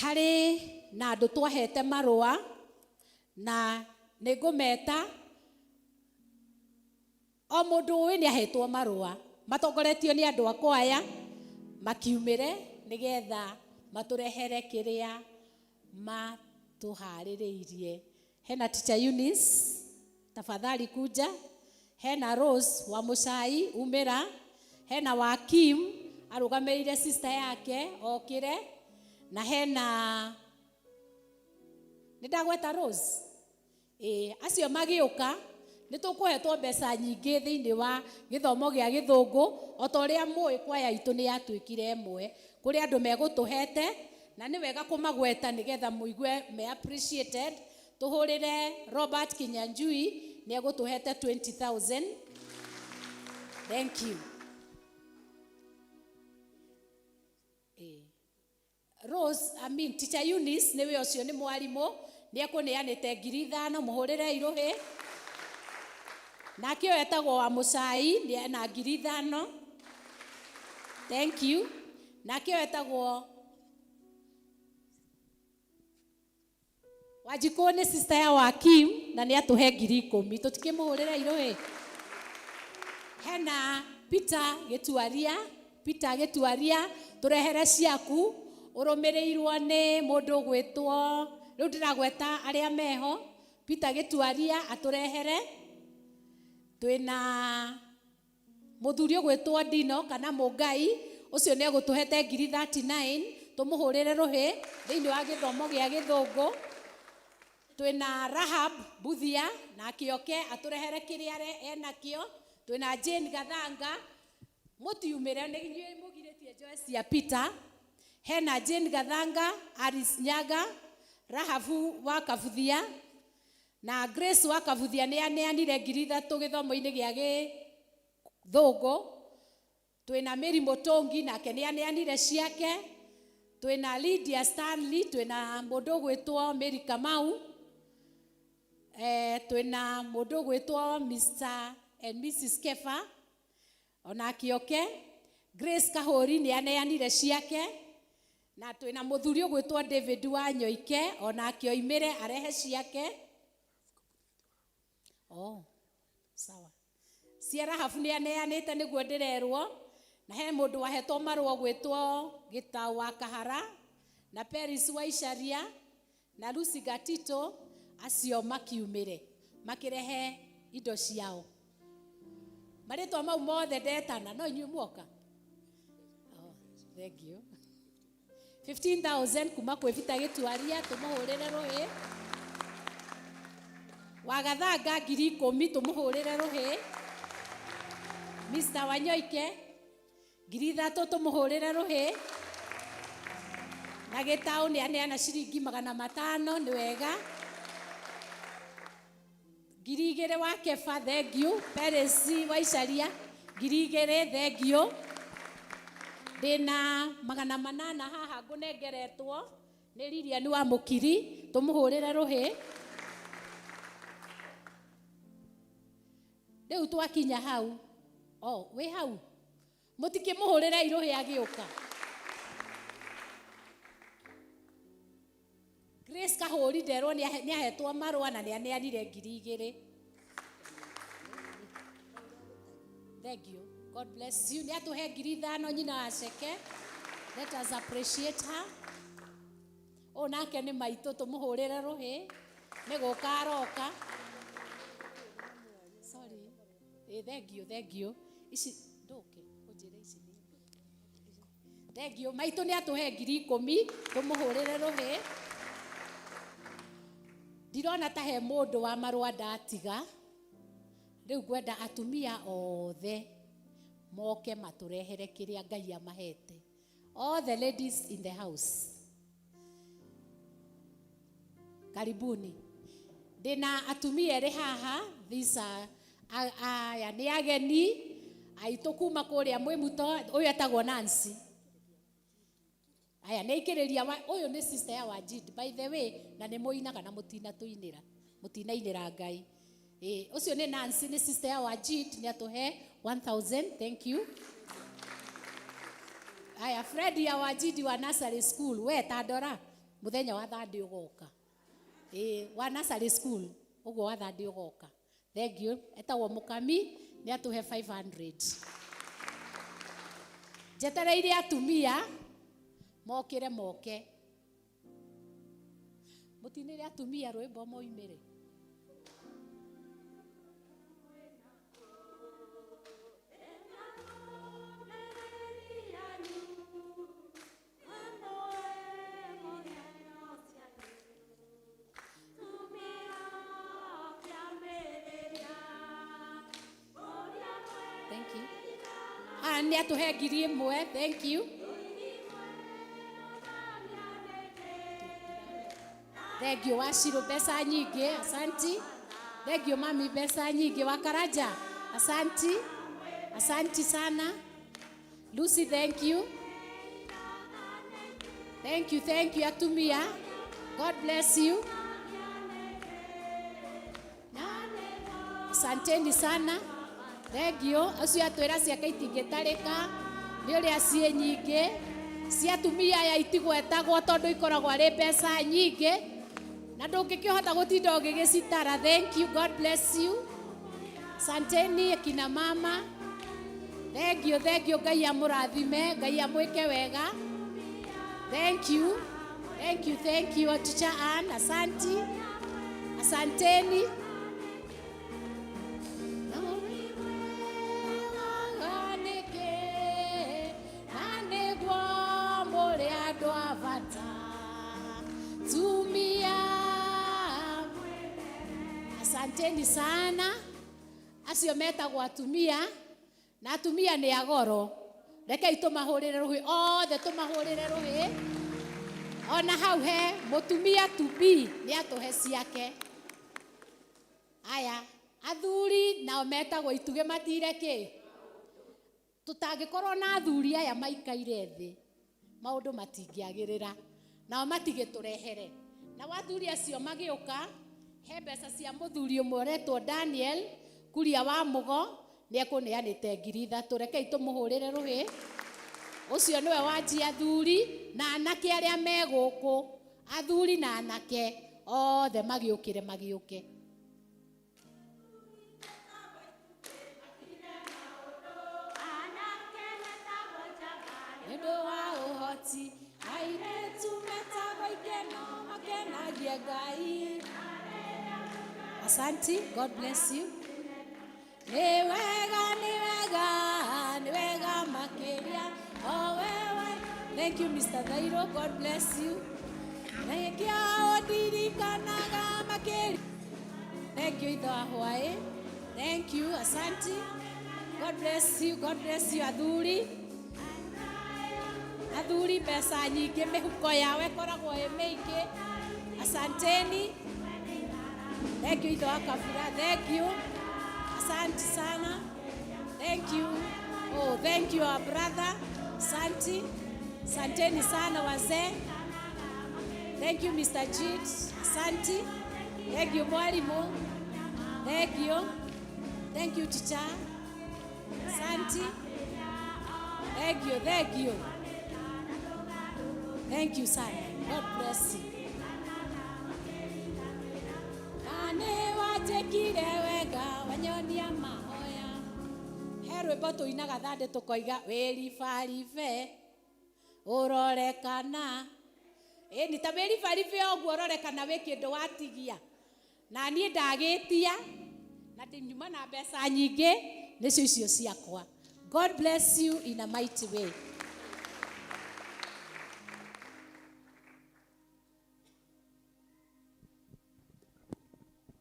Harĩ na andũ twahete marũa na nĩ ngũmeta o mũndũ ũĩ nĩ ahetwo marũa matongoretio nĩ andũ a kwaya makiumĩre nĩgetha matũrehere kĩrĩa matũharĩrĩirie. Hena Teacher Eunice, tafadhali kuja. Hena Rose wa Mũcai, umĩra. Hena Wakim arũgamĩrĩire sister yake okĩre, na hena nĩ ndagweta Rose. Ĩĩ, acio magĩũka nĩ tũkũhetwo mbeca nyingĩ thĩinĩ wa gĩthomo gĩa gĩthũngũ. O ta ũrĩa mũĩ, kwaya itũ nĩ yatuĩkire ĩmwe kũrĩ andũ megũtũhete na nĩ wega kũmagweta nĩgetha mũigue me appreciated. Tũhũrĩre Robert Kinyanjui Nĩ egũtũhete 20,000. Thank you. Rose, I mean, Teacher Eunice nĩwe ũcio nĩ mwarimũ, nĩ ekũneanĩte 5,000, mũhũrĩre irũhĩ. Nake ũyũ etagwo wa Mũcai, nĩ ena 5,000. Thank you. Nake ũyũ etagwo Wanjikũ nĩ sister ya Wakim na nĩ atũhe 10,000, tũtikĩmũhũrĩre irũhĩ. Hena Peter Gĩtuaria, Peter Gĩtuaria, tũrehere ciaku, ũrũmĩrĩirwo nĩ mũndũ ũgwĩtwo, rĩu ndĩragweta arĩa meho. Peter Gĩtuaria atũrehere. Twĩna mũthuri ũgwĩtwo Dino kana Mũngai, ũcio nĩ egũtũhete 39,000, tũmũhũrĩre rũhĩ thĩinĩ wa gĩthomo gĩa Gĩthũngũ. Twĩna Rahab Buthia na akĩoke atũrehere kĩrĩa enakĩo. Twĩna Jane Gathanga, mũtiumĩre nĩ inyuĩ mũgirĩtie njoe cia Peter. Hena Jane Gathanga, Alice Nyaga, Rahabu wa Kabuthia na Grace wa Kabuthia nĩ aneanire 3,000 gĩthomo-inĩ gĩa Gĩthũngũ. Twĩna Mary Mũtũngi nake nĩ aneanire ciake. Twĩna Lydia Stanley, twĩna mũndũ ũgwĩtwo Mary Kamau, twĩna mũndũ ũgwĩtwo Mr and Mrs Kefa ona akĩoke. Grace Kahũri nĩ aneanire ciake, na twĩna mũthuri ũgwĩtwo David wa Nyoike ona akĩoimĩre arehe ciake. Oh, sawa. Cia Rahabu nĩ aneanĩte nĩguo ndĩrerwo, na he mũndũ wahetwo marũa ũgwĩtwo Gĩtau wa Kahara na Peris wa Icaria na Lucy Gatito, acio makiumĩre makĩrehe indo ciao. Marĩtwa mau mothe ndetana no inyuĩ muoka. Oh, thank you. 15,000 kuma kwĩ Peter Gĩtuaria, tũmũhũrĩre rũhĩ. Wagathanga 10,000, tũmũhũrĩre rũhĩ. Mr Wanyoike 3,000, tũmũhũrĩre rũhĩ. Na Gĩtaũ nĩ aneana ciringi 500, nĩ wega. 2,000 wa Kefa, thank you. Peres wa Icaria 2,000, thank you. Ndĩna 800 haha ngũnengeretwo nĩ Lilian wa Mũkiri, tũmũhũrĩre rũhĩ. Rĩu twakinya hau, oh, wĩ hau, mũtikĩmũhũrĩre irũhĩ agĩũka. Grace Kahũri nderwo nĩ ahetwo marũa na nĩ aneanire 2,000. Thank you. God bless you. Nĩ atũhe 5,000 nyina wa Ceke. Let us appreciate her. Ũyũ nake nĩ maitũ, tũmũhũrĩre rũhĩ. Nĩ gũka aroka. Sorry. Thank you, thank you. Ici ndũke ũnjĩre ici nĩ. Thank you. Maitũ nĩ atũhe 10,000, tũmũhũrĩre rũhĩ. Ndirona ta he mũndũ wa marũa ndatiga. Rĩu ngwenda atumia othe moke matũrehere kĩrĩa Ngai amahete. All the ladies in the house, karibuni. Ndĩna atumia erĩ haha. These are aya nĩ ageni aitũ kuma kũrĩa Mwĩmuto. Ũyũ etagwo Nancy. Aya nĩ aikĩrĩria ũyũ nĩ sister ya Wajid, by the way, na nĩ mũinaga na mũtinatũinĩra, mũtinainĩra Ngai. Ũcio nĩ Nancy, nĩ sister ya Wajid, nĩ atũhe 1000, thank you. Aya Fred ya Wajid wa nursery school, we ta ndora mũthenya wa thandi ũgoka. Wa nursery school ũguo wa thandi ũgoka. Thank you. Etagwo Mũkami, nĩ atũhe 500. Njetereire atumia mokĩre moke. Mũtinĩre atumia rwĩmbo moimĩre. Thank you. Ah, nĩ atũhe 1,000, thank you. Thank you, Wacirũ, mbeca nyingĩ, asanti. Thank you mami, mbeca nyingĩ. Wakaraja, asanti, asanti sana. Lucy, thank you, thank you, thank you. Atumia, God bless you. Asanteni sana, thank you. Acio atwĩra ciake itingĩtarĩka nĩ ũrĩa ciĩ nyingĩ. Cia atumia aya itigwetagwo tondũ ikoragwo arĩ mbeca nyingĩ na ndũngĩkĩhota gũtinda ũgĩgĩcitara. Thank you, God bless you. Asanteni akina mama, thank you, thank you. Ngai amũrathime, Ngai amwĩke wega. Thank you, thank you, thank you. Teacher Ann, asanti, asanteni. Tumia, asanteni sana. Acio metagwo atumia, na atumia nĩ agoro. Rekei tũmahũrĩre rũhĩ othe, tũmahũrĩre rũhĩ. Ona hau he mũtumia to be nĩ atũhe ciake. Aya athuri nao metagwo itugĩ matire kĩ. Tũtangĩkorwo na athuri aya maikaire thĩ, maũndũ matingĩagĩrĩra, nao matigĩtũrehere. Na athuri acio magĩũka, he mbeca cia mũthuri ũmwe ũretwo Daniel Kuria wa Mũgo, nĩ ekũneanĩte 3,000. Rekei tũmũhũrĩre rũhĩ. Ũcio nĩwe wanjia athuri na anake arĩa me gũkũ, athuri na anake othe magĩũkĩre, magĩũke. Nĩ ũndũ wa ũhoti airĩtu metagwo ikeno makenagie Ngai. Asanti, God bless you. Nĩ wega, nĩ wega, nĩ wega makĩria o wewe. Thank you Mr. Thairo, God bless you. Nĩkĩo ũndirikanaga makĩria. Thank you ithe wa hwaĩ. Thank you, asanti. God bless you, God bless you athuri. Athuri mbeca nyingĩ mĩhuko yao ĩkoragwo ĩ mĩingĩ. Asanteni. Thank you ithe wa Kabura, thank you. Asante sana. Thank you. Oh, thank you our brother. Asante. Asanteni sana wazee. Thank you Mr. Jit. Asante. Thank you mwalimu. Thank you. Thank you teacher. Asante. Thank you, thank you. Thank you sana. God bless you. Nĩ wanjĩkire wega wanyonia mahoya. He rwĩmbo tũinaga thandĩ tũkoiga wĩribaribe ũrorekana. Ĩni ta wĩribaribe ũguo ũrorekana wĩ kĩndũ watigia. Na niĩ ndagĩtia na ndĩnyuma na mbeca nyingĩ nĩcio icio ciakwa. God bless you in a mighty way.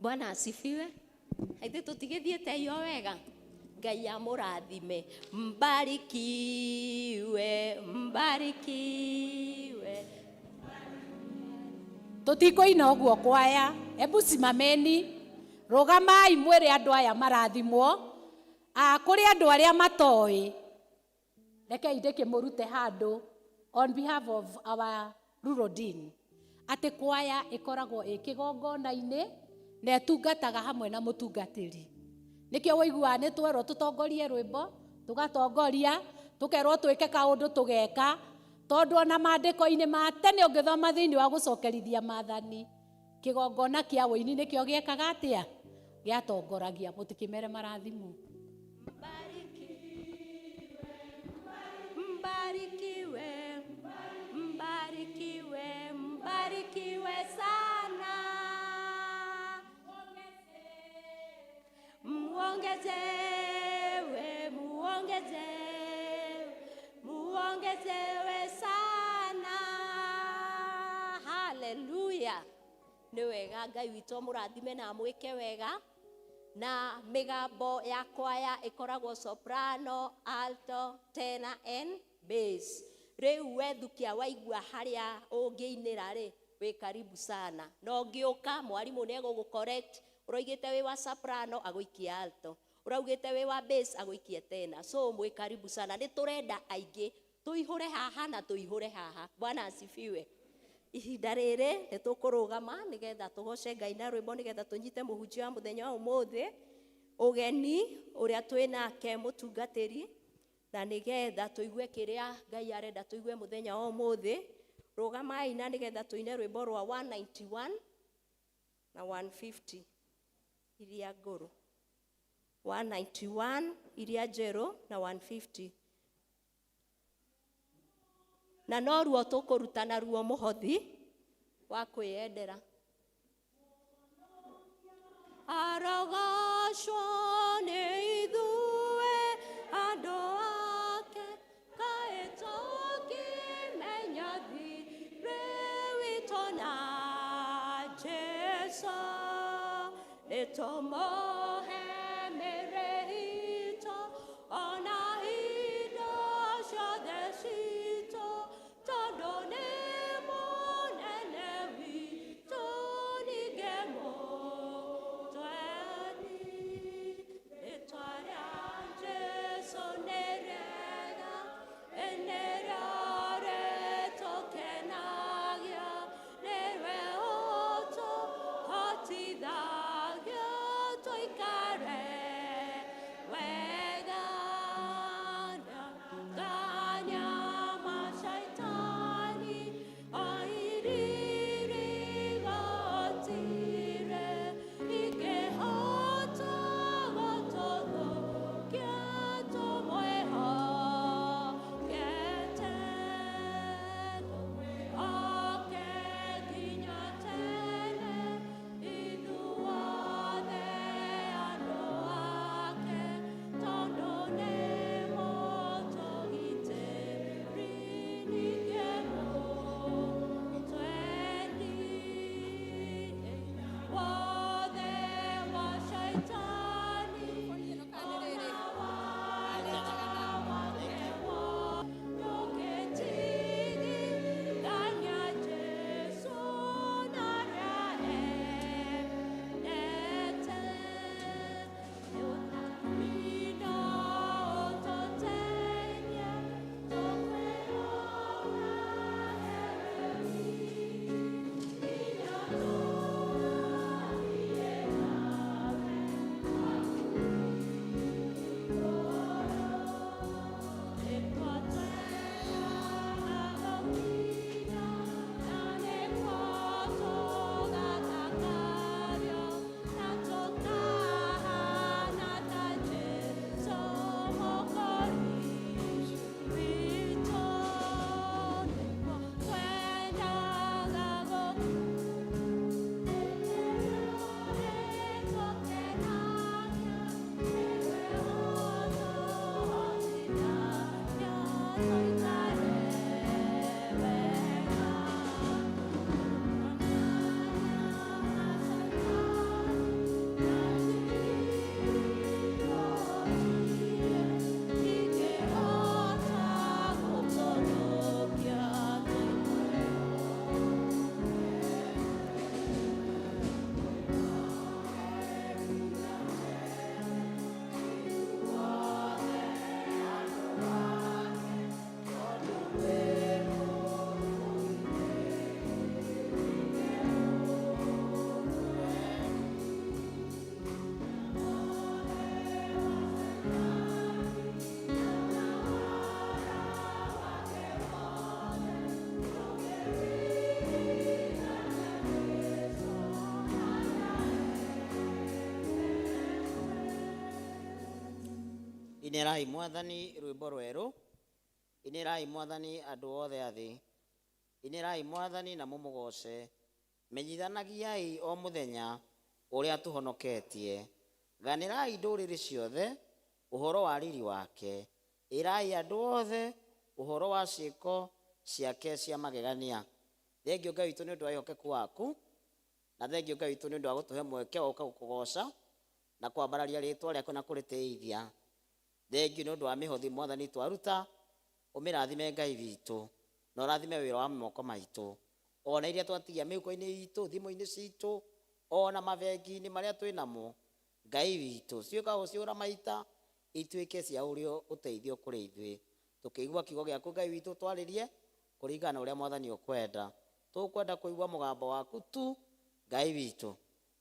Bwana asifiwe. Ithe tutigithiete iyo wega. Ngai amũrathime. Mbarikiwe, mbarikiwe. Tũtikũina ũguo kwaya. Ebu simameni, rũgamai mwĩre andũ aya marathimwo. Kũrĩ andũ arĩa matoĩ, rekei ndĩkĩmũrute handũ on behalf of our rural dean, atĩ kwaya ĩkoragwo ĩ kĩgongona-inĩ na ĩtungataga hamwe na mũtungatĩri. Nĩkĩo wũiguaga nĩ twerwo tũtongorie rwĩmbo, tũgatongoria, tũkerwo twĩke kaũndũ tũgeka, tondũ ona maandĩko-inĩ ma tene ũngĩthoma thĩinĩ wa gũcokerithia maathani, kĩgongona kĩa wũini nĩkĩo gĩekaga atĩa? Gĩatongoragia. Mũtikĩmere marathimwo. Mbarikiwe, mbarikiwe, mbarikiwe sana. Muongezewe, muongezewe, muongezewe sana. Hallelujah. Nĩ wega Ngai witũ amũrathime na amwĩke wega. Na mĩgambo ya kwaya ĩkoragwo soprano, alto, tenor and bass. Rĩu wethukia waigua harĩa ũngĩinĩra rĩ, wĩ karibu sana. Na ũngĩũka mwarimũ nĩ egũgũ correct, Ũroigĩte wĩ wa soprano agũikie alto, ũraugĩte wĩ wa bass agũikie tena. So mwĩ karibu sana, nĩ tũrenda aingĩ tũihũre haha na tũihũre haha. Bwana asifiwe. Ihinda rĩrĩ nĩ tũkũrũgama nĩgetha tũgoce Ngai na rwĩmbo, nĩgetha tũnyite mũhunjia wa mũthenya wa ũmũthĩ ũgeni ũrĩa twĩ nake mũtungatĩri, na nĩgetha tũigue kĩrĩa Ngai arenda tũigue mũthenya wa ũmũthĩ. Rũgamai na nĩgetha tũine rwĩmbo rwa 191 na 150 iria ngũrũ, 191 iria njerũ na 150, na noruo tũkũruta naruo mũhothi wa kwĩyendera. Arogocwo nĩ ithuĩ andũ ake, kaĩ tũkĩmenya thirĩ witũ na Jesũ, nĩ tũmũhe mĩĩrĩ itũ ona indo ciothe citũ, tondũ nĩ mũnene witũ ningĩ mũtweni. Rĩtwa rĩa Jesũ nĩ rĩega, nĩrĩo rĩtũkenagia, nĩwe ũtũhotithagia tũikare wega. Nganyama Shaitani oiriri gotire, ikĩhota gũtũthũkia tũmwĩhokete. Oke nginya tene ithuothe andũ ake, tondũ nĩ mũtũgitĩri ningĩ mũtwendi. Wothe wa Shaitani ona wara wake ndũngĩtigithania Jesũ na arĩa endete. Nĩũtũrinda ũtũteithie tũkwĩhoka nginya tũgathiĩ nawe. Inĩrai Mwathani rwĩmbo rwerũ, inĩrai Mwathani andũ othe a thĩ, inĩrai Mwathani na mũmũgoce, menyithanagiai o mũthenya ũrĩa tũhonoketie, ganĩrai ndũrĩrĩ ciothe ũhoro wa riri wake, ĩrai andũ othe ũhoro wa ciĩko ciake cia magegania. Thengio Ngai witũ nĩ ũndũ wa wĩhokeku waku, na thengio Ngai witũ nĩ ũndũ wa gũtũhe mweke wa gũka gũkũgoca na kwambararia rĩtwa rĩaku na kũrĩtĩithia. Thengio nĩ ũndũ wa mĩhothi Mwathani twaruta, ũmĩrathime Ngai witũ, na ũrathime wĩra wa moko maitũ, ona iria twatigia mĩhuko-inĩ itũ, thimũ-inĩ citũ, Ona mabengi-inĩ marĩa twĩ namo, Ngai witũ, ciũkaga gũciũra maita, ituĩke cia ũrĩa ũteithio kũrĩ ithuĩ. Tũkĩigua kiugo gĩaku Ngai witũ, twarĩrie kũringana na ũrĩa Mwathani ũkwenda. Tũkwenda kũigua mũgambo waku tu, Ngai witũ.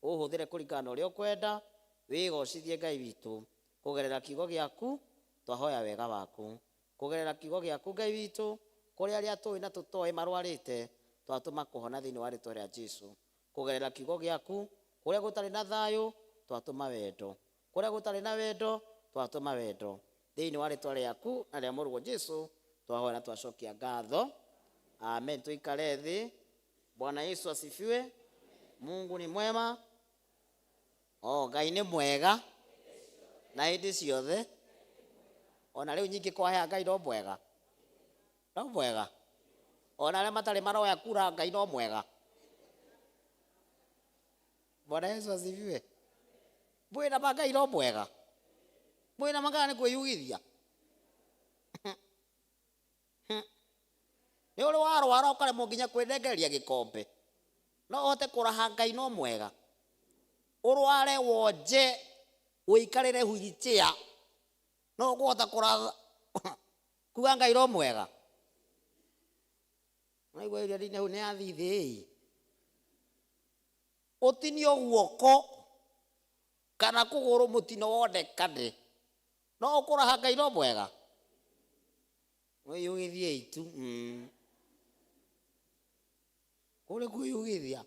Ũhũthĩre kũringana na ũrĩa ũkwenda, wĩgocithie Ngai witũ. Kũgerera kiugo gĩaku, twahoya wega waku. Kũgerera kiugo gĩaku Ngai witũ, kũrĩ arĩa tũĩ na tũtoĩ marwarĩte, twatũma kũhona thĩinĩ wa rĩtwa rĩa Jesu. Kũgerera kiugo gĩaku, kũrĩa gũtarĩ na thayũ, twatũma wendo. Kũrĩa gũtarĩ na wendo, twatũma wendo. Thĩinĩ wa rĩtwa rĩaku na rĩa mũrũguo Jesu, twahoya na twacokia ngatho. Amen. Tuikare thĩ. Bwana Yesu asifiwe. Mungu ni mwema. Oh, Ngai nĩ mwega na hĩndĩ ciothe. Ona rĩu nyingĩ kwahea Ngai no mwega, no mwega. Ona arĩa matarĩ maroya kura Ngai no mwega. Bwana Yesu asifiwe. Mwĩna ma Ngai no mwega, mwĩna ma kana nĩ kwĩyugithia. Nĩ ũrĩ warwara ũkaremwo nginya kwĩnengereria gĩkombe, no ũhote kũraha Ngai no mwega. Ũrware wonje ũikarĩre wheelchair, no ũkũhota kũratha kuga Ngai no mwega. Ũraigua ĩrĩa ndine hau nĩ yathithĩ. Ũtinio guoko kana kũgũrũ mũtino wonekane, no ũkũraha Ngai no mwega. Mwĩyugithie itu. Kũrĩ kwĩyugithia.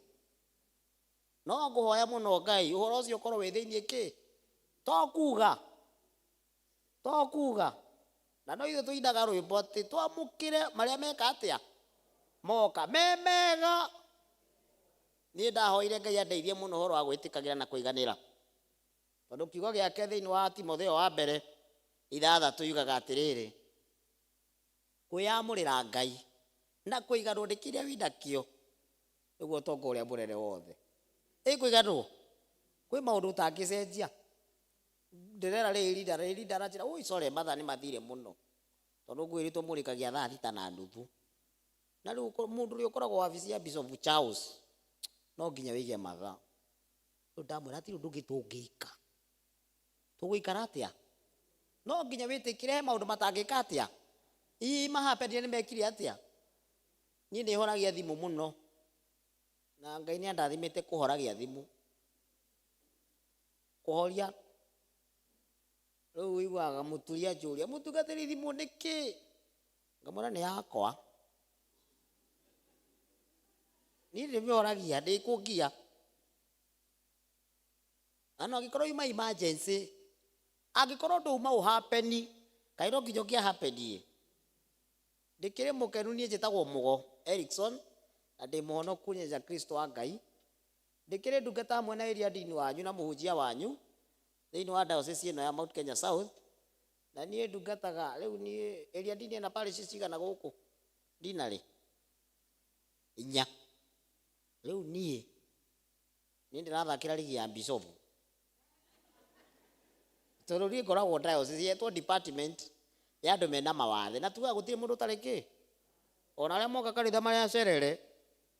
No ngũhoya mũno Ngai ũhoro ũcio ũkorwo wĩ thĩinĩ kĩ, to kuga, to kuga. Na no ithuĩ tũinaga rwĩmbo atĩ twamũkĩre marĩa meka atĩa, moka me mega. Niĩ ndahoire Ngai andeithie mũno ũhoro wa gwĩtĩkagĩra na kũiganĩra, tondũ kiugo gĩake thĩinĩ wa Timotheo wa mbere 6 yugaga atĩrĩrĩ, kwĩyamũrĩra Ngai na kũiganwo nĩ kĩrĩa wĩnakĩo nĩguo ũtonga ũrĩa mũnene wothe. Ĩ kũiganwo kwĩ maũndũ ũtangĩcenjia. Ndĩrera rĩrĩ rinda aranjĩra, oi sorry mathaa nĩ mathire mũno, tondũ ngwĩrĩtwo mũrĩkagia thaa 6:30. Na rĩu mũndũ ũrĩa ũkoragwo wabici ya Bishop Charles no nginya wĩige mathaa. Rĩu ndamwĩra hatirĩ ũndũ ũngĩ tũngĩka, tũgũikara atĩa? No nginya wĩtĩkĩre he maũndũ matangĩka atĩa. Ii mahapenire nĩ mekire atĩa? Niĩ nĩ horagia thimũ mũno, na Ngai nĩ andathimĩte kũhoragia thimũ. Kũhoria rĩu ũiguaga mũturi anjũria, mũtungatĩri thimũ nĩ kĩ? Ngamwĩra nĩ yakwa. Niĩ ndĩmĩhoragia, ndĩkũngia. Na no angĩkorwo yuma emergency, angĩkorwo ndũma ũhapeni, kaĩ no nginya ũngĩahapenie. Ndĩkĩrĩ mũkenu niĩ njĩtagwo Mũgo Erikson, na ndĩ mũhonoku nĩ Kristo wa Ngai. Ndĩkĩrĩ ndungata hamwe na area dean wanyu na mũhunjia wanyu thĩinĩ wa diocese ĩno ya Mount Kenya South. Na niĩ ndungataga rĩu niĩ area dean ena parish cigana gũkũ ndinarĩ 4. Rĩu niĩ niĩ ndĩrathakĩra ligi ya bishop, tondũ niĩ ngoragwo diocese yetwo department ya andũ mena mawathe, na tugaga gũtirĩ mũndũ ũtarĩ kĩ. Ona arĩa moka kanitha marĩa acerere,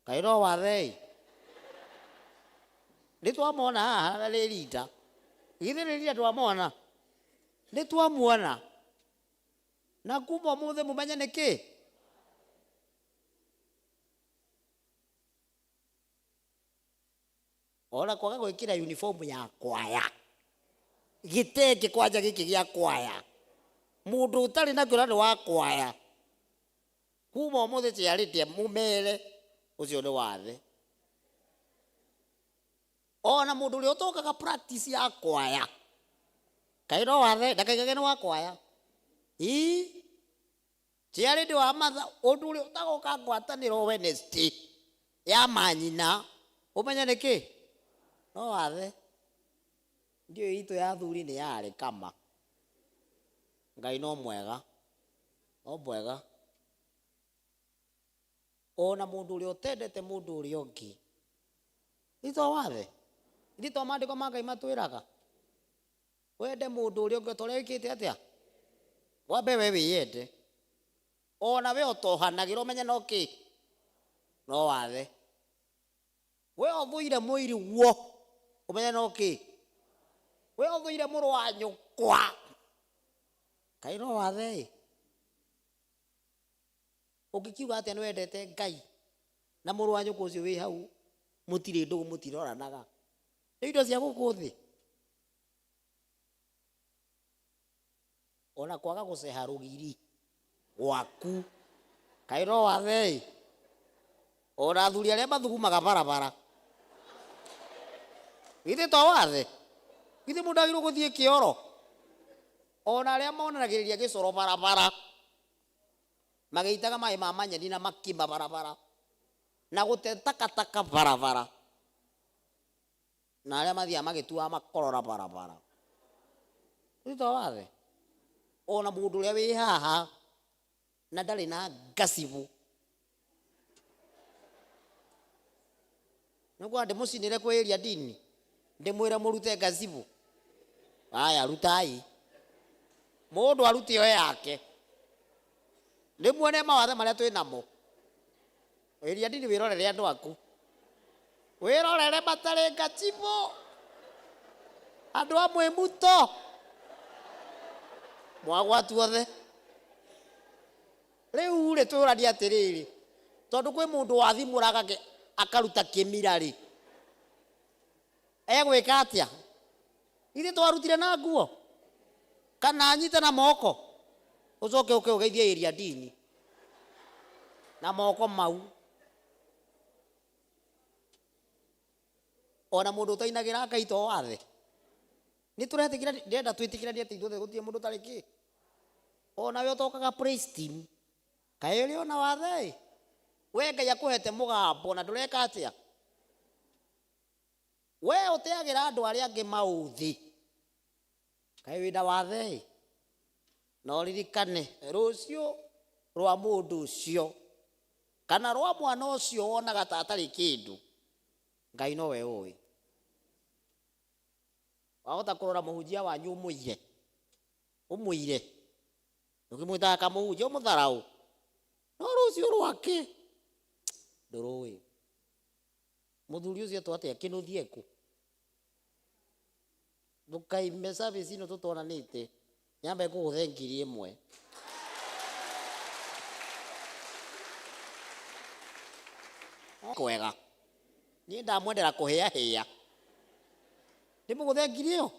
kaĩ no wathe-ĩ. Nĩ twamona haha na nĩ rita. Githĩ nĩ rita twamona? Nĩ twamuona. Na kuma ũmũthĩ mũmenye nĩ kĩ? Ona kwaga gwĩkĩra uniform ya kwaya, gĩtenge kwanja gĩkĩ gĩa kwaya, mũndũ ũtarĩ nakĩo na nĩ wa kwaya, kuma ũmũthĩ ciarĩtie mũmere ũcio nĩ wathe. Ona mũndũ ũrĩa ũtokaga practice ya kwaya, kaĩ no wathe, ndakaigage nĩ wa kwaya. Ii, ciarĩtie wa matha, ũndũ ũrĩa ũtagoka ngwatanĩro Wednesday ya manyina, ũmenye nĩ kĩ? No wathe. Ndiũĩ itũ ya athuri nĩ yarĩ kama. Ngai no mwega, no mwega. Ona mũndũ ũrĩa ũtendete mũndũ ũrĩa ũngĩ, nĩ to wathe. Ithuĩ to maandĩko ma Ngai matwĩraga wende mũndũ ũrĩa ũngĩ ta ũrĩa wĩkĩte atĩa, wambe we wĩyende. Ona we ũtohanagĩra ũmenye no kĩ? No wathe. We ũthũire mũiriguo Ũmenye no kĩ? We ũthũire mũrũ wa nyũkwa. Kaĩ no wathe ĩ? Ũngĩkiuga atĩa nĩ wendete Ngai na mũrũ wa nyũkwa ũcio wĩ hau mũtirĩ ndũgũ mũtiroranaga? Nĩ indo cia gũkũ thĩ. Ona kwaga gũceha rũgiri gwaku kaĩ no wathe ĩ? Ona athuri arĩa mathugumaga barabara githĩ to wathe? Githĩ mũndũ agĩrĩirwo gũthiĩ kĩoro? Ona arĩa monanagĩrĩria gĩcoro barabara magĩitaga maĩ ma manyeni na makima barabara na gũte takataka barabara na arĩa mathiaga magĩtuaga makorora barabara githĩ to wathe? Ona mũndũ ũrĩa wĩ haha na ndarĩ na ngacibũ nĩguo ndĩmũcinĩre kwĩ area dini ndĩmwĩre mũrute ngacibũ. Aya rutai mũndũ arute o yake rĩmuone mawathe marĩa twĩ namo. Area dini wĩrorere andũ aku, wĩrorere matarĩ ngacibũ, andũ a mwĩmuto mwagwatu othe. Rĩu rĩ twĩũranie atĩrĩrĩ, tondũ kwĩ mũndũ wathimũraga akaruta kĩmira rĩ, egwĩka atĩa? Ithuĩ twarutire na nguo kana anyite na moko ũcoke ũke ũgeithie area dini na moko mau. Ona mũndũ ũtainagĩra Ngai to wathe. Nĩ tũretĩkĩra, ndĩrenda twĩtĩkĩranie atĩ ithuothe gũtirĩ mũndũ ũtarĩ kĩ. Ona we ũtokaga praise team, kaĩ ũrĩ ona wathe ĩ? We Ngai akũhete mũgambo na ndũreka atĩa? We ũteagĩra andũ arĩa angĩ maũthĩ, kaĩ wĩna wathe ĩ? Na ũririkane rũciũ rwa mũndũ ũcio kana rwa mwana ũcio wonaga ta atarĩ kĩndũ, Ngai nowe ũĩ. Wahota kũrora mũhunjia wanyu ũmũire, ũmũire, ũkĩmwĩtaga kamũhunjia ũmũtharaũ, no rũciũ rwake ndũrũĩ. Mũthuri ũcio etwo atĩa? Kĩnũthia ekũ? Ndũkaime service ĩno tũtonanĩte nyambe ngũgũthe 1000. Kwega niĩ ndamwendera kũhĩahĩa, ndĩmũgũthe ngiri ĩyo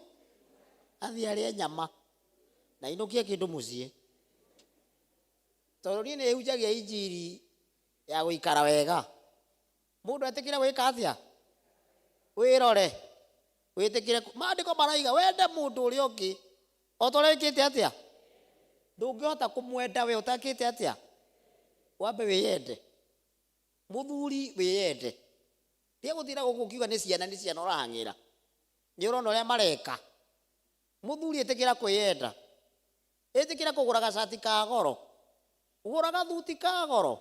athiĩ arĩe nyama na ainũkie kĩndũ mũciĩ, tondũ niĩ nĩ hunjagia injiri ya gũikara wega. Mũndũ etĩkĩre gwĩka atĩa? Wĩrore wĩtĩkĩre. Maandĩko maraiga wende mũndũ ũrĩa ũngĩ o ta ũrĩa wĩkĩte atĩa. Ndũngĩhota kũmwenda we ũtakĩte atĩa? Wambe wĩyende. Mũthuri wĩyende. Tiga gũtinda gũkũ ũkiuga nĩ ciana, nĩ ciana ũrahang'ĩra. Nĩ ũrona ũrĩa mareka. Mũthuri ĩtĩkĩra kwĩyenda. Ĩtĩkĩra kũgũra gacati ka goro, gũra gathuti ka goro.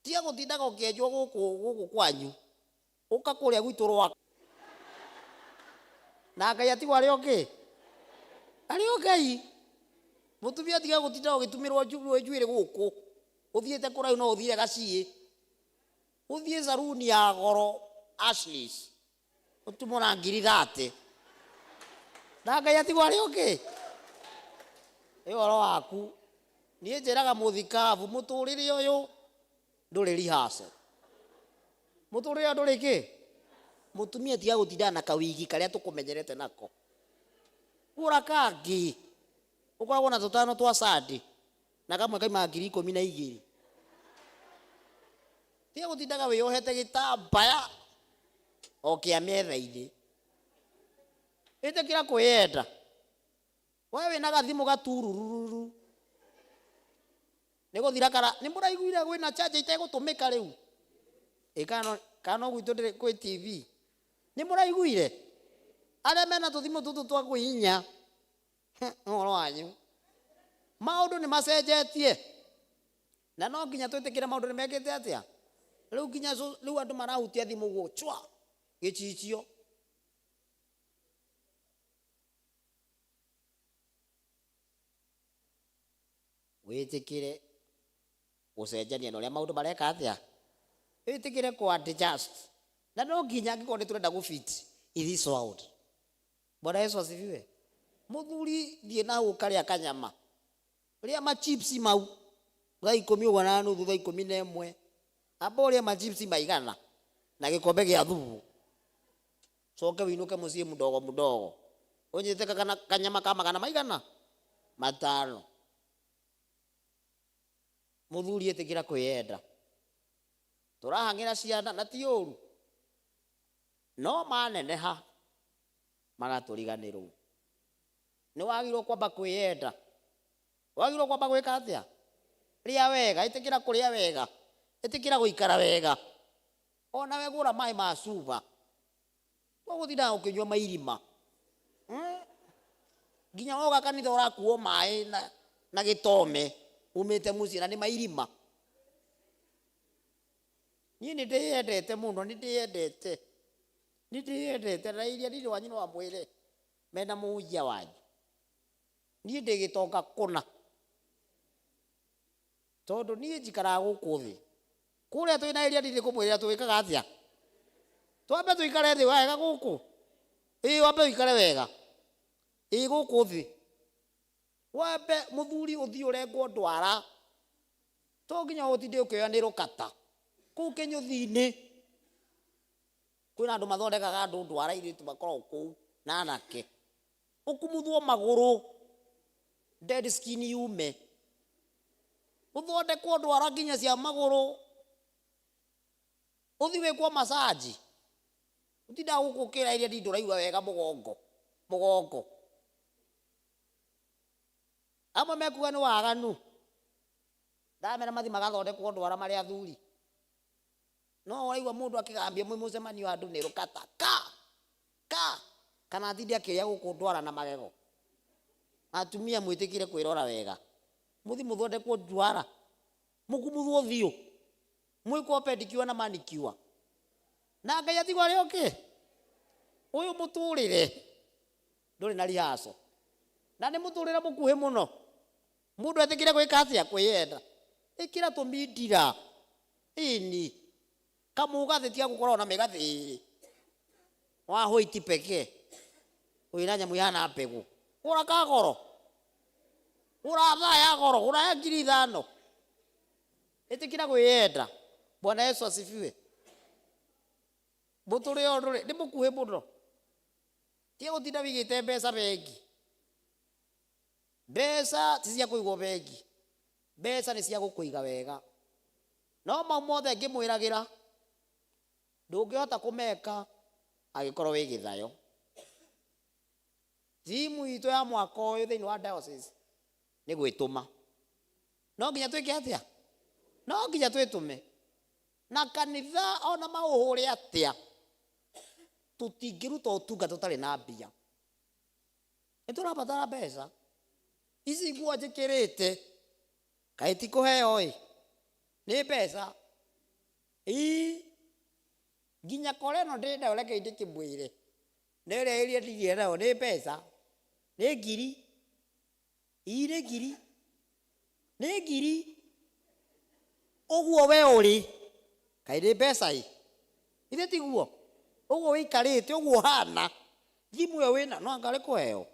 Tiga gũtindaga ũkĩenjwo gũkũ gũkũ kwanyu, ũka kũrĩa gwitũ rwaka. Na Ngai atigwo arĩ o kĩ? Arĩ o Ngai. Mũtumia tiga gũtinda ũgĩtumĩrwo njuĩrĩ gũkũ, ũthiĩte kũraihu no ũthire gaciĩ. Ũthiĩ saruni ya goro Ashley's, ũtumwo na ngiri 30. Na Ngai atigwo arĩ o kĩ? Nĩ ũhoro waku. Niĩ njĩraga mũthikabu mũtũrĩre ũyũ ndũrĩ rehearsal. Mũtũrĩre ũyũ ndũrĩ kĩ? Mũtumia tiga gũtinda na kawigi karĩa tũkũmenyerete nako. Gũra kangĩ. Ũkoragwo na tũtano twa Sunday na kamwe kaimaga 12,000. Tiga gũtindaga wĩyohete gĩtambaya o kĩa metha-inĩ. Ĩtĩkĩra kwĩyenda. We wĩna gathimũ gaturururu nĩ gũthira kara nĩ mũraiguire kwĩna charger itegũtũmĩka rĩu? Ĩ kana no gwitũ ndĩrĩ kwĩ TV. Nĩ mũraiguire? Arĩa mena tũthimũ tũtũ twa kwĩhinya ũhoro wanyu. Maũndũ nĩ macenjetie na no nginya twĩtĩkĩre maũndũ nĩ mekĩte atĩa? Rĩu nginya rĩu andũ marahutia thimũ ũguo chwa gĩcicio. Wĩtĩkĩre gũcenjania na ũrĩa maũndũ mareka atĩa? Wĩtĩkĩre kũ adjust Na no nginya angĩkorwo nĩ tũrenda gũ fit in this world. Bwana Yesu asifiwe. Mũthuri thiĩ na hau ũkarĩa kanyama, rĩa machips mau thaa ikũmi ũguo na nuthu, thaa 11, amba ũrĩe machips maigana na gĩkombe gĩa thubu, coke wĩinũke mũciĩ mdogo mdogo ũnyite kana kanyama ka magana maigana matano. Mũthuri ĩtĩkĩra kwĩyenda, tũrahang'ĩra ciana na ti ũru, no maneneha magatũriganĩrwo. Nĩ wagĩrĩirwo kwamba kwĩyenda, wagĩrĩirwo kwamba gwĩka atĩa? Rĩa wega, ĩtĩkĩra kũrĩa wega, ĩtĩkĩra gũikara wega. Ona we gũra maĩ ma cuba, ũgũtindaga ũkĩnyua mairima. Nginya woka kanitha ũrakuo maĩ na gĩtome umĩte mũciĩ na nĩ mairima. Niĩ nĩ ndĩyendete mũno, nĩ ndĩyendete, nĩ ndĩyendete na iria ndirĩ wanyu no amwĩre mena mũhunjia wanyu. Niĩ ndĩ gĩtonga kũna, tondũ niĩ njikaraga gũkũ thĩ. Kũrĩa twĩna iria ndirĩ kũmwĩra twĩkaga atĩa, twambe tũikare thĩ wega gũkũ, ĩĩ wambe ũikare wega ĩĩ gũkũ thĩ, wambe mũthuri ũthiĩ ũrengwo ndwara, to nginya ũtinde ũkĩoya nĩ rũkata kũu kĩnyũthi-inĩ. Kwĩna andũ mathondekaga andũ ndwara airĩtu makoragwo kũu na anake, ũkumuthwo magũrũ dead skin yume, ũthondekwo ndwara nginya cia magũrũ, ũthiĩ wĩkwo massage. Ũtindaga gũkũ ũkĩra iria ndindũ ũraigua wega mũgongo mũgongo. Amwe mekuga nĩ waganu, ndamera mathi magathondekwo ndwara marĩ athuri, no ũraigua mũndũ akĩgambia mwĩ mũcemanio andũ nĩ rũkata ka ka, kana atinde akĩrĩa gũkũ ndwara na magego. Atumia mwĩtĩkĩre kwĩrora wega, mũthi mũthondekwo ndwara, mũkumuthwo thiũ, mwĩkwo pedicure na manicure, na Ngai atigwo arĩ okay. Ũyũ mũtũrĩre ndũrĩ na rehearsal, na nĩ mũtũrĩre mũkuhĩ mũno. Mũndũ etĩkĩre gwĩka atĩa? Kwĩyenda. Ĩkĩra tũmindira ĩni kamũgathĩ, tiga gũkorwo na mĩgathĩ ĩrĩ wa white pekee, wĩna nyamũ ihana mbegũ. Gũra kagoro, gũra thaa ya goro, gũra ya 5,000. Ĩtĩkĩra kwĩyenda. Bwana Yesu asifiwe. Mũtũrĩre ũyũ ndũrĩ nĩ mũkuhĩ mũno, tiga gũtinda wĩigĩte mbeca bengi. Mbeca ti cia kũigwo bengi, mbeca nĩ cia gũkũiga wega. No mau mothe ngĩmwĩragĩra ndũngĩhota kũmeka angĩkorwo wĩ gĩthayo. Thimu itũ ya mwaka ũyũ thĩinĩ wa diocese nĩ gwĩtũma. No nginya twĩke atĩa? No nginya twĩtũme. Na kanitha ona maũhũre atĩa, tũtingĩruta ũtungata tũtarĩ na mbia. Nĩ tũrabatara mbeca. Ici nguo njĩkĩrĩte kaĩ ti kũheo ĩ, nĩ mbeca. Ii nginya kora ĩno ndĩ nayo, reke ndĩkĩmwĩre, na ĩrĩa ĩrĩa ndigire nayo nĩ mbeca, nĩ ngiri. Ii nĩ ngiri, nĩ ngiri. Ũguo we ũrĩ kaĩ nĩ mbeca ĩ, ithe tiguo? Ũguo wĩikarĩte ũguo ũhana, thimũ ĩyo wĩna no anga arĩ kũheo,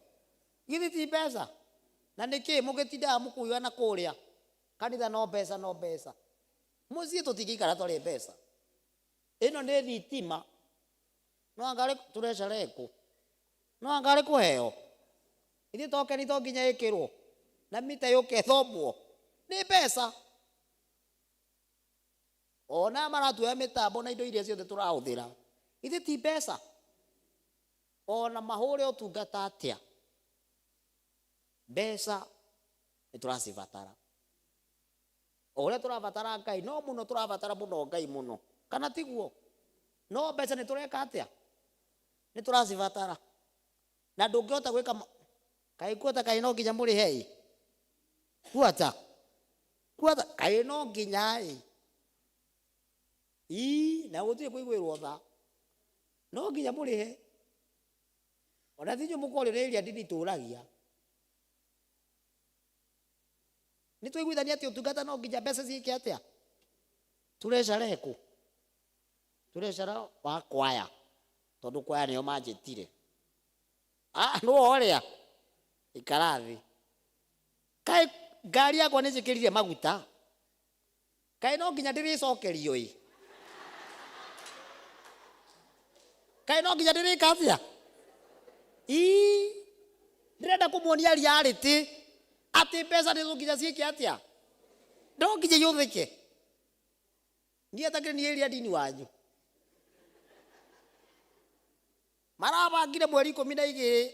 githĩ ti mbeca? Na nĩkĩ mũgĩtindaga mũkũiga na kũrĩa kanitha no mbeca, no mbeca? Mũciĩ tũtingĩikara twarĩ mbeca. Ĩno nĩ thitima, no anga arĩ tũrecarekũ, no anga arĩ kũheo. Ithuĩ tokeni to nginya ĩkĩrwo na mita yũke ĩthomwo, nĩ mbeca. Ona maratuoya mĩtambo na indo iria ciothe tũrahũthĩra, ithuĩ ti mbeca. Ona mahũre ũtungata atĩa, mbeca nĩ tũracibatara. O ũrĩa tũrabatara Ngai, no mũno tũrabatara mũno Ngai mũno, kana tiguo? No mbeca nĩ tũreka atĩa? Nĩ tũracibatara. Na ndũngĩhota gwĩka kaĩ kuota, kaĩ no nginya mũrĩhe ĩ? Kuata kuata, kaĩ no nginya ĩ? Ii, na gũtirĩ kũiguĩrwo tha, no nginya mũrĩhe. Ona ti inyuĩ mũkorio nĩ ĩrĩa ndini tũragia. Nĩ twaiguithania atĩ ũtungata no nginya mbeca ciĩke atĩa? Tũrecarekũ. Treasurer wa kwaya tondu kwaya nio manjitire. Ah, no oria ikara thi. Kai ngari yakwa nĩ njĩkĩrire maguta. Kai no nginya ndĩrĩcokerio ĩ. Kai no nginya ndĩrĩka atĩa? Ii, ndĩrenda kũmuonia reality atĩ mbeca nĩ nginya ciĩke atĩa? No nginya iũthĩke. Niĩ atakĩrĩ niĩ area dini wanyu. Marabangire mweri 12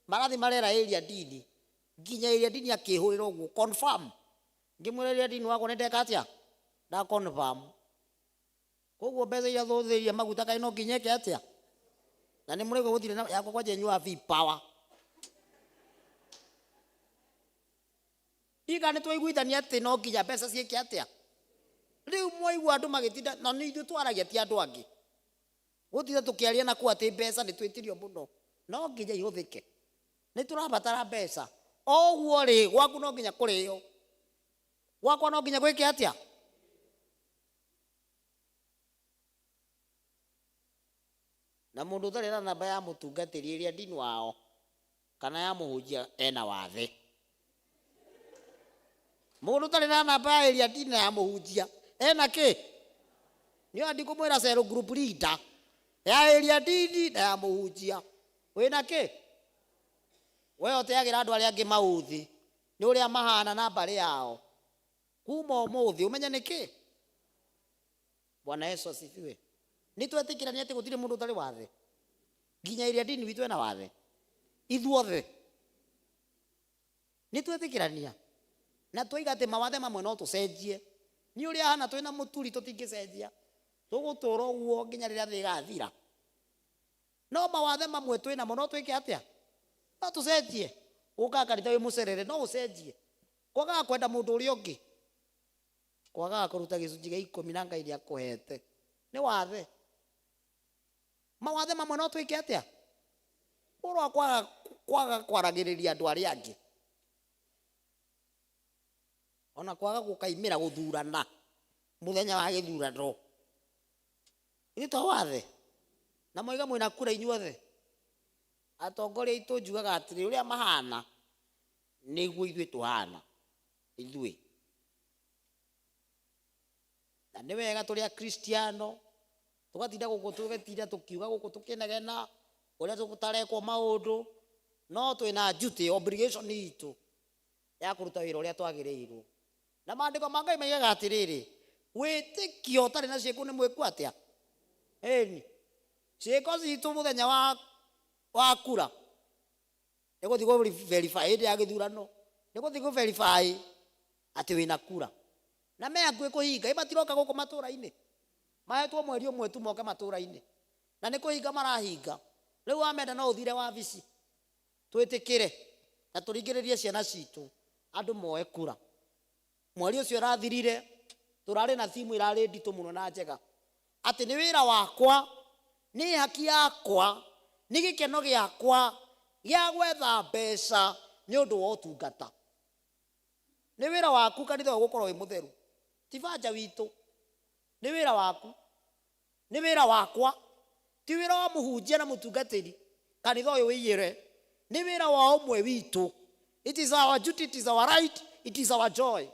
marathi marera area dini nginya area dini akĩhũrĩra ũguo confirm. Ngĩmwĩra area dini wakwa nĩ ndeka atĩa? Nda confirm. Koguo mbeca iria thũthĩria maguta kaĩ no nginya ĩke atĩa? Na nĩ mũraigua gũtirĩ na yakwa kwanja inyuaga V power. Iga nĩ twaiguithania atĩ no nginya mbeca ciĩke atĩa? Rĩu mwaigua andũ magĩtinda na nĩ ithuĩ twaragia ti andũ angĩ. Gũtinda tũkĩaria na kũu atĩ mbeca nĩ twĩtirio mũno. No nginya ihũthĩke. Nĩ tũrabatara mbeca. O ũguo rĩ, gwaku no nginya kũrĩo. Gwakwa no nginya gwĩke atĩa? Na mũndũ ũtarĩ na namba ya mũtungatĩri ĩrĩa ndini wao kana ya mũhunjia ena wathe. Mũndũ ũtarĩ na namba ya ĩrĩa ndini na ya mũhunjia ena kĩ? Nĩ andi kũmwĩra cell group leader ya ĩrĩa ndini na ya mũhunjia wĩna kĩ? We ũteagĩra andũ arĩa angĩ maũthĩ nĩ ũrĩa mahana na mbarĩ yao. Kuma ũmũthĩ ũmenye nĩ kĩ? Bwana Yesu asifiwe. Nĩ twetĩkĩrania atĩ gũtirĩ mũndũ ũtarĩ wathe. Nginya ĩrĩa ndini witũ ena wathe. Ithuothe. Nĩ twetĩkĩrania. Na twoiga atĩ mawathe mamwe no tũcenjie. Nĩ ũrĩa hana twĩna mũturi tũtingĩcenjia. Tũgũtũra ũguo nginya rĩrĩa thĩ ĩgathira. No mawathe mamwe twĩnamo no twĩke atĩa? No tũcenjie. Ũkaga kanitha wĩ mũcerere no ũcenjie. Kwagaga kwenda mũndũ ũrĩa ũngĩ. Kwagaga kũruta gĩcunjĩ gĩa 10 na Ngai nĩakũhete. Nĩ wathe. Mawathe mamwe no twĩke atĩa? Ũhoro wa kwaga kwaragĩrĩria andũ arĩa angĩ. Ona kwaga gũkaimĩra gũthurana mũthenya wa gĩthurano. Ithuĩ to wathe. Na moiga mwĩna kura inyuothe. Atongoria aitũ njugaga atĩrĩ ũrĩa mahana nĩguo ithuĩ tũhana. Ithuĩ. Na nĩ wega tũrĩ akristiano tũgatinda gũkũ tũgĩtinda tũkiuga gũkũ tũkĩnegena ũrĩa tũtarekwo maũndũ no twĩna duty obligation itũ ya kũruta wĩra ũrĩa twagĩrĩirwo. Na maandĩko ma Ngai maigaga atĩrĩrĩ, wĩtĩkio ũtarĩ na ciĩko nĩ mwĩku atĩa? Ĩni. Ciĩko citũ mũthenya wa kura nĩ gũthiĩ kũ verify hĩndĩ ya gĩthurano nĩ gũthiĩ kũ verify atĩ wĩna kura. Na me hakuhĩ kũhinga, ĩ matiroka gũkũ matũũra-inĩ. Mahetwo mweri ũmwe tu moke matũũra-inĩ. Na nĩ kũhinga marahinga. Rĩu wamenda no ũthire wabici. Twĩtĩkĩre na tũringĩrĩrie ciana citũ andũ moe kura. Mweri ũcio ũrathirire tũrarĩ na thimu ĩrarĩ nditũ mũno na njega. Atĩ nĩ wĩra wakwa, nĩ haki yakwa, nĩ gĩkeno gĩakwa gĩa gwetha mbeca nĩ ũndũ wa ũtungata. Nĩ wĩra waku kanitha ũyũ gũkorwo wĩ mũtheru. Ti banja witũ. Nĩ wĩra waku. Nĩ wĩra wakwa. Ti wĩra wa mũhunjia na mũtungatĩri. Kanitha ũyũ wĩiyĩre. Nĩ wĩra wa ũmwe witũ. It is our duty, it is our right, it is our joy.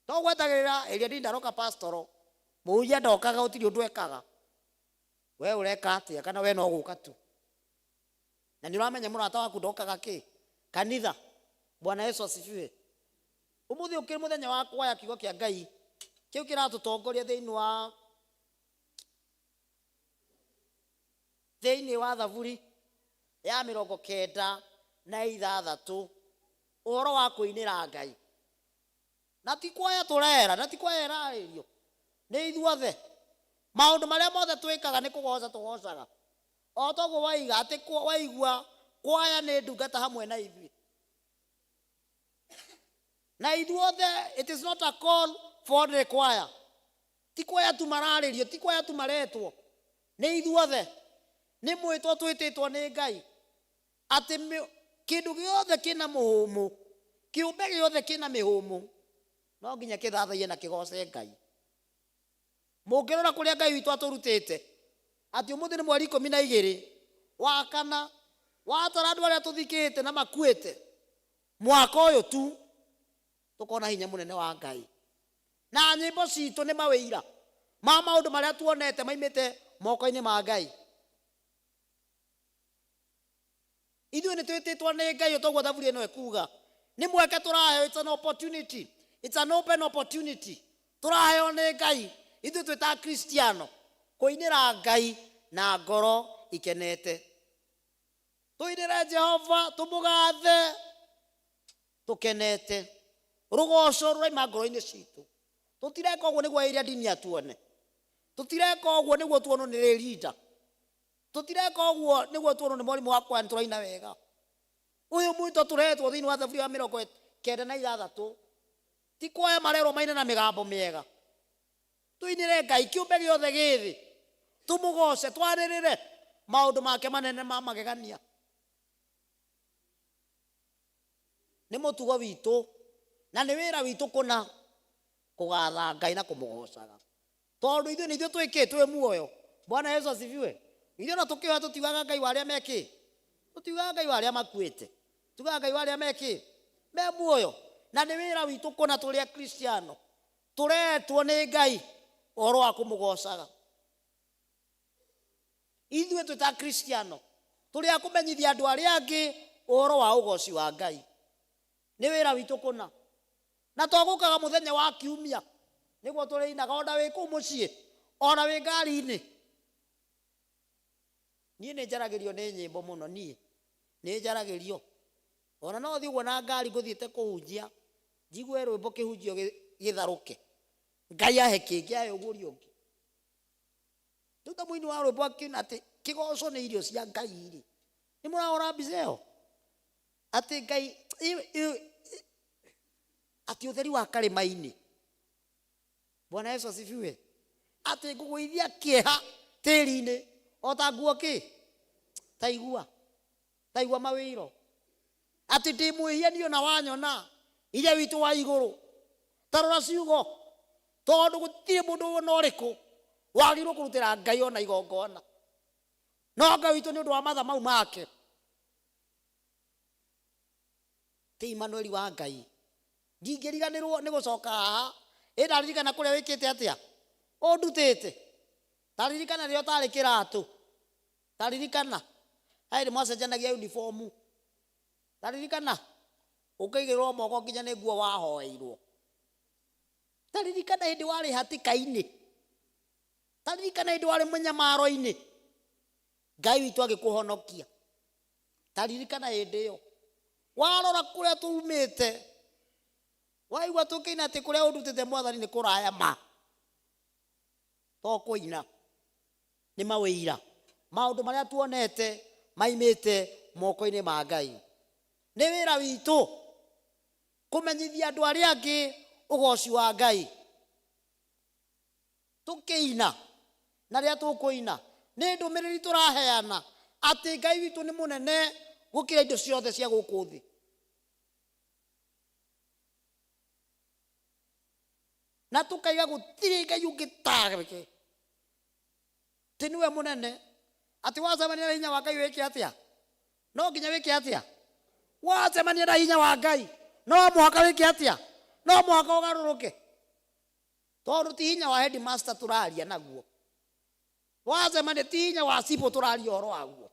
To gwetagĩrĩra ĩrĩa ndini ndaroka pastoro. Mũhunjia ndokaga gũtirĩ ũndũ ekaga. We ũreka atĩa kana we no gũka tu. Na nĩ ũramenya mũrata waku ndokaga kĩ? Kanitha. Bwana Yesu asifiwe. Ũmũthĩ ũkĩrĩ mũthenya wa kwaya kiugo kĩa Ngai. Kĩu kĩratũtongoria thĩinĩ wa Thaburi ya 96 ũhoro wa kũinĩra Ngai. Na ti kwaya tũrera, na ti kwaya ĩrarĩrio. Nĩ ithuothe. Maũndũ marĩa mothe twĩkaga nĩ kũgoca tũgocaga. O toguo waiga atĩ waigua kwaya nĩ ndungata hamwe na ithuĩ. Na ithuothe, it is not a call for the choir. Ti kwaya tu mararĩrio, ti kwaya tu maretwo. Nĩ ithuothe. Nĩ mwĩtwo twĩtĩtwo nĩ Ngai. Atĩ kĩndũ gĩothe kĩna mũhũmũ, kĩũmbe gĩothe kĩna mĩhũmũ, no nginya kĩthathaiye na kĩgoce Ngai. Mũngĩrora kũrĩa Ngai witũ atũrutĩte atĩ ũmũthĩ nĩ mweri 12 wa kana, watara andũ arĩa tũthikĩte na makuĩte mwaka ũyũ tu, tũkona hinya mũnene wa Ngai. Na nyĩmbo citũ nĩ mawĩira ma maũndũ marĩa tuonete maimĩte moko-inĩ ma Ngai. Ithuĩ nĩ twĩtĩtwo nĩ Ngai ũtoguo thaburi ĩno ĩkuga. Nĩ mweke tũraheo, it's an opportunity, it's an open opportunity tũraheo nĩ Ngai ithuĩ twĩ ta Kristiano kũinĩra Ngai na ngoro ikenete. Tũinĩre Jehova tũmũgathe tũkenete, rũgoco rũraima ngoro-inĩ citũ. Tũtireka ũguo nĩguo ĩrĩa dini atuone, tũtireka ũguo nĩguo tuonwo nĩ rĩrinda, tũtireka ũguo nĩguo tuonwo nĩ mwarimũ wakwa nĩ tũraina wega. Ũyũ mwito tũretwo thĩinĩ wa thaburi ya 96 ti kwaya marerwo maine na mĩgambo mĩega. Tũinĩre Ngai kĩũmbe gĩothe gĩthĩ, tũmũgoce, twarĩrĩre maũndũ make manene ma magegania. Nĩ mũtugo witũ na nĩ wĩra witũ kũna kũgatha Ngai na kũmũgocaga, tondũ ithuĩ nĩ ithuĩ twĩkĩ twĩ muoyo. Bwana Yesu asifiwe. Ithuĩ ona tũkĩoya tũtiugaga Ngai wa arĩa mekĩ, tũtiugaga Ngai wa arĩa makuĩte, tugaga Ngai wa arĩa mekĩ me muoyo. Na nĩ wĩra witũ kũna tũrĩ Akristiano tũretwo nĩ Ngai ũhoro wa kũmũgocaga. Ithuĩ twĩ ta Akristiano tũrĩ a kũmenyithia andũ arĩa angĩ ũhoro wa ũgoci wa Ngai. Nĩ wĩra witũ kũna. Na twagũkaga mũthenya wa kiumia nĩguo tũrĩinaga, ona wĩ kũu mũciĩ, ona wĩ ngari-inĩ. Niĩ nĩ njaragĩrio nĩ nyĩmbo mũno, niĩ nĩ njaragĩrio. Ona no thiĩ ũguo na ngari ngũthiĩte kũhunjia, njigue rwĩmbo kĩhunjio gĩtharũke, Ngai ahe kĩngĩ, ahe ũguũrio ũngĩ. Rĩu ta mũini wa rwĩmbo akiuna atĩ kĩgoco nĩ irio cia Ngai rĩ, nĩ mũrahũra mbica ĩyo atĩ Ngai atĩ ũtheri wa karĩma-inĩ. Bwana Yesu asifiwe. Atĩ ngũgũithia kĩeha tĩri-inĩ o ta nguo kĩ taigua taigua mawĩro, atĩ ndĩ mwĩhia niĩ ona wanyona ithe witũ wa igũrũ. Ta rora ciugo, tondũ gũtirĩ mũndũ ona ũrĩkũ wagĩrĩirwo kũrutĩra Ngai ona igongona, no Ngai witũ nĩ ũndũ wa matha mau make. Ti Emmanuel wa Ngai, ndingĩriganĩrwo nĩ gũcoka haha. Ĩ ndaririkana kũrĩa wĩkĩte atĩa, ũndutĩte. Taririkana rĩrĩa ũtarĩ kĩratũ, taririkana haĩ nĩ mwacenjanagia uniform, taririkana ũkaigĩrĩrwo moko nginya nĩ nguo wahoeirwo, taririkana hĩndĩ warĩ hatĩka-inĩ, taririkana hĩndĩ warĩ mũnyamaro-inĩ, Ngai witũ agĩkũhonokia. Taririkana hĩndĩ ĩyo warora kũrĩa tumĩte, waigua tũkĩina atĩ kũrĩa ũndutĩte Mwathani nĩ kũraya ma, to kũina, nĩ mawĩira maũndũ marĩa tuonete maimĩte moko-inĩ ma Ngai. Nĩ wĩra witũ kũmenyithia andũ arĩa angĩ ũgoci wa Ngai. Tũkĩina na rĩrĩa tũkũina nĩ ndũmĩrĩri tũraheana atĩ Ngai witũ nĩ mũnene gũkĩra indo ciothe cia gũkũ thĩ. Na tũkaiga gũtirĩ Ngai ũngĩ take, atĩ nĩwe mũnene, atĩ wacemania na hinya wa Ngai wĩke atĩa? No nginya wĩke atĩa? Wacemania na hinya wa Ngai no mũhaka wĩke atĩa? No mũhaka ũgarũrũke, tondũ ti hinya wa headmaster tũraria naguo. Wacemania ti hinya wa cibũ tũraria ũhoro waguo,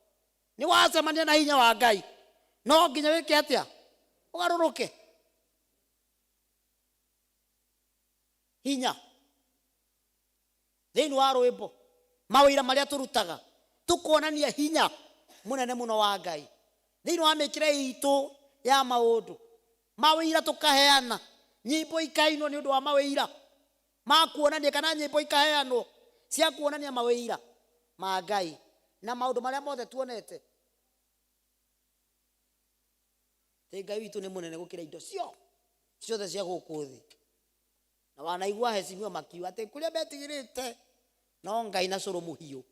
nĩ wacemania na hinya wa Ngai no nginya wĩke atĩa? Ũgarũrũke. Hinya thĩinĩ wa rwĩmbo, mawĩra marĩa tũrutaga tũkonania hinya mũnene mũno wa Ngai thĩinĩ wa mĩkĩre itũ ya maũndũ, mawĩra tũkaheana, nyĩmbo ikainwo nĩ ũndũ wa mawĩra ma kuonania, kana nyĩmbo ikaheanwo cia kuonania mawĩra ma Ngai na maũndũ marĩa mothe tuonete. Atĩ Ngai witũ nĩ mũnene gũkĩra indo ciothe cia gũkũ thĩ. Na wanaigua hecimiwa makiuga atĩ kũrĩa metigĩrĩte no Ngai na cũrũ mũhiũ.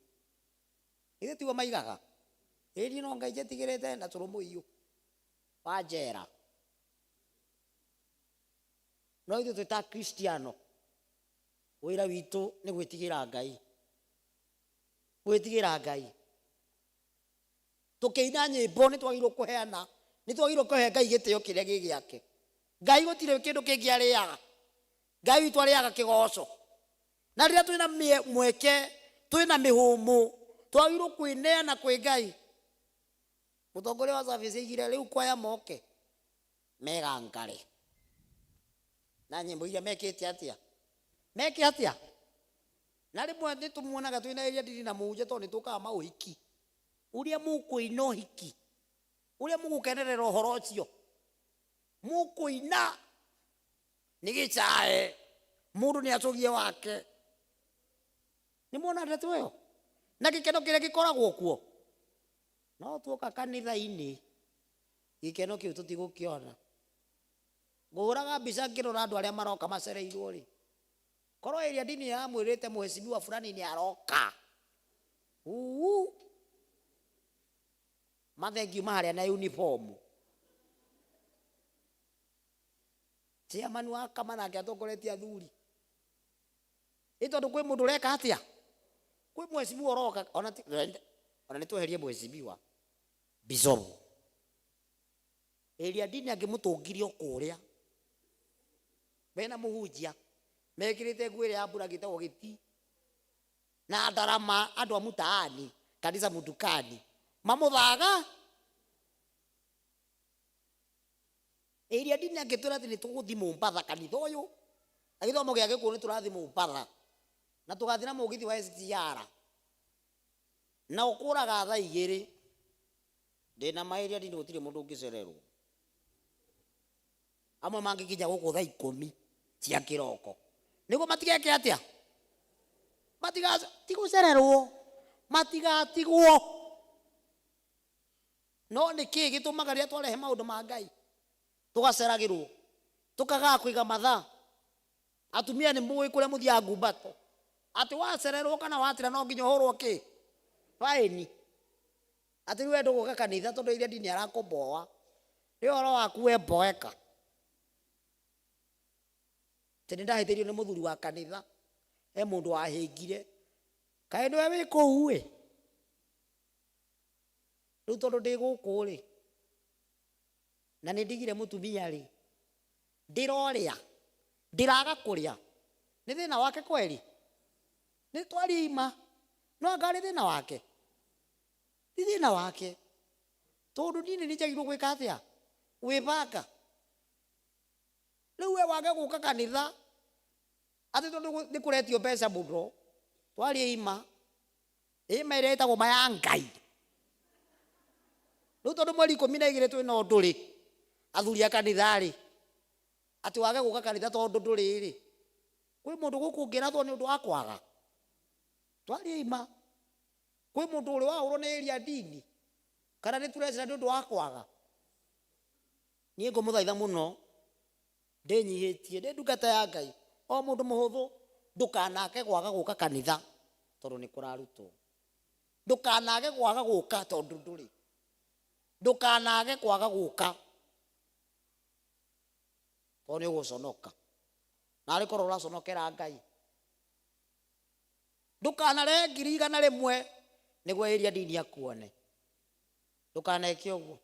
Ithuĩ tiguo maigaga, ĩĩ no Ngai njetigĩrĩte na cũrũ mũhiũ wa njera. No ithuĩ twĩ ta Kristiano Wĩra witũ nĩ gwĩtigĩra Ngai, gwĩtigĩra Ngai. Tũkĩina nyĩmbo nĩ twagĩrĩirwo kũheana, nĩ twagĩrĩirwo kũhe Ngai gĩtĩo kĩrĩa gĩ gĩake. Ngai gũtirĩ kĩndũ kĩngĩ arĩaga, Ngai witũ arĩaga kĩgoco. Na rĩrĩa twĩna mweke, twĩna mĩhũmũ, twagĩrĩirwo kwĩneana kwĩ Ngai. Mũtongoria wa service aigire rĩu kwaya moke megangare na nyĩmbo iria mekĩte atĩa, meke atĩa. Na rĩmwe nĩ tũmuonaga twĩna area ndini na mũhunjia tondũ nĩ tũkaga maũhiki, ũrĩa mũkũina ũhiki, ũrĩa mũgũkenerera ũhoro ũcio, mũkũina nĩ gĩcae, mũndũ nĩ acũgie wake. Nĩ muona ndeto ĩyo na gĩkeno kĩrĩa gĩkoragwo kuo. No tuoka kanitha-inĩ gĩkeno kĩu tũtigũkĩona. Ngũhũraga mbica ngĩrora andũ arĩa maroka macereirwo rĩ, korwo area ndini yamwĩrĩte mheshimiwa fulani nĩ aroka, uu mathengiuma harĩa na uniform. Chairman wa kama nake atongoretie athuri. Ĩ tondũ kwĩ mũndũ ũreka atĩa, kwĩ mheshimiwa ũroka, ona ti, ona nĩ tweherie mheshimiwa bishop area ndini angĩmũtũngirie o kũrĩa mena mũhunjia mekĩrĩte nguo ĩrĩa ya mbura gĩtagwo gĩti na ndarama, andũ a mtaani kanitha mũndukani mamũthaga. Area ndini angĩtwĩra atĩ nĩ tũgũthiĩ Mombatha kanitha ũyũ na gĩthomo gĩa gĩkũyũ nĩ tũrathiĩ Mombatha na tũgathiĩ na mũgithi wa SGR na ũkũraga thaa igĩrĩ, ndĩna ma area ndini gũtirĩ mũndũ ũngĩcererwo. Amwe mangĩkinya gũkũ thaa ikũmi cia kĩroko nĩguo matigeke atĩa, tigũcererwo, matigatigwo. No nĩ kĩĩ gĩtũmaga rĩrĩa twarehe maũndũ ma Ngai tũgaceragĩrwo, tũkagaga kũiga mathaa? Atumia nĩ mũĩ kũrĩa mũthiaga ngumbato, atĩ wacererwo kana watĩra no nginya ũhũrwo kĩ faĩni, atĩ rĩu we ndũgũka kanitha tondũ area ndini arakũmboa, nĩ ũhoro waku we mboeka. Atĩ nĩ ndahĩtĩirio nĩ mũthuri wa kanitha, he mũndũ wahĩngire, kaĩ nĩwe wĩ kũu ĩ? Rĩu tondũ ndĩ gũkũ rĩ, na nĩ ndigire mũtumia rĩ, ndĩrorĩa, ndĩraga kũrĩa, nĩ thĩna wake kweri? Nĩ twarie ima, no anga arĩ thĩna wake? Ti thĩna wake, tondũ niĩ nĩ njagĩrĩirwo gwĩka atĩa? Gwĩbanga. Rĩu we wage gũka kanitha atĩ tondũ nĩ kũretio mbeca mũno, twarie ima, ima ĩrĩa ĩtagwo ma ya Ngai. Rĩu tondũ mweri ikũmi na igĩrĩ twĩna ũndũ rĩ, athuri a kanitha rĩ, atĩ wage gũka kanitha tondũ ndũrĩ rĩ, kwĩ mũndũ gũkũ ũngĩrathwo nĩ ũndũ wa kwaga? Twarie ima. Kwĩ mũndũ ũrĩ wahũrwo nĩ area ndini kana nĩ turecera nĩ ũndũ wa kwaga? Niĩ ngũmũthaitha mũno, ndĩnyihĩtie, ndĩ ndungata ya Ngai, o mũndũ mũhũthũ, ndũkanage kwaga gũka kanitha tondũ nĩ kũrarutwo. Ndũkanage kwaga gũka tondũ ndũrĩ. Ndũkanage kwaga gũka tondũ nĩ ũgũconoka. Na arĩ korwo ũraconokera Ngai. Ndũkanaree ngiri igana rĩmwe nĩguo area ndini akuone. Ndũkaneke ũguo.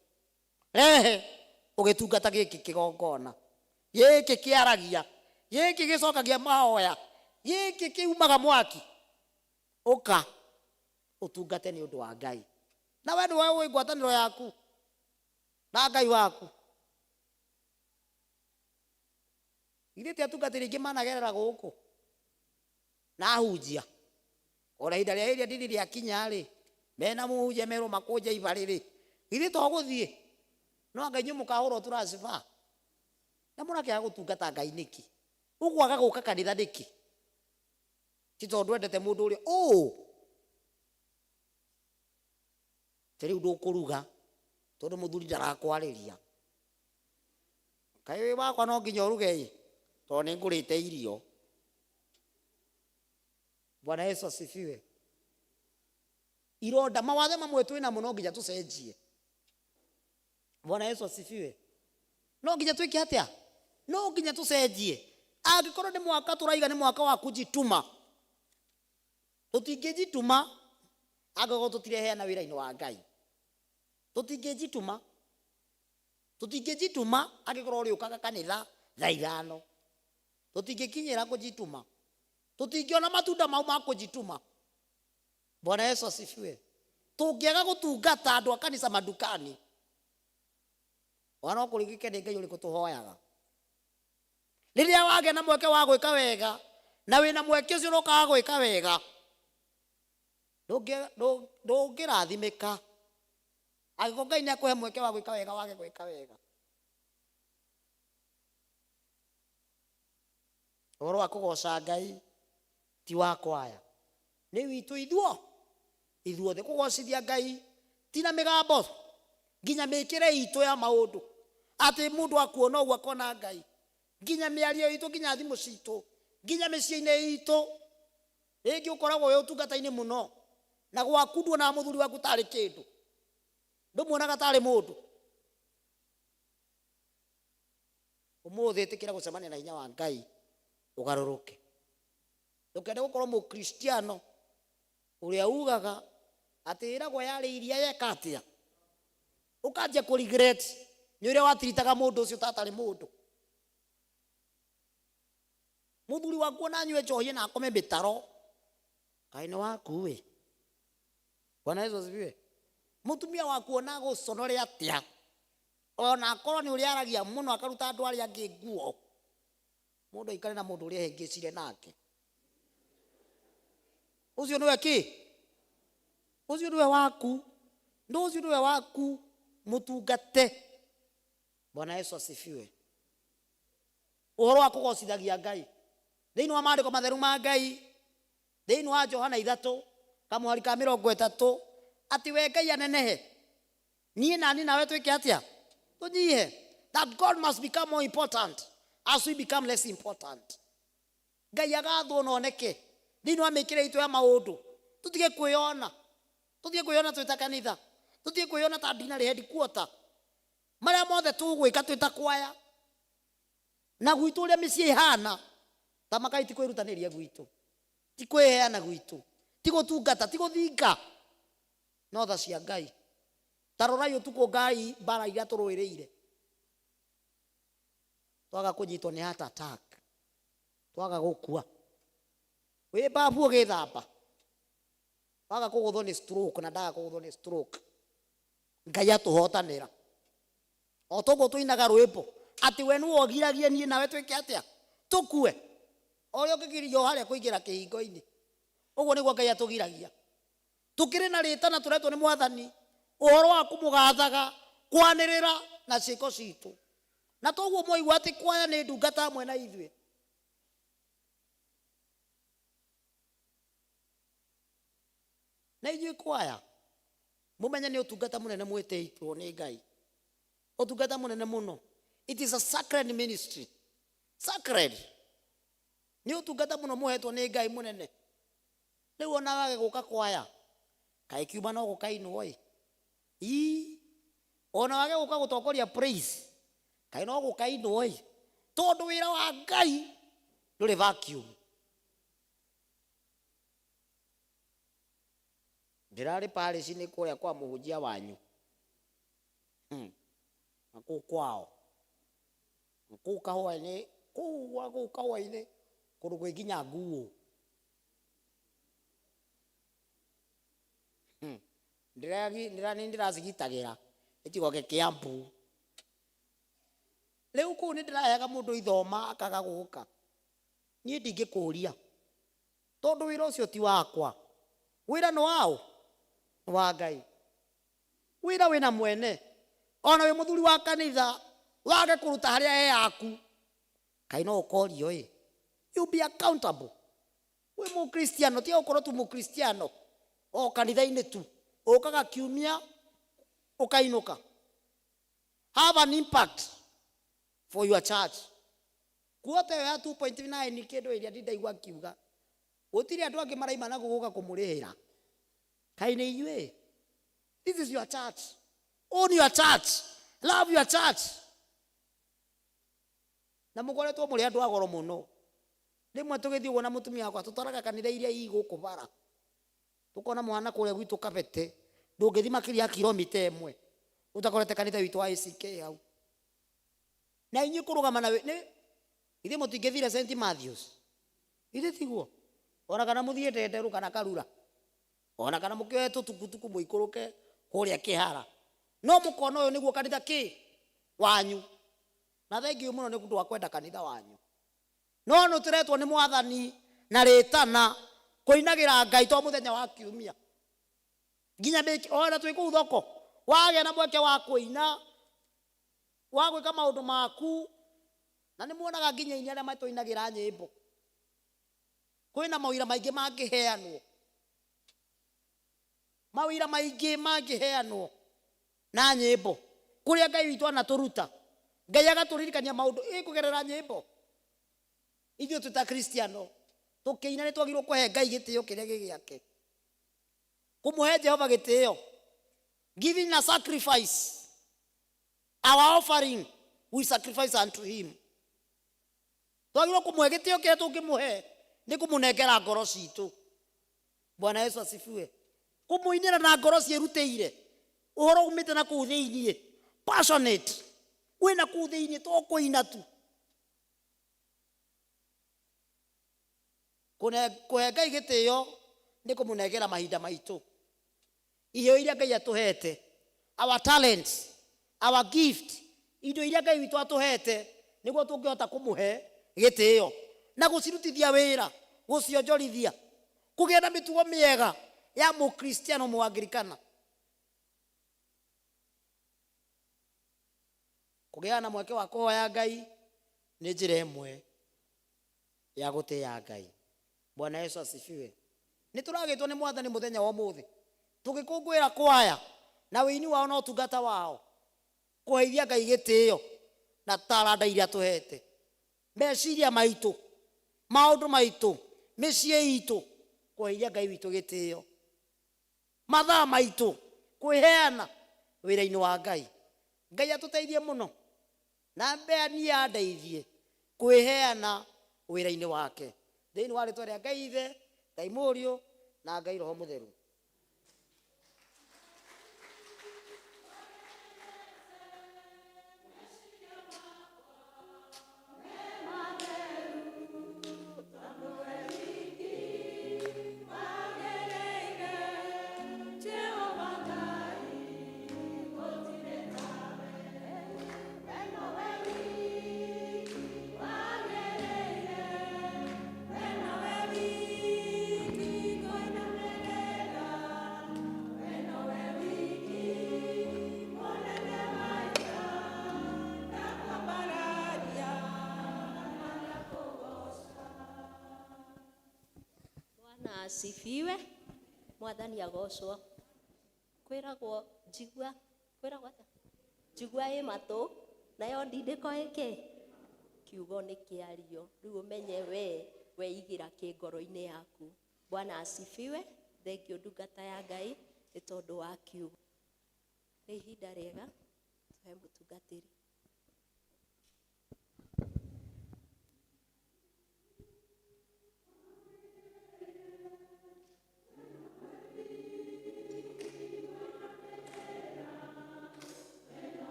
Rehe ũgĩtungata gĩkĩ kĩgongona, gĩkĩ kĩaragia, gĩkĩ gĩcokagia mahoya, gĩkĩ kĩumaga mwaki. Ũka ũtungate nĩ ũndũ wa Ngai. Na we nĩwe ũĩ ngwatanĩro yaku na Ngai waku. Githĩ ti atungatĩri aingĩ managerera gũkũ na ahunjia? Ona ihinda rĩa area ndini rĩakinya rĩ, mena mũhunjia merwo makũnje ibarĩ rĩ, githĩ to gũthiĩ? No anga inyuĩ mũkahũrwo transfer? Na mũrakĩaga gũtungata Ngai nĩkĩ? Ũkwaga gũka kanitha nĩkĩ? Ti tondũ ndwendete mũndũ ũrĩa ũũ. Atĩ rĩu ndũkũruga tondũ mũthuri ndarakwarĩria. Kaĩ wĩ wakwa no nginya ũruge ĩ, tondũ nĩ ngũrĩte irio. Bwana Yesu asifiwe. Ironda, mawathe mamwe twĩnamo no nginya tũcenjie. Bwana Yesu asifiwe. No nginya twĩke atĩa? No nginya tũcenjie. Angĩkorwo nĩ mwaka tũraiga nĩ mwaka wa kujituma, tũtingĩjituma angĩkorwo tũtireheana wĩra-inĩ wa Ngai. Tũtingĩjituma, tũtingĩjituma angĩkorwo ũrĩũkaga kanitha thaa ithano. Tũtingĩkinyĩra kũjituma, tũtingĩona matunda mau ma kũjituma. Bwana Yesu asifiwe. Tũngĩaga gũtungata andũ a kanitha madukani, ona no kũringĩke nĩ Ngai ũrĩkũ tũhoyaga. Rĩrĩa wagĩa na mweke wa gwĩka wega, na wĩna mweke ũcio ũrokaga gwĩka wega, ndũngĩrathimĩka angĩkorwo Ngai nĩ akũhe mweke wa gwĩka wega wage gwĩka wega. Ũhoro wa kũgoca Ngai ti wa kwaya, nĩ witũ ithuo ithuothe. Kũgocithia Ngai ti na mĩgambo, nginya mĩkĩre itũ ya maũndũ, atĩ mũndũ akuona ũguo akona Ngai, nginya mĩario itũ, nginya thimũ citũ, nginya mĩciĩ-inĩ itũ. Rĩngĩ ũkoragwo wĩ ũtungata-inĩ mũno, na gwaku nduonaga mũthuri waku tarĩ kĩndũ, ndũmuonaga tarĩ mũndũ. Ũmũthĩ ĩtĩkĩra gũcemania na hinya wa Ngai ũgarũrũke. Ndũkende gũkorwo mũkristiano ũrĩa ugaga atĩ ĩragwo yarĩ iria yeka atĩa, ũkanjia kũ regret nĩ ũrĩa watiritaga mũndũ ũcio ta atarĩ mũndũ. Mũthuri waku ona anyue njohi na akome mĩtaro, kaĩ nĩ waku ĩ. Bwana Yesu asifiwe. Mũtumia waku ona agũconore atĩa, ona akorwo nĩ ũrĩa aragia mũno akaruta andũ arĩa angĩ nguo, mũndũ aikare na mũndũ ũrĩa ehĩngĩcire nake, ũcio nĩwe kĩ? Ũcio nĩwe waku, no ũcio nĩwe waku, mũtungate. Bwana Yesu asifiwe. Ũhoro wa kũgocithagia Ngai thĩinĩ wa maandĩko matheru ma Ngai, thĩinĩ wa Johana 3 kamũhari ka 30, atĩ we Ngai anenehe, niĩ na niĩ nawe twĩke atĩa? Tũnyihe. That God must become more important as we become less important. Ngai agathwo na oneke thĩinĩ wa mĩkĩre itũ ya maũndũ. Tũtige kwĩyona, tũtige kwĩyona twĩ ta kanitha, tũtige kwĩyona ta ndinarĩ headquarter. Marĩa mothe tũgwĩka twĩ ta kwaya na gwitũ ũrĩa mĩciĩ ĩhana, ta makai ti kwĩrutanĩria gwitũ, ti kwĩheana gwitũ, ti gũtungata, ti gũthinga, no tha cia Ngai. Ta rorai ũtukũ Ngai mbara iria tũrũĩrĩire, twaga kũnyitwo nĩ heart attack, twaga gũkua, wĩ babu ũgĩthamba, waga kũgũthwo nĩ stroke, na ndaga kũgũthwo nĩ stroke. Ngai atũhotanĩra. O toguo tũinaga rwĩmbo atĩ we nĩwe ũgiragia niĩ nawe twĩke atĩa? Tũkue. O ũrĩa ũngĩgirio harĩa kũingĩra kĩhingo-inĩ, ũguo nĩguo Ngai atũgiragia. Tũkĩrĩ na rĩtana tũretwo nĩ Mwathani, ũhoro wa kũmũgathaga, kwanĩrĩra na ciĩko citũ. Na toguo mwaigua atĩ kwaya nĩ ndungata hamwe na ithuĩ. Na inyuĩ kwaya, mũmenye nĩ ũtungata mũnene mwĩtĩitwo nĩ Ngai. Ũtungata mũnene mũno. It is a sacred ministry. Sacred. Nĩ ũtungata mũno mũhetwo nĩ Ngai mũnene. Rĩu ona wage gũka kwaya, kaĩ kiuma no gũkainwo ĩ. Ii, ona wage gũka gũtongoria praise, kaĩ no gũkainwo ĩ. Tondũ wĩra wa Ngai ndũrĩ vacuum. Ndĩrarĩ parish-inĩ kũrĩa kwa mũhunjia wanyu. Na kũu kwao. Na kũu kahũa-inĩ, kũu gwa kũu kahũa-inĩ, kũndũ kwĩ nginya nguo. Nĩ ndĩracigitagĩra itigoke Kiambu. Rĩu kũu nĩ ndĩraheaga mũndũ ithoma akaga gũka. Niĩ ndingĩkũria tondũ wĩra ũcio ti wakwa. Wĩra nĩ waũ? Nĩ wa Ngai. Wĩra wĩna mwene. Ona wĩ mũthuri wa kanitha wage kũruta harĩa he yaku, kaĩ no ũkorio ĩ. You be accountable. Wĩ mũkristiano, tiga gũkorwo tu mũkristiano o kanitha-inĩ tu, ũkaga kiumia ũkainũka. Have an impact for your church. Kuota ĩyo ya 2.9 kĩndũ ĩrĩa ndindaigua akiuga, gũtirĩ andũ angĩ maraima na gũka kũmũrĩhĩra. Kaĩ nĩ inyuĩ? This is your church. Own your church. Love your church. Na mũkoretwo mũrĩ andũ a goro mũno. Rĩmwe tũgĩthiĩ ũguo na mũtumia wakwa tũtaraga kanitha iria ii gũkũ bara, tũkona mũhana kũrĩa gwitũ Kabete ndũngĩthiĩ makĩria ya kilomita ĩmwe ũtakorete kanitha witũ wa ACK hau. Na inyuĩ kũrũgama na nĩ ithuĩ mũtingĩthire St Matthews, ithuĩ tiguo, ona kana mũthiĩ Ndenderũ kana Karura, ona kana mũkĩoe tũtukutuku mũikũrũke kũrĩa Kĩhara, no mũkona ũyũ nĩguo kanitha kĩ wanyu. Na thengiũ mũno nĩ ũndũ wa kwenda kanitha wanyu, no nĩ tũretwo nĩ Mwathani na rĩtana kũinagĩra Ngai to mũthenya wa kiumia nginya ona twĩ kũu thoko wagĩa na mweke wa kũina, wa gwĩka maũndũ maku, na nĩ muonaga nginya inya arĩa matũinagĩra nyĩmbo kwĩna mawĩra maingĩ mangĩheanwo, mawĩra maingĩ mangĩheanwo na nyĩmbo kũrĩa Ngai witũ anatũruta, Ngai agatũririkania maũndũ ĩ kũgerera nyĩmbo. Ithuĩ twĩ ta Kristiano tũkĩina nĩ twagĩrĩirwo kũhe Ngai gĩtĩo kĩrĩa gĩ gĩake, kũmũhe Jehova gĩtĩo, giving a sacrifice, our offering we sacrifice unto him. Twagĩrĩirwo kũmũhe gĩtĩo kĩrĩa tũngĩmũhe nĩ kũmũnengera ngoro citũ. Bwana Yesu asifiwe. Kũmũinĩra na ngoro ciĩrutĩire, ũhoro umĩte na kũu thĩiniĩ, passionate, wĩna kũu thĩiniĩ to kũina tu. Kũhe Ngai gĩtĩo nĩ kũmũnengera mahinda maitũ, iheo iria Ngai atũhete, our talents, our gift, indo iria Ngai witũ atũhete nĩguo tũngĩhota kũmũhe gĩtĩo na gũcirutithia wĩra, gũcionjorithia, kũgĩa na mĩtugo mĩega ya mũkristiano mũangirikana, kũgĩa na mweke wa kũhoya Ngai nĩ njĩra ĩmwe ya gũtĩĩa Ngai. Bwana Yesu asifiwe. Nĩ tũragĩtwo nĩ Mwathani mũthenya wa ũmũthĩ tũgĩkũngũĩra kwaya na wĩini wao na ũtungata wao, kũheithia Ngai gĩtĩo na taranda iria tũhete, meciria maitũ, maũndũ maitũ, mĩciĩ itũ, kũheithia Ngai witũ gĩtĩo, mathaa maitũ, kwĩheana wĩra-inĩ wa Ngai. Ngai atũteithie mũno na mbea niĩ andeithie kwĩheana wĩra-inĩ wake, thĩinĩ wa rĩtwa rĩa Ngai Ithe, Ngai Mũriũ na Ngai Roho Mũtheru. Bwana asifiwe. Mwathani agocwo. Kwĩragwo njigua, kwĩragwo atĩa? Njigua ĩ matũ nayo ndindĩko ĩkĩ? Kiugo nĩ kĩario. Rĩu ũmenye we weigĩra kĩ ngoro-inĩ yaku. Bwana asifiwe. Thengio ndungata ya Ngai nĩ tondũ wa kiugo. Nĩ ihinda rĩega tũhe mũtungatĩri.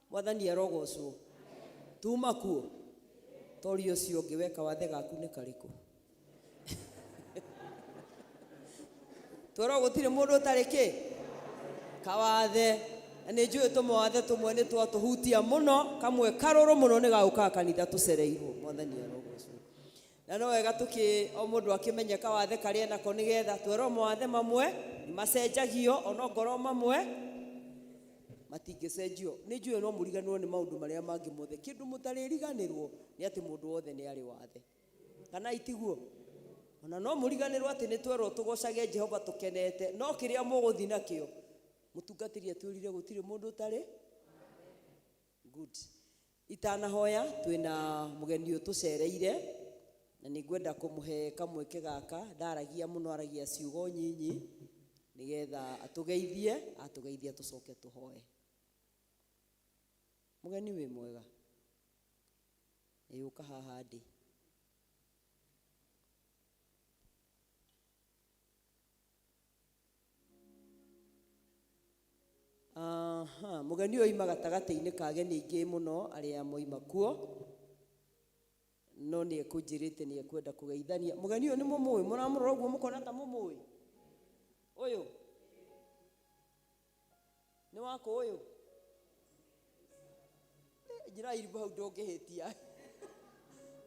Mwathani arogocwo. Tuma kuo tori ũcio ũngĩ weka wathe gaku nĩ karĩkũ? Twerwo gũtirĩ mũndũ ũtarĩ kĩ kawathe, na nĩ njũĩ tũmawathe tũmwe nĩ twatũhutia mũno, kamwe karũrũ mũno nĩ gagũkaga kanitha tũcereirwo. Mwathani arogocwo. Na no wega tũkĩ o mũndũ akĩmenye kawathe karĩa nako, nĩgetha twerwo mawathe mamwe nĩ macenjagio, onongorwo mamwe matingĩcenjio. Nĩ njũĩ no mũriganĩrwo nĩ maũndũ marĩa mangĩ mothe, kĩndũ mũtarĩriganĩrwo nĩ atĩ mũndũ wothe nĩ arĩ wathe, kana itiguo? Ona no mũriganĩrwo atĩ nĩ twerwo tũgocage Jehova tũkenete, no kĩrĩa mũgũthiĩ nakĩo mũtungatĩri atwĩrire gũtirĩ mũndũ ũtarĩ good. Itanahoya, twĩna mũgeni ũtũcereire Na nĩ ngwenda kũmũhe kamweke gaka, ndaragia mũno, aragia ciugo nyinyi, nĩgetha atũgeithie, atũgeithia tũcoke tũhoe. Mũgeni wĩ mwega, ĩũka haha ndĩ. Aha, mũgeni ũyũ oima gatagatĩ-inĩ ka ageni aingĩ mũno arĩa moima kuo, no nĩ ekũnjĩrĩte nĩ ekwenda kũgeithania. Mũgeni ũyũ nĩ mũmũĩ, mũramũrora ũguo mũkona ta mũmũĩ? Ũyũ nĩ wakũ ũyũ? Njĩra irigũ hau ndũngĩhĩtia.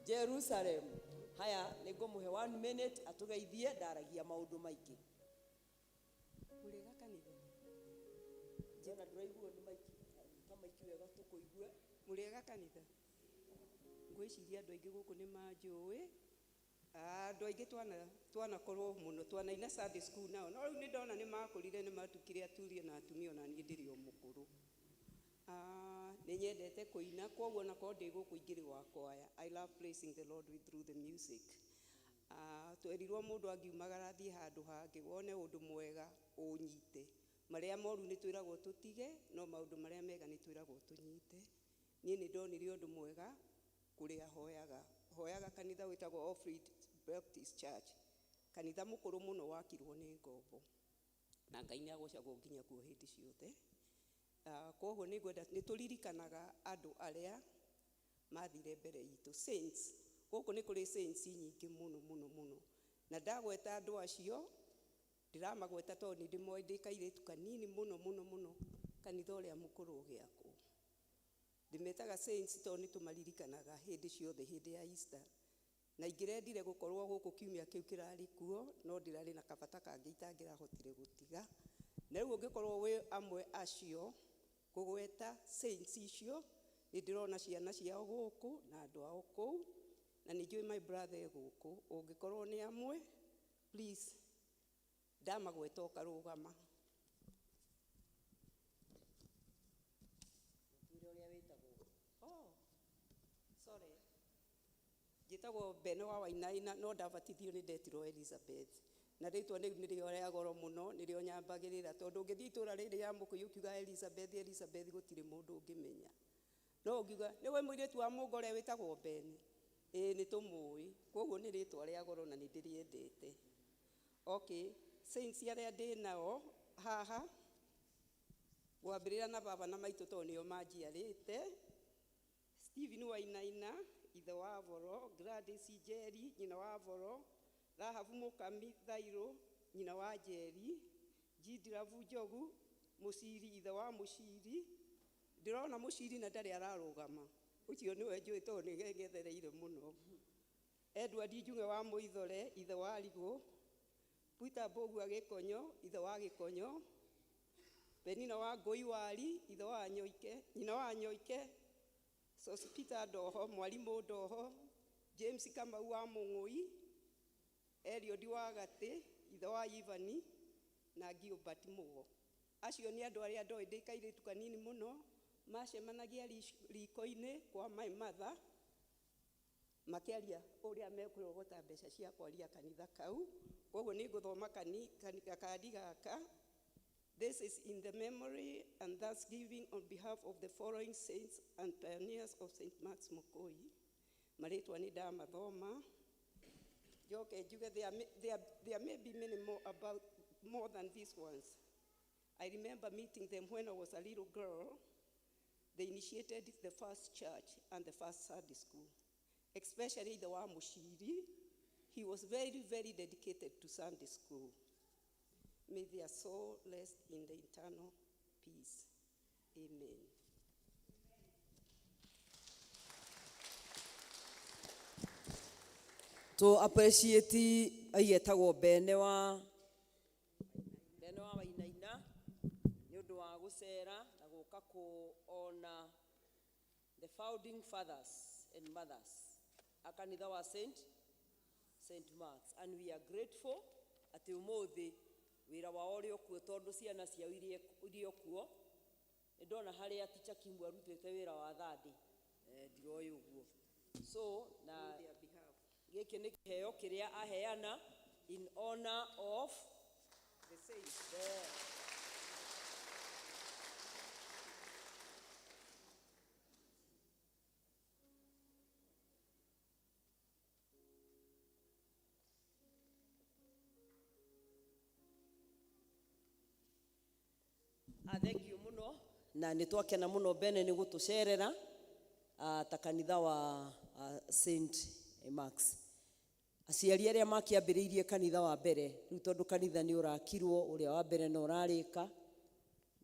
Jerusalem. Haya, nĩ ngũmũhe 1 minute atũgeithie, ndaragia maũndũ maingĩ. Mũrĩega kanitha? Njena ndũraiguo nĩ maiki, ta maiki wega tũkũigue. Mũrĩega kanitha? Ngwĩciria andũ aingĩ gũkũ nĩ manjũĩ. Andũ aingĩ twanakorwo mũno, twanaina Sunday school nao. No rĩu nĩ ndona nĩ makũrire, nĩ matukire aturia na atumia, ona niĩ ndĩrĩ o mũkũrũ. Nĩ nyendete kũina, kwoguo ona korwo ndĩ gũkũ ingĩrĩ wa kwaya. I love praising the Lord with through the music. Twerirwo mũndũ angiumagara athiĩ handũ hangĩ, wone ũndũ mwega ũnyite. Marĩa moru nĩ twĩragwo tũtige, no maũndũ marĩa mega nĩ twĩragwo tũnyite. Niĩ nĩ ndonire ũndũ mwega kũrĩa hoyaga. Hoyaga kanitha wĩtagwo Offred Baptist Church. Kanitha mũkũrũ mũno wakirwo nĩ ngombo. Na Ngai nĩ agocagwo nginya kuo hĩndĩ ciothe. Kwoguo nĩ ngwenda nĩ tũririkanaga andũ arĩa mathire mbere itũ. Saints, gũkũ nĩ kũrĩ saints nyingĩ mũno mũno mũno. Na ndagweta andũ acio, ndĩramagweta tondũ nĩ ndĩmoĩ ndĩ kairĩtu kanini mũno mũno mũno kanitha ũrĩa mũkũrũ ũgĩakwo. Ndĩmetaga saints tondũ nĩ tũmaririkanaga hĩndĩ ciothe hĩndĩ ya Easter. Na ingĩrendire gũkorwo gũkũ kiumia kĩu kĩrarĩ kuo, no ndĩrarĩ na kabata kangĩ itangĩrahotire gũtiga. Na rĩu ũngĩkorwo wĩ amwe acio, kũgweta saints icio, nĩ ndĩrona ciana ciao gũkũ na andũ ao kũu, na nĩ njũĩ my brother e gũkũ. Ũngĩkorwo nĩ amwe, please, ndamagweta ũkarũgama. Mũtwĩre ũrĩa wĩtagwo. Oh, sorry. Njĩtagwo Beno wa Wainaina, no ndabatithio nĩ ndetirwo Elizabeth. Na rĩtwa rĩu nĩrĩo rĩa goro mũno, nĩrĩo nyambagĩrĩra, tondũ ũngĩthiĩ itũũra rĩrĩ rĩa Mũkũyũ ũkiuga Elizabeth, Elizabeth gũtirĩ mũndũ ũngĩmenya. No ũngiuga, nĩwe mũirĩtu wa Mũngo ũrĩa wĩtagwo Beni? Ĩĩ nĩ tũmũĩ. Kwoguo nĩ rĩtwa rĩa goro na nĩ ndĩrĩendete. Okay, saints arĩa ndĩ nao haha, ngwambĩrĩra na baba na maitũ tondũ nĩo manjiarĩte. Stephen Wainaina, ithe wa Voro, Gladys Njeri, nyina wa Voro, Rahabu Mũkami Thairũ, nyina wa Njeri, Jindirabu Njogu, Mũciri, ithe wa Mũciri. Ndĩrona Mũciri na ndarĩ ararũgama. Ũcio nĩwe njũĩ tondũ nĩ ngethereire mũno. Edward Njung'e wa Mũithore, ithe wa Rigũ, Peter Mbũgua Gĩkonyo, ithe wa Gĩkonyo, Penina wa Ngũi Wari, ithe wa Nyoike, nyina wa Nyoike, Sospeter Ndoho, mwarimũ Ndoho, James Kamau wa Mũng'ũi, Eliod wa Gatĩ, ithe wa Ivani, na Gilbert Mũgo. Acio nĩ andũ arĩa ndoĩ ndĩ kairĩtu kanini mũno, macemanagia riko-inĩ kwa my mother, makĩaria ũrĩa mekũrogota mbeca cia kwaria kanitha kau. Kwoguo nĩ ngũthoma kandi gaka. This is in the memory and thanksgiving on behalf of the following saints and pioneers of St. Mark's Mukui. Marĩtwa nĩ ndamathoma. Njoke njuge there may be many more about more than these ones. I remember meeting them when I was a little girl. They initiated the first church and the first Sunday school, especially the one Mushiri. He was very, very dedicated to Sunday school. May their soul rest in the eternal peace. Amen. To appreciate aietagwo Bene wa Wainaina nĩ ũndũ wa gũcera na gũka kuona the founding fathers and mothers a kanitha wa St. Mark's, and we are grateful atĩ ũmũthĩ wĩra wao ũrĩ o kuo tondũ ciana ciao irĩ o kuo. Nĩ ndona harĩa Teacher Kimu arutĩte wĩra wa Thursday, ndiroĩ ũguo. So, na On their behalf. Gĩkĩ nĩ kĩheo kĩrĩa aheana in honor of the saints there. Thank you muno na nĩ twakena mũno Bene nĩ gũtũcerera ta kanitha wa St Marks. Aciari arĩa makĩambĩrĩirie kanitha wa mbere rĩu tondũ kanitha nĩ ũrakirwo ũrĩa wa mbere no ũrarĩka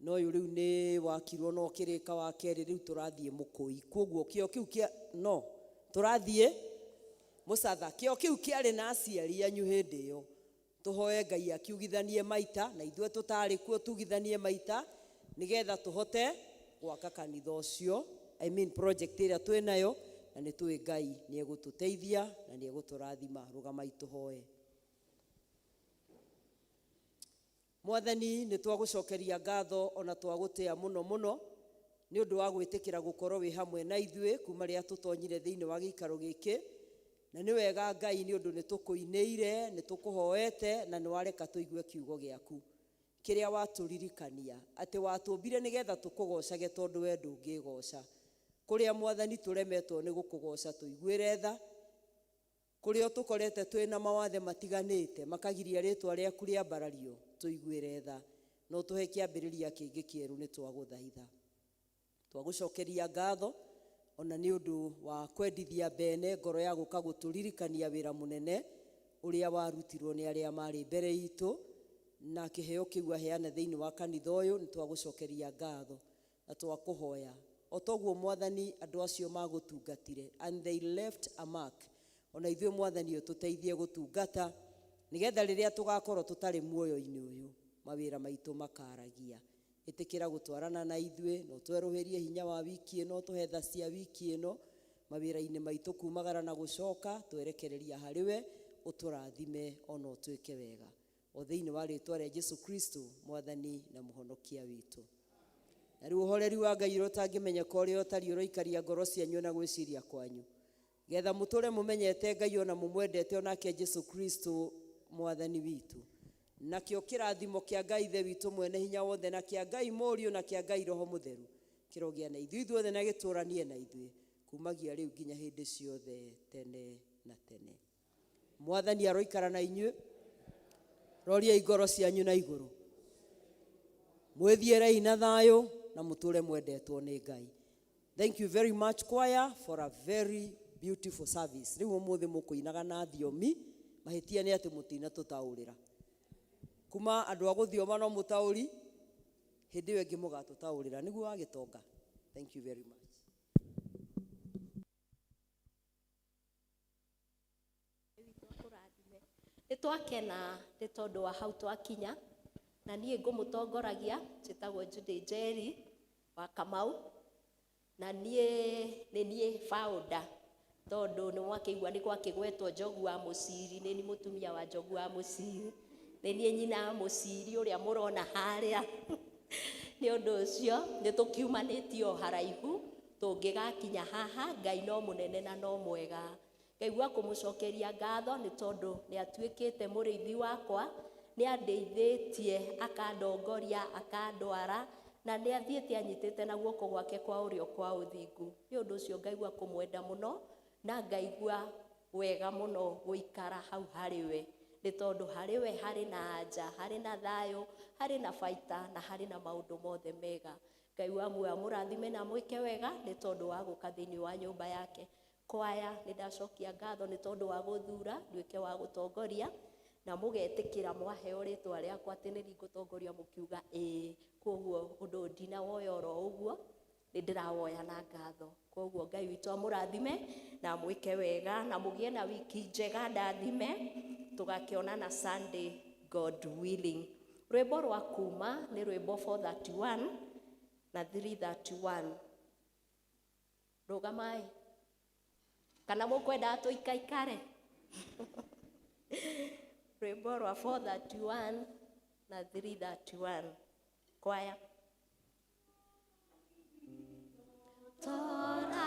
no ũyũ rĩu nĩ wakirwo no ũkĩrĩka wa kerĩ rĩu tũrathiĩ mũkũi koguo kĩo kĩu kĩa no tũrathiĩ mũcatha kĩo kĩu kĩarĩ na aciari anyu hĩndĩ ĩyo tũhoe Ngai akiugithanie maita na ithuĩ tũtarĩ kuo tugithanie maita nĩgetha tũhote gwaka kanitha ũcio, I mean project ĩrĩa twĩ nayo na nĩ tũĩ Ngai nĩ egũtũteithia na nĩ egũtũrathima. Rũgamai tũhoe. Mwathani nĩ twagũcokeria ngatho ona twagũtĩa mũno mũno nĩ ũndũ wa gwĩtĩkĩra gũkorwo wĩ hamwe na ithuĩ kuma rĩrĩa tũtonyire thĩinĩ wa gĩikaro gĩkĩ na nĩ wega Ngai nĩ ũndũ nĩ tũkũinĩire nĩ tũkũhoete na nĩ wareka tũigue kiugo gĩaku kĩrĩa watũririkania atĩ watũmbire nĩgetha tũkũgocage tondũ we ndũngĩgoca kũrĩa Mwathani tũremetwo nĩ gũkũgoca tũiguĩre tha kũrĩa tũkorete twĩna mawathe matiganĩte makagiria rĩtwa rĩaku rĩambarario tũiguĩre tha no tũhe kĩambĩrĩria kĩngĩ kĩerũ nĩ twagũthaitha twagũcokeria ngatho ona nĩ ũndũ wa kwendithia Bene ngoro ya gũka gũtũririkania wĩra mũnene ũrĩa warutirwo nĩ arĩa marĩ mbere itũ na kĩheo kĩu aheana thĩinĩ wa kanitha ũyũ nĩ twagũcokeria ngatho na twakũhoya o toguo Mwathani andũ acio magũtungatire and they left a mark ona ithuĩ Mwathani ũtũteithie gũtungata nĩgetha rĩrĩa tũgakorwo tũtarĩ muoyo-inĩ ũyũ mawĩra maitũ makaragia. Ĩtĩkĩra gũtwarana na ithuĩ na ũtwerũhĩrie hinya wa wiki ĩno ũtũhe tha cia wiki ĩno mawĩra-inĩ maitũ kumagara na gũcoka twerekereria harĩ we ũtũrathime ona ũtwĩke wega o thĩinĩ wa rĩtwa rĩa Jesu Kristo Mwathani na Mũhonokia witũ. Na rĩu ũhoreri wa Ngai ũrĩa ũtangĩmenyeka ũrĩa ũtariĩ ũroikaria ngoro cianyu na gwĩciria kwanyu getha mũtũre mũmenyete Ngai ona mũmwendete onake Jesu Kristo Mwathani witũ. Nakĩo kĩrathimo kĩa Ngai Ithe witũ mwene hinya wothe na kĩa Ngai Mũriũ na kĩa Ngai Roho Mũtheru kĩrogĩa na ithuĩ ithuothe na gĩtũranie na ithuĩ kumagia rĩu nginya hĩndĩ ciothe tene na tene. Mwathani aroikara na inyuĩ, roriai ngoro cianyu na igũrũ, mwĩthiĩrei na thayũ na mũtũre mwendetwo nĩ Ngai. Thank you very much choir for a very beautiful service. Rĩu ũmũthĩ mũkũinaga na thiomi mahĩtia nĩ atĩ mũtinatũtaũrĩra kuma andũ a gũthioma no mũtaũri hĩndĩ ĩyo ĩngĩ mũgatũtaũrĩra nĩguo wagĩtonga. Thank you very much. Nĩ twakena nĩ tondũ wa hau twakinya na niĩ ngũmũtongoragia njĩtagwo Judy Njeri wa Kamau na niĩ nĩ niĩ founder tondũ nĩ mwakĩigua nĩ gwakĩgwetwo Njogu wa Mũciri, nĩ niĩ mũtumia wa Njogu wa Mũciri, nĩ niĩ nyina wa Mũciri ũrĩa mũrona harĩa. Nĩ ũndũ ũcio nĩ tũkiumanĩtie o haraihu tũngĩgakinya haha. Ngai no mũnene na no mwega. Ngaigua kũmũcokeria ngatho nĩ tondũ nĩ atuĩkĩte mũrĩithi wakwa, nĩ andeithĩtie akandongoria akandwara na nĩ athiĩte anyitĩte na guoko gwake kwa ũrĩo kwa ũthingu. Nĩ ũndũ ũcio ngaigua kũmwenda mũno na ngaigua wega mũno gũikara hau harĩ we nĩ tondũ harĩ we harĩ na anja, harĩ na thayũ, harĩ na baita na harĩ na maũndũ mothe mega. Ngai wa muoyo amũrathime na amwĩke wega nĩ tondũ wa gũka thĩinĩ wa nyũmba yake. Kwaya nĩ ndacokia ngatho nĩ tondũ wa gũthura nduĩke wa gũtongoria na mũgetĩkĩra mwaheo rĩtwa rĩakwa atĩ nĩ ngũtongoria mũkiuga ĩĩ. Koguo ũndũ ndinawoya oro ũguo nĩ ndĩrawoya na ngatho. Koguo Ngai witũ amũrathime na amwĩke wega na mũgĩe na wiki njega ndathime tũgakĩonana Sunday God willing. Rwĩmbo rwa kuma nĩ rwĩmbo 431 na 331. Rũgamai kana mũkwenda tũikaikare? Rwĩmbo rwa 431 na 331 kwaya. Tora